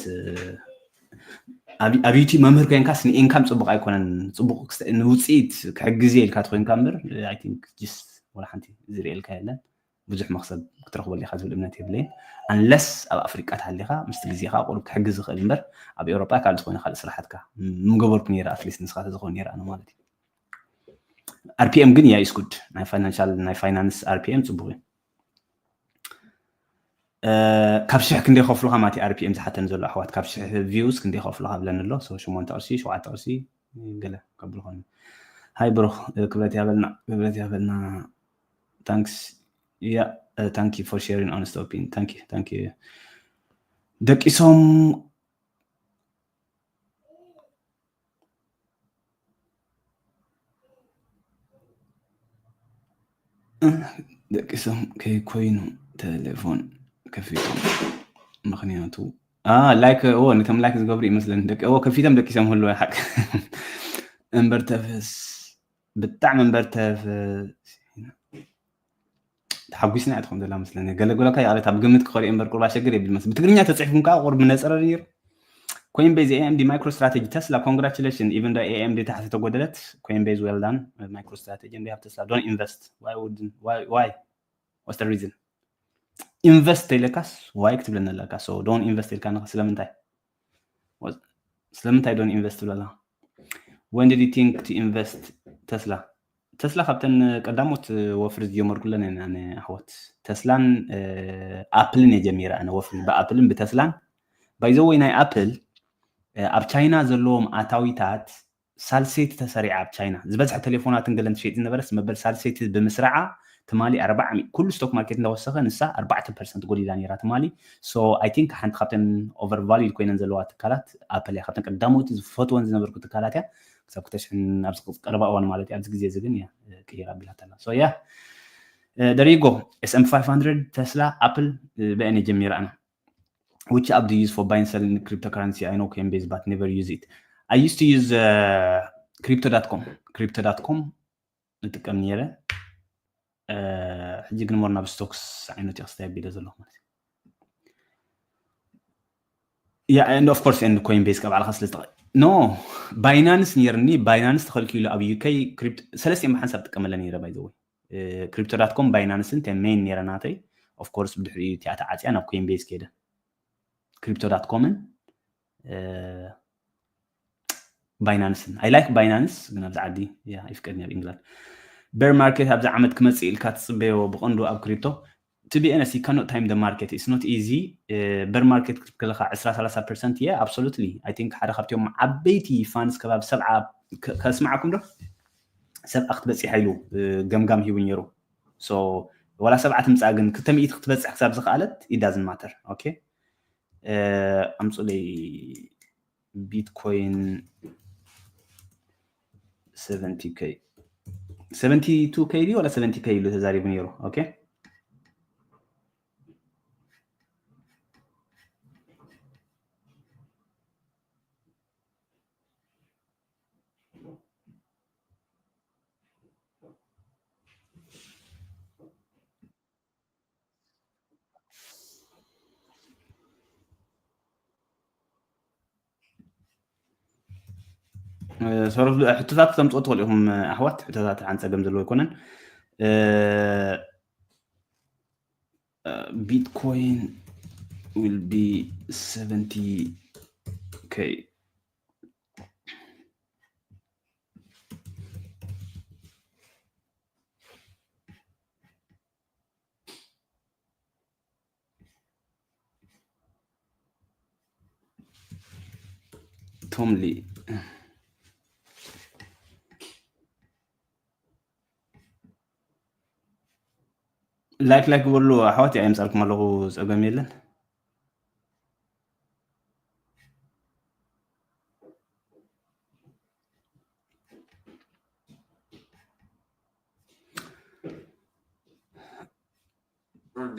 ኣብ ዩቲብ መምህር ኮይንካስ ንኢንካም ፅቡቅ ኣይኮነን። ፅቡቅ ንውፅኢት ክሕግዝ ኢልካ ተኮይንካ እምበር I think just ወላ ሓንቲ ዝርእየልካ የለን። ብዙሕ መክሰብ ክትረኽበሉ ኢኻ ዝብል እምነት የብለይን። ኣንለስ ኣብ ኣፍሪቃ ተሃሊኻ ምስቲ ግዜኻ ቁሩብ ክሕግዝ ዝኽእል እምበር ኣብ ኤውሮጳ ካልእ ዝኾነ ካልእ ስራሓትካ ምገበርኩ ነይረ። ኣትሊስት ንስኻ ተዝኸውን ነይረ ኣነ ማለት እዩ። ኣርፒኤም ግን yeah is good። ናይ ፋይናንሻል ናይ ፋይናንስ ኣርፒኤም ፅቡቅ እዩ። ካብ ሽሕ ክንደይ ከፍሉካ ማለት ኣርፒኤም ዝሓተን ዘሎ ኣሕዋት ካብ ሽሕ ቪውስ ክንደይ ከፍሉካ ብለኒ ኣሎ። ሸሞንተ ቅርሺ ሸውዓተ ቅርሺ ገለ ከብል ኮይኑ። ሃይ ብሩክ ክብረት ያበልና ክብረት ያበልና። Thanks. Yeah, uh, thank you for sharing honest opinion. Thank you, thank you. ደቂሶም ደቂሶም ከይኮይኑ ቴሌፎን ከፊቶም ምክንያቱ ላይክ ነቶም ላይክ ዝገብሩ ይመስለኒ ደቂ ከፊቶም ደቂሶም ህሉ ሓቅ እምበር ተፈስ ብጣዕሚ እምበር ተፈስ ተሓጒስና እያ ትኾን ዘላ መስለኒ። ገለገለካ ይቕሬታ፣ ብግምት ክኸሪኦ እምበር ቁርብ ኣሸግር የብል መስል። ብትግርኛ ተጽሒፉን ከዓ ቁርብ ምነጸረ ነይሩ። ኮይንቤዝ፣ ኤኤምዲ፣ ማይክሮ ስትራቴጂ፣ ተስላ፣ ኮንግራቹሌሽን። ኢቨን ዶ ኤኤምዲ ታሕቲ ተጎደለት ኮይንቤዝ ዌል ዳን። ማይክሮ ስትራቴጂ እንዲያ ተስላ ዶን ኢንቨስት ዋይ ውድን ዋይ ዋይ ዋስ ሪዝን ኢንቨስት ተይለካስ ዋይ ክትብለና ኣለካ። ሶ ዶን ኢንቨስት ኢልካ ንኸ ስለምንታይ ስለምንታይ ዶን ኢንቨስት ትብለላ? When did you think to invest? ተስላ ተስላ ካብተን ቀዳሞት ወፍሪ ዝጀመርኩለን ኣነ ኣሕዋት ተስላን ኣፕልን እየ ጀሚረ ኣነ ወፍሪ ብኣፕልን ብተስላን ባይዘወይ ናይ ኣፕል ኣብ ቻይና ዘለዎም ኣታዊታት ሳልሰይቲ ተሰሪዓ ኣብ ቻይና ዝበዝሐ ቴሌፎናትን ገለን ትሸይጥ ዝነበረስ መበል ሳልሰይቲ ብምስራዓ ትማሊ ኣርባዓ ሚእቲ ኩሉ ስቶክ ማርኬት እንዳወሰኸ ንሳ ኣርባዕተ ፐርሰንት ጎሊላ ነይራ ትማሊ። So I think ሓንቲ ካብተን ኦቨር ቫሉድ ኮይነን ዘለዋ ትካላት ኣፕል እያ። ካብተን ቀዳሞቲ ዝፈትወን ዝነበርኩ ትካላት እያ። ክሳብ ክልተ ሽሕን ኣብዚ ቀረባ እዋን ማለት እዩ። ኣብዚ ግዜ እዚ ግን እያ ቅይር ኣቢላታ ኣላ። So yeah, there you go. S and P five hundred፣ ተስላ፣ ኣፕል ብአን ጀሚራ ኣነ። Which app do you use for buying selling cryptocurrency? I know Coinbase but never use it. I used to use uh, crypto.com. Crypto.com ንጥቀም ነይረ። ሕጂ ግን ሞር ናብ ስቶክስ ዓይነት ክስታይ ኣቢለ ዘለኹ ማለት እዩ። Yeah, and of course and ኮይንቤዝ ካብ ዓለኻ ስለ ዝጠቐ no ባይናንስ ነይርኒ። ባይናንስ ተኸልኪሉ ኣብ ዩኬ ክሪፕቶ ሰለስተ እየን ብሓንሳብ ጥቀመለ ነይረ። By the way crypto.com ባይናንስን ተ ሜን ነይረ ናተይ። Of course ብድሕሪኡ እቲኣ ተዓፅያ ናብ ኮይንቤዝ ከይደ። Crypto.com ን ባይናንስን I like ባይናንስ ግን ኣብዚ ዓዲ ይፍቀድኒ ኣብ ኢንግላንድ። Bear market ኣብዚ ዓመት ክመፅእ ኢልካ ትፅበዮ ብቐንዱ ኣብ ክሪፕቶ? To be honest, you cannot time the market. It's not easy. Bear market ክትብል ከለካ ዕስራ ሰላሳ ፐርሰንት እየ። Absolutely. I think ሓደ ካብቲኦም ዓበይቲ ፋንስ ከባቢ ሰብዓ ከስምዓኩም ዶ ሰብዓ ክትበፂሕ ኢሉ ገምጋም ሂቡ ነይሩ። So ዋላ ሰብዓ ትምፃእ ግን ክልተ ሚእቲ ክትበፅሕ ክሳብ ዝኸኣለት it doesn't matter. Okay. ኣምፁለይ ቢትኮይን ሰቨንቲ ኬ ሰቨንቲ ቱ ኬ ድዩ ዋላ ሰቨንቲ ኬ ኢሉ ተዛሪቡ ነይሩ። Okay. ሰረፍ ሕቶታት ክተምፅኦ ትኽእሉ ኢኹም ኣሕዋት። ሕቶታት ሓን ፀገም ዘለዎ ኣይኮነን። Bitcoin will be seventy K. Tom Lee. ላይክ ላይክ ግበሉ ኣሕዋት። ኣየምፃልኩም ኣለኹ፣ ፀገም የለን።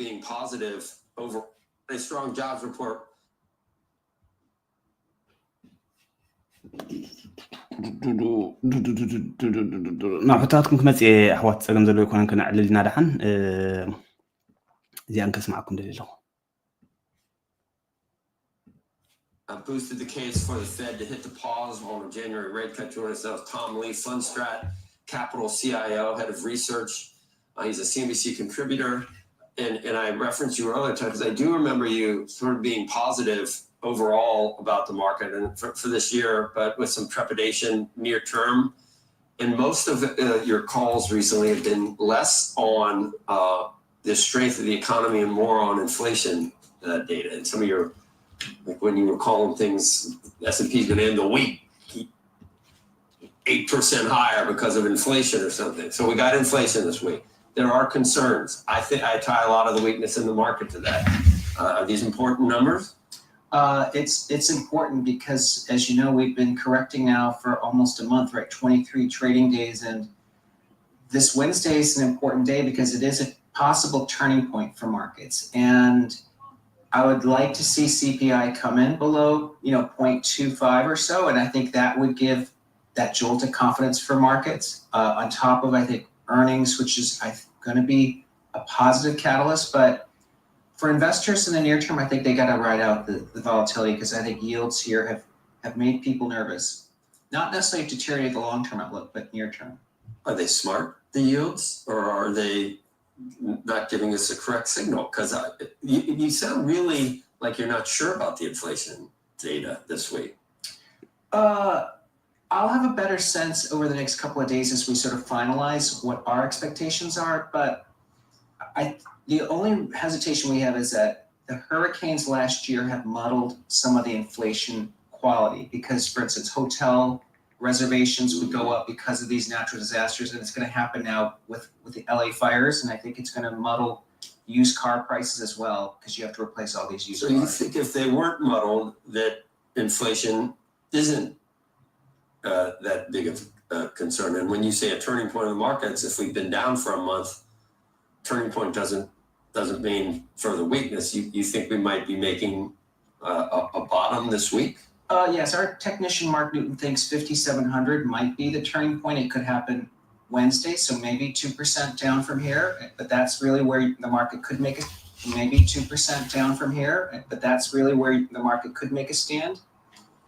Being positive over a strong jobs report. ናብ ሕቶታትኩም ክመፅእ እየ ኣሕዋት፣ ፀገም ዘለዎ ኣይኮነን። ከነዕልል ኢና ደሓን። እዚኣን ከስማዕኩም ደልየ ኣለኹ። I boosted the case for the Fed to hit the pause on a January rate cut. Joining us now is Tom Lee, Fundstrat Capital C I O, head of research. Uh, he's a C N B C contributor. And, and I referenced you earlier, Tom, because I do remember you sort of being positive overall about the market and for, for this year, but with some trepidation near term. And most of uh, your calls recently have been less on uh, the strength of the economy and more on inflation uh, data. And some of your, like when you were calling things, S and P is going to end the week eight percent higher because of inflation or something. So we got inflation this week. There are concerns. I think I tie a lot of the weakness in the market to that. Uh, are these important numbers? Uh, it's it's important because, as you know, we've been correcting now for almost a month, right? twenty-three trading days, and this Wednesday is an important day because it is a possible turning point for markets. And I would like to see C P I come in below, you know, zero point two five or so, and I think that would give that jolt of confidence for markets. Uh, on top of, I think, earnings, which is going to be a positive catalyst, but for investors in the near term, I think they got to ride out the, the volatility because I think yields here have, have made people nervous. Not necessarily deteriorated the long term outlook, but near term. Are they smart, the yields, or are they not giving us a correct signal? Because you, you sound really like you're not sure about the inflation data this week. Uh, I'll have a better sense over the next couple of days as we sort of finalize what our expectations are. But I, the only hesitation we have is that the hurricanes last year have muddled some of the inflation quality because, for instance, hotel reservations would go up because of these natural disasters, and it's going to happen now with, with the L A fires, and I think it's going to muddle used car prices as well because you have to replace all these used So cars. You think if they weren't muddled, that inflation isn't uh, that big of a concern? And when you say a turning point in the markets, if we've been down for a month, turning point doesn't doesn't mean further weakness. You you think we might be making uh, a, a bottom this week? Uh, yes, our technician Mark Newton thinks fifty-seven hundred might be the turning point. It could happen Wednesday, so maybe two percent down from here, but that's really where the market could make it. Maybe two percent down from here, but that's really where the market could make a stand.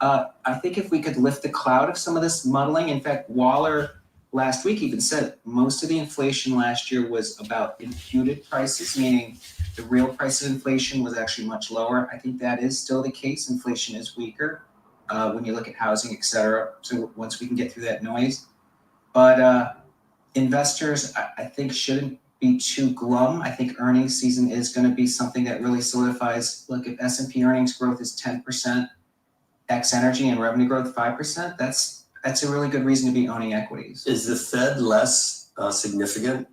Uh, I think if we could lift the cloud of some of this muddling, in fact, Waller last week even said most of the inflation last year was about imputed prices, meaning the real price of inflation was actually much lower. I think that is still the case. Inflation is weaker uh, when you look at housing, et cetera. So once we can get through that noise, but uh, investors, I, I think, shouldn't be too glum. I think earnings season is going to be something that really solidifies. Look, if S and P earnings growth is ten percent, X energy and revenue growth five percent, that's that's a really good reason to be owning equities. Is the Fed less uh, significant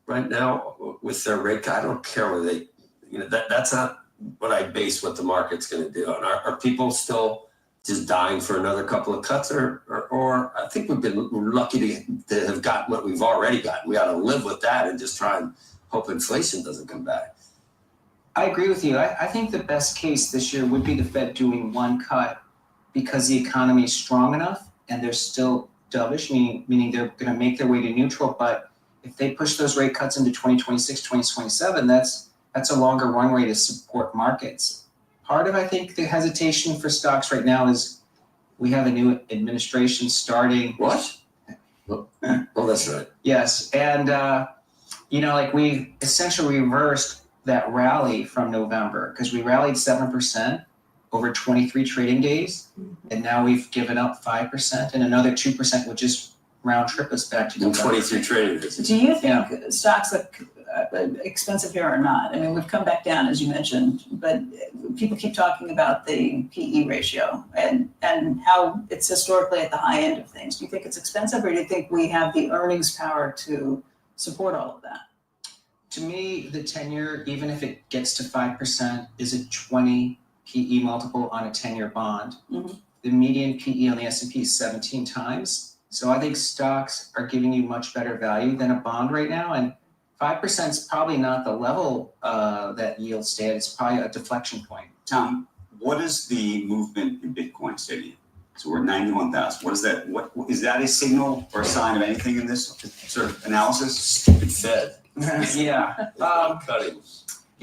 right now with their rate cut? I don't care whether they, you know, that that's not what I base what the market's going to do on. Are, are people still just dying for another couple of cuts, or, or, or I think we've been lucky to, to have gotten what we've already gotten. We ought to live with that and just try and hope inflation doesn't come back. I agree with you. I, I think the best case this year would be the Fed doing one cut because the economy is strong enough and they're still dovish, meaning, meaning they're going to make their way to neutral. But if they push those rate cuts into twenty twenty-six, twenty twenty-seven, that's that's a longer runway to support markets. Part of, I think, the hesitation for stocks right now is we have a new administration starting. What? Well, well, that's right. Yes, and uh, you know, like we essentially reversed that rally from November because we rallied seven percent over twenty-three trading days, and now we've given up five percent, and another two percent would just round trip us back to In November. twenty-three trading days. Do you think stocks look uh, expensive here or not? I mean, we've come back down, as you mentioned, but people keep talking about the P E ratio and, and how it's historically at the high end of things. Do you think it's expensive, or do you think we have the earnings power to support all of that? To me, the ten year, even if it gets to five percent, is a twenty P E multiple on a ten year bond. Mhm. The median P E on the S and P is seventeen times. So I think stocks are giving you much better value than a bond right now. And five percent is probably not the level uh, that yields stay at. It's probably a deflection point. Tom, what is the movement in Bitcoin, say to you? So we're at ninety-one thousand. What is that? What is that a signal or a sign of anything in this sort of analysis? Stupid Fed. Yeah. Um, Cutting.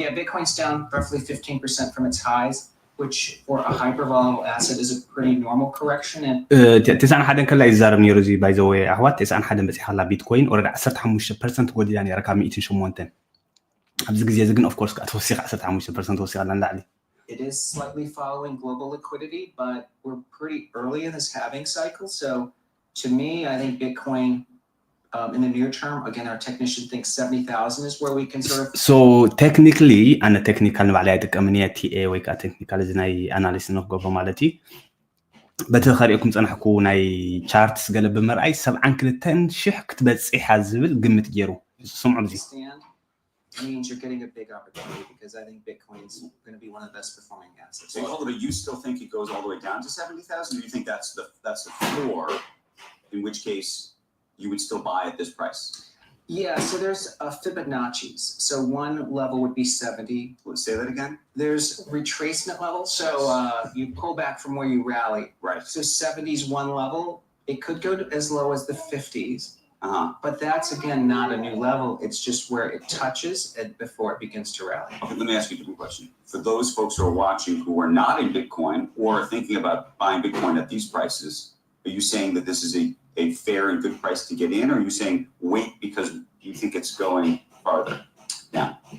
yeah, Bitcoin's down roughly fifteen percent from its highs, which for a hyper volatile asset is a pretty normal correction. And እ፣ ተ- ተስዓን ሓደን ከላ ይዛረብ ነይሩ እዚ ባይዘወ ኣሕዋት። ተስዓን ሓደን በፂሓ ከላ ቢትኮይን ኦረዲ ዓሰርተ ሓሙሽተ ፐርሰንት ጎዲላ ነይራ ካብ ሚእትን ሸሞንተን። ኣብዚ ግዜ እዚ ግን ኦፍኮርስ ከዓ ተወሲኻ ዓሰርተ ሓሙሽተ ፐርሰንት ተወሲኻ ኣላ ንላዕሊ። it is slightly following global liquidity, but we're pretty early in this halving cycle. So to me, I think Bitcoin um, in the near term, again, our technician thinks seventy thousand is where we can sort of So technically ኣነ ቴክኒካል ንባዕለይ ኣይጥቀምን እየ። ቲኤ ወይ ከዓ ቴክኒካል እዚ ናይ ኣናሊስት ንክገብሮ ማለት እዩ። በቲ ከሪእኩም ፀናሕኩ ናይ ቻርትስ ገለ ብምርኣይ ሰብዓን ክልተን ሽሕ ክትበፅሕ እያ ዝብል ግምት ገይሩ። ስምዑ እዚ stand means you're getting a big opportunity because I think Bitcoin's going to be one of the best performing assets. So, hold on, but you still think it goes all the way down to seventy thousand? Or you think that's the that's the floor, in which case you would still buy at this price? Yeah, so there's uh, Fibonacci's. So one level would be seventy. Let's say that again. There's retracement levels. So uh, you pull back from where you rally. Right. So seventy is one level. It could go to as low as the fifties, Uh-huh. but that's again not a new level. It's just where it touches it before it begins to rally. Okay, let me ask you a different question. For those folks who are watching who are not in Bitcoin or are thinking about buying Bitcoin at these prices, are you saying that this is a, a fair and good price to get in, or are you saying wait because you think it's going farther?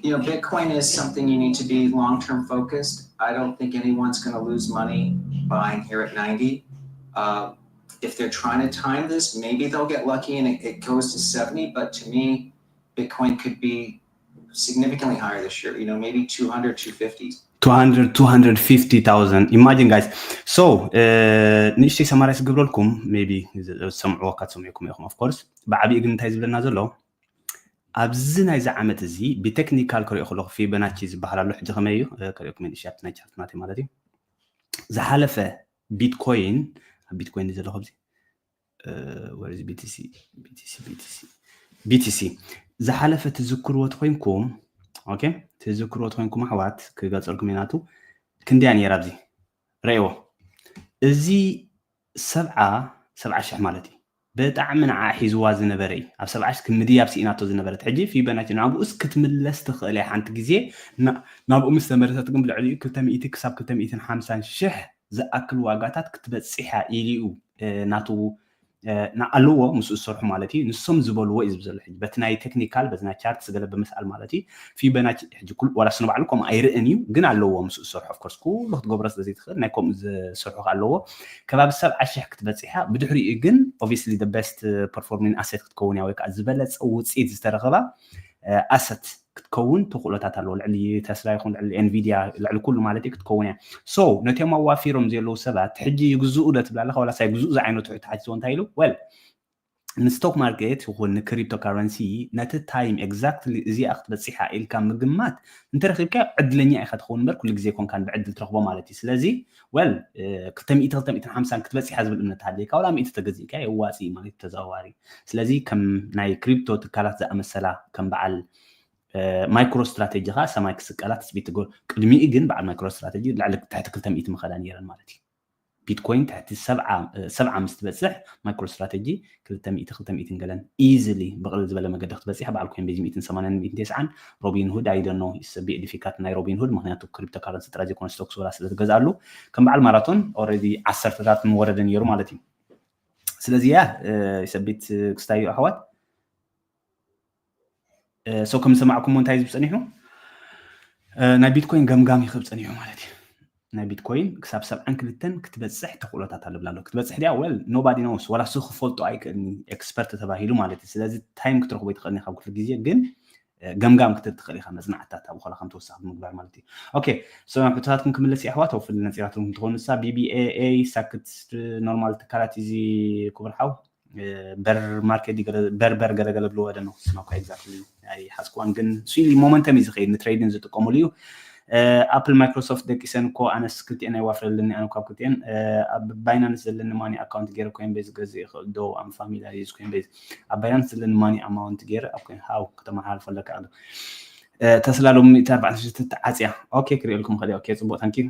You know, Bitcoin is something you need to be long term focused. I don't think anyone's going to lose money buying here at ninety. Uh, if they're trying to time this, maybe they'll get lucky and it, it goes to seventy. But to me, Bitcoin could be significantly higher this year, you know, maybe two hundred, two fifty. two hundred, two hundred fifty thousand. Imagine, guys. So, ንእሽተይ ሰማራይ ስገብረልኩም፣ maybe ዝሰምዕዎ ካትሰምዑኩም ኢኹም። Of course፣ ብዓብኡ ግን እንታይ ዝብለና ዘሎ፣ ኣብዚ ናይዚ ዓመት እዚ ብቴክኒካል ክሪኦ ከለኹ ፊቦናቺ ዝበሃል ኣሎ። ሕጂ ከመይ እዩ? ክሪኦኩም ንእሽተይ ኣብቲ ናይ ቻርት ናተይ ማለት እዩ። ዝሓለፈ ቢትኮይን፣ ኣብ ቢትኮይን ዘለኹ ኣብዚ ወርዚ ቢቲሲ ቢቲሲ ቢቲሲ ቢቲሲ ዝሓለፈ ትዝክርዎ ተኮይንኩም፣ okay፣ ትዝክርዎ ተኮይንኩም ኣሕዋት ክገልፀልኩም ኢናቱ ክንዲያ ነይራ ኣብዚ ረእዎ። እዚ ሰብዓ ሰብዓ ሽሕ ማለት እዩ። ብጣዕሚ ንዓ ሒዝዋ ዝነበረ እዩ። ኣብ ሰብዓ ሽሕ ክምድያብ ስኢናቶ ዝነበረት ሕጂ ፊቦናቺ ናብኡስ ክትምለስ ትኽእል እያ። ሓንቲ ግዜ ናብኡ ምስ ተመለሰት ግን ብልዕሊኡ ክልተ ሚእቲ ክሳብ ክልተ ሚእትን ሓምሳን ሽሕ ዝኣክል ዋጋታት ክትበፅሕ እያ ኢሉ እዩ ናቱ ኣለዎ ምስኡ ዝሰርሑ ማለት እዩ። ንሶም ዝበልዎ እዩ ዝብል ዘሎ ሕጂ በቲ ናይ ቴክኒካል በዚ ናይ ቻርትስ ገለ ብምስኣል ማለት እዩ። ፊቦናቺ ሕጂ ኩሉ ዋላ ስኑ ባዕሉ ከምኡ ኣይርእን እዩ ግን ኣለዎ ምስኡ ዝሰርሑ። Of course ኩሉ ክትገብሮ ስለዘይትኽእል ናይ ከምኡ ዝሰርሑ ኣለዎ። ከባቢ ሰብዓ ሽሕ ክትበፅሕ እያ። ብድሕሪኡ ግን obviously the best performing asset ክትከውን እያ ወይ ከዓ ዝበለፀ ውፅኢት ዝተረኸባ ኣሰት ክትከውን ተኽእሎታት ኣለዎ። ልዕሊ ተስላ ይኹን ልዕሊ ኤንቪድያ ልዕሊ ኩሉ ማለት እዩ ክትከውን እያ። So ነቲኦም ኣዋፊሮም ዘለዉ ሰባት ሕጂ ይግዝኡ ዶ ትብል ኣለኻ? ዋላስ ኣይግዝኡ ዝዓይነቱ ሕቶ ሓቲትዎ እንታይ ኢሉ? Well ንስቶክ ማርኬት ይኹን ንክሪፕቶ ካረንሲ ነቲ ታይም exactly እዚኣ ክትበፅሕ እያ ኢልካ ምግማት እንተረኺብካዮ ዕድለኛ ኢኻ ትኸውን እምበር ኩሉ ግዜ ኣይኮንካን ብዕድል ትረኽቦ ማለት እዩ። ስለዚ well ክልተ ሚእቲ ክልተ ሚእትን ሓምሳን ክትበፅሕ እያ ዝብል እምነት ሃልየካ ዋላ ሚእቲ ተገዚእካ የዋፅእ እዩ ማለት እዩ ተዘዋዋሪ። ስለዚ ከም ናይ ክሪፕቶ ትካላት ዝኣመሰላ ከም በዓል ማይክሮ ስትራቴጂ ከዓ ሰማይ ክስቀላ ትፅቢት ትገብር። ቅድሚኡ ግን በዓል ማይክሮ ስትራቴጂ ልዕሊ ትሕቲ ክልተ ሚእቲ ምኸዳ ነይረን ማለት እዩ። ቢትኮይን ትሕቲ ሰብዓ ምስ ትበፅሕ MicroStrategy ክልተ ሚእቲ ክልተ ሚእትን ገለን easily ብቕልል ዝበለ መገዲ ክትበፅሕ በዓል ኮይን ቤዝ ሚእትን ሰማንያን ሚእትን ተስዓን Robinhood I don't know it's a bit difficult ናይ Robinhood ምክንያቱ cryptocurrency ጥራይ ዘይኮነ stocks ወላ ስለ ትገዝኣሉ ከም በዓል ማራቶን already ዓሰርተታት ምወረደ ነይሩ ማለት እዩ። ስለዚ ያ ሰቢት ክስታዩ ኣሕዋት so ከም ዝሰማዕኩሞ እንታይ ዝብ ፀኒሑ ናይ ቢትኮይን ገምጋም ይኸብ ፀኒሑ ማለት እዩ። ናይ ቢትኮይን ክሳብ ሰብዓን ክልተን ክትበፅሕ ተኽእሎታት ኣሎ ብላ ኣሎ ክትበፅሕ ድያ well nobody knows ወላ ሱ ክፈልጦ ኣይክእልኒ expert ተባሂሉ ማለት እዩ። ስለዚ time ክትረኽቦ ይትኽእልኒ ካብ ኩሉ ግዜ ግን ገምጋም ክትብል ትኽእል ኢኻ መፅናዕትታት ኣብ ኾላ ከም ተወሳኺ ብምግባር ማለት እዩ። okay so ናብ ሕቶታትኩም ክምለስ ኣሕዋት hopefully ነፂራትኩም ትኾኑ ንሳ BBAA ሳክት normal ትካላት እዚ ክቡር ሓው bear market bear bear ገለገለ ብልዎ ደነው ስማ እኳ exactly ኣይሓዝክዋን ግን ስ momentum እዩ ዝኸይድ ንትሬድን ዝጥቀሙሉ እዩ። Apple Microsoft ደቂሰን እኮ ኣነስ ክልቲኤን ኣይዋፍረልኒ ኣነ ካብ ክልቲኤን ኣብ Binance ዘለኒ money account ገይረ Coinbase ገዝእ ይኽእል ዶ I'm familiar with Coinbase ኣብ Binance ዘለኒ money amount ገይረ ኣብ Coin how ከተመሓላልፎ ኣለካ ኣሎ ተስላ ሎሚ ሚእቲ ኣርባዕተ ሽዱሽተ ተዓፅያ okay ክሪኤልኩም ኸዲ okay ፅቡቅ thank you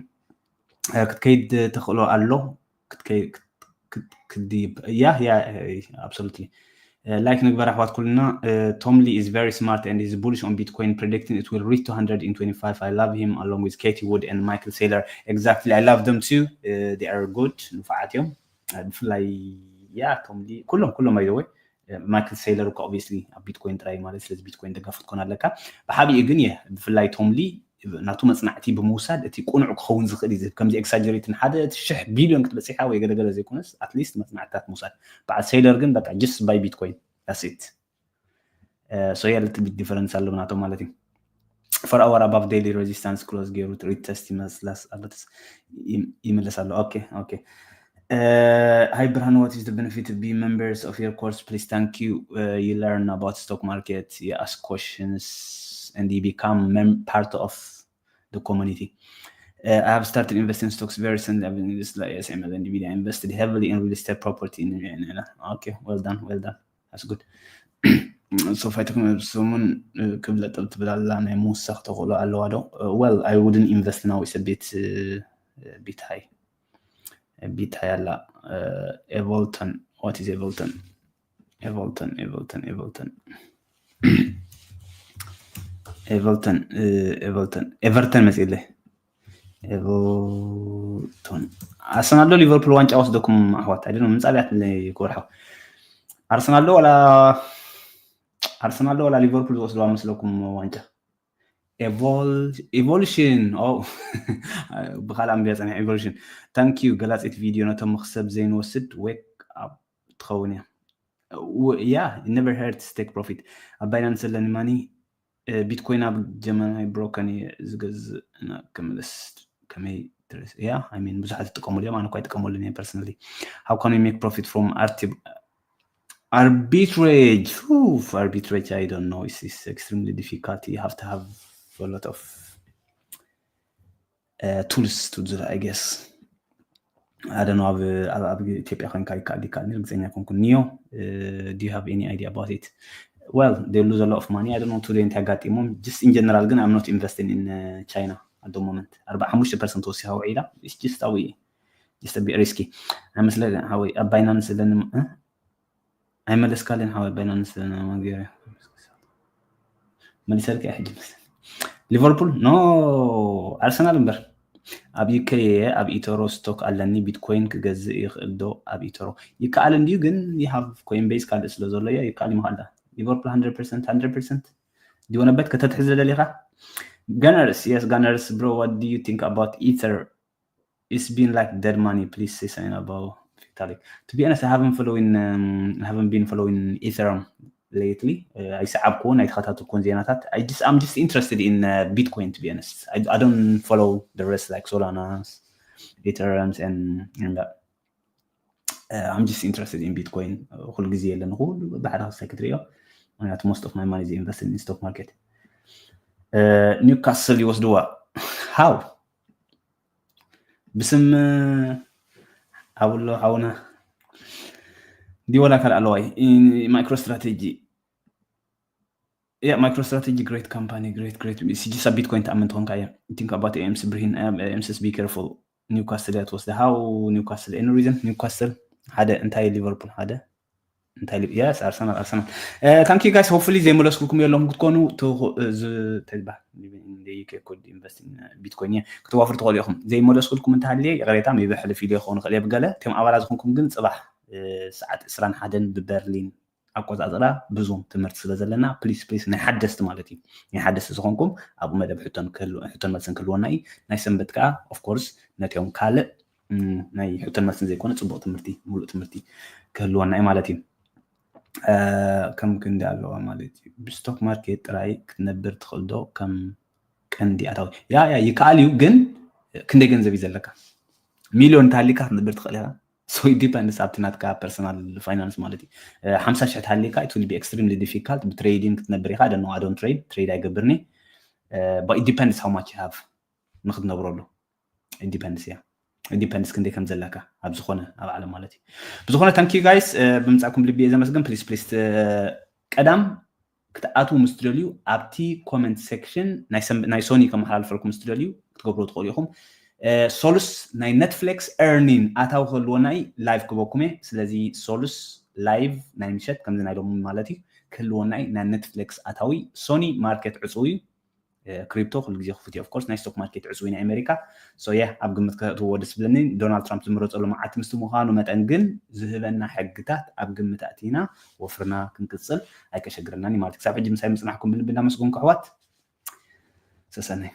ክትከይድ ተኽእሎ ኣሎ ክትከይድ ክትድይብ እያ ያ absolutely like ንግበር ኣሕዋት ኩልና Tom Lee is very smart and is bullish on Bitcoin predicting it will reach two hundred in twenty-five I love him along with Katie Wood and Michael Saylor exactly I love them too they are good ንፉዓት እዮም ብፍላይ ያ Tom Lee ኩሎም ኩሎም by the way Michael Saylor እኮ obviously ኣብ ቢትኮይን ጥራይ ማለት ስለዚ ቢትኮይን ደጋፊ ክትኮን ኣለካ ብሓቢኡ ግን የ ብፍላይ Tom Lee ናቱ መፅናዕቲ ብምውሳድ እቲ ቁኑዕ ክኸውን ዝኽእል እዩ ዝህብ ከምዚ exaggerate ሓደ ሽሕ ቢልዮን ክትበፅሓ ወይ ገለገለ ዘይኮነስ at least መፅናዕትታት ምውሳድ በዓል Saylor ግን በቃ just buy Bitcoin that's it so yeah little bit difference ኣለዎ ናቶም ማለት እዩ four hour above daily resistance close ገይሩ retest ይመስላስ ኣለትስ ይምለስ ኣሎ okay okay Uh, hi Brhan, what is the benefit to be members of your course? Please, thank you. Uh, you learn about stock market, you ask questions, and you become mem- part of the community. Uh, I have started investing in stocks very recently. I've been in this like S M L and Nvidia. I invested heavily in real estate property in Vienna. Okay, well done, well done. That's good. So if I take some someone ክብለጠብ ትብል ኣላ ናይ ምውሳኽ ተኽእሎ ኣለዋ ዶ well I wouldn't invest now it's a bit uh, bit high bit high ኣላ Evolton what is Evolton Evolton Evolton Evolton Evolton Evolton Everton መፅእለ Everton ኣርሰናል ዶ ሊቨርፑል ዋንጫ ወስደኩም ኣሕዋት ኣይደነ ምንፃብያት ክወርሓው ኣርሰናል ዶ ዋላ ኣርሰናል ዶ ዋላ ሊቨርፑል ዝወስድዋ መስለኩም ዋንጫ evolution ብካልእ ኣንቢያ ፀኒሐ evolution thank you ገላፂት ቪድዮ ነቶም መክሰብ ዘይንወስድ wake up ትኸውን እያ yeah never heard take profit ኣብ Binance ዘለኒ money ቢትኮይን ኣብ ጀመናይ broken ዝገዝእ ክምልስ ከመይ yeah I mean ብዙሓት ይጥቀሙሉ እዮም ኣነ እኳ ይጥቀመሉን እየ personally how can we make profit from arbitrage Oof, arbitrage I don't know it's, it's extremely difficult you have to have a lot of uh, tools to do that I guess I don't know ኣብ ኣብ ኢትዮጵያ ኮይንካ ይከኣል ይከኣል ርግፀኛ ኮንኩ ኒዮ do you have any idea about it well they lose a lot of money I don't know today እንታይ ኣጋጢሞም just in general ግን I'm not investing in uh, China at the moment ኣርባዓ ሓሙሽተ percent ወሲኻ ውዒላ it's just ኣውይ just a bit risky ኣይመስለኒ ሓወይ ኣብ Binance ዘለኒ ኣይመለስካልን ሓወይ Binance ዘለኒ ገይረ መሊሰልካ ሕጂ ሊቨርፑል no ኣርሰናል እምበር ኣብ UK ኣብ ኢተሮ stock ኣለኒ ቢትኮይን ክገዝእ ይኽእል ዶ ኣብ ኢተሮ ይከኣል እንድዩ ግን you have Coinbase ካልእ ስለ ዘሎ እያ ይከኣል ይምኻል ዳ ሊቨርፑል hundred percent hundred percent ድወነበት ከተትሕዚ ደሊኻ Gunners yes Gunners bro what do you think about Ether it's been like dead money please say something about Vitalik to be honest I haven't following um, I haven't been following Ethereum lately uh, ኣይሰዓብኩን ኣይተኸታተልኩን ዜናታት I just I'm just interested in uh, Bitcoin to be honest I, I don't follow the rest like Solana's Ethereum's and, and that. Uh, I'm just interested in Bitcoin ኩሉ ግዜ የለን ኩሉ ብሓደ ክሳይ ክትሪኦ ምክንያቱ most of my money is invested in stock market ኒውካስል ይወስድዋ how ብስም ኣብሎ ሓውና ዲወላ ካልእ ኣለዋይ MicroStrategy yeah MicroStrategy great company great great ስጅሳ ቢትኮይን ትኣምን ትኾንካ እያ think about AMC ብርሂን AMCs be careful ኒውካስል እያ ትወስደ። How? ኒውካስል፣ any reason? ኒውካስል ሓደ እንታይ፣ ሊቨርፑል ሓደ እንታይ፣ yes፣ ኣርሰናል፣ ኣርሰናል። Thank you guys. Hopefully ዘይመለስኩልኩም የለኹም ክትኮኑ ትኽእሉ። Bitcoin እየ፣ ክትዋፍሩ ትኽእሉ ኢኹም። ዘይመለስኩልኩም እንተሃልየ ይቕሬታ፣ maybe ሕልፍ ኢለ ክኸውን ይኽእል እየ ብገለ። እቶም ኣባላት ዝኾንኩም ግን ጽባሕ ሰዓት ዕስራን ሓደን ብበርሊን ኣቆጻጽራ ብዙም ትምህርቲ ስለ ዘለና፣ please please፣ ናይ ሓደስቲ ማለት እዩ፣ ናይ ሓደስቲ ዝኾንኩም ኣብኡ መደብ ሕቶን ክህሉ-፣ ሕቶን መልስን ክህልወና እዩ። ናይ ሰንበት ከዓ of course ነቲኦም ካልእ ናይ ሕቶን መልስን ዘይኮነ ጽቡቕ ትምህርቲ፣ ሙሉእ ትምህርቲ ክህልወና እዩ ማለት እዩ። ከም ክንዲ ኣለዋ ማለት እዩ። ብስቶክ ማርኬት ጥራይ ክትነብር ትኽእል ዶ ከም ቀንዲ ኣታዊ? ያ ያ ይከኣል እዩ፣ ግን ክንደይ ገንዘብ እዩ ዘለካ? ሚልዮን እንተሃሊካ ክትነብር ትኽእል ኢኻ። So it depends ኣብቲ ናትካ personal finance ማለት እዩ። ሓምሳ ሽሕ ተሃሊካ it will be extremely difficult ብትሬዲንግ ክትነብር ኢኻ። I don't know, I don't trade፣ ትሬድ ኣይገብርኒ። But it depends how much you have ንክትነብረሉ። It depends እያ። It depends ክንደይ ከም ዘለካ ኣብ ዝኾነ ኣብ ዓለም ማለት እዩ። ብዝኾነ thank you guys ብምጻእኩም ብልቢ እየ ዘመስግን። Please please ቀዳም ክትኣትዉ ምስ ትደልዩ ኣብቲ comment section ናይ ሶኒ ከመሓላልፈልኩም ምስ ትደልዩ ክትገብርዎ ትኽእሉ ኢኹም። ሶሉስ ናይ ኔትፍሊክስ earning ኣታዊ ክህልወና እዩ፣ ላይቭ ክበኩም እየ። ስለዚ ሶሉስ ላይቭ ናይ ምሸት ከምዚ ናይ ሎሚ ማለት እዩ ክህልወና እዩ። ናይ ኔትፍሊክስ ኣታዊ፣ ሶኒ ማርኬት ዕፁው እዩ። ክሪፕቶ ኩሉ ግዜ ክፉት እዩ። Of course ናይ ስቶክ ማርኬት ዕፁው ናይ ኣሜሪካ። So yeah፣ ኣብ ግምት ከተእትውዎ ደስ ብለኒ። ዶናልድ ትራምፕ ዝምረፀሉ መዓልቲ ምስቲ ምዃኑ መጠን ግን ዝህበና ሕግታት ኣብ ግምት ኣእቲና ወፍርና ክንቅፅል ኣይከሸግረናን እዩ ማለት እዩ። ክሳብ ሕጂ ምሳይ ምፅናሕኩም ብልቢ እናመስገንኩ ኣሕዋት፣ ሰሰነይ።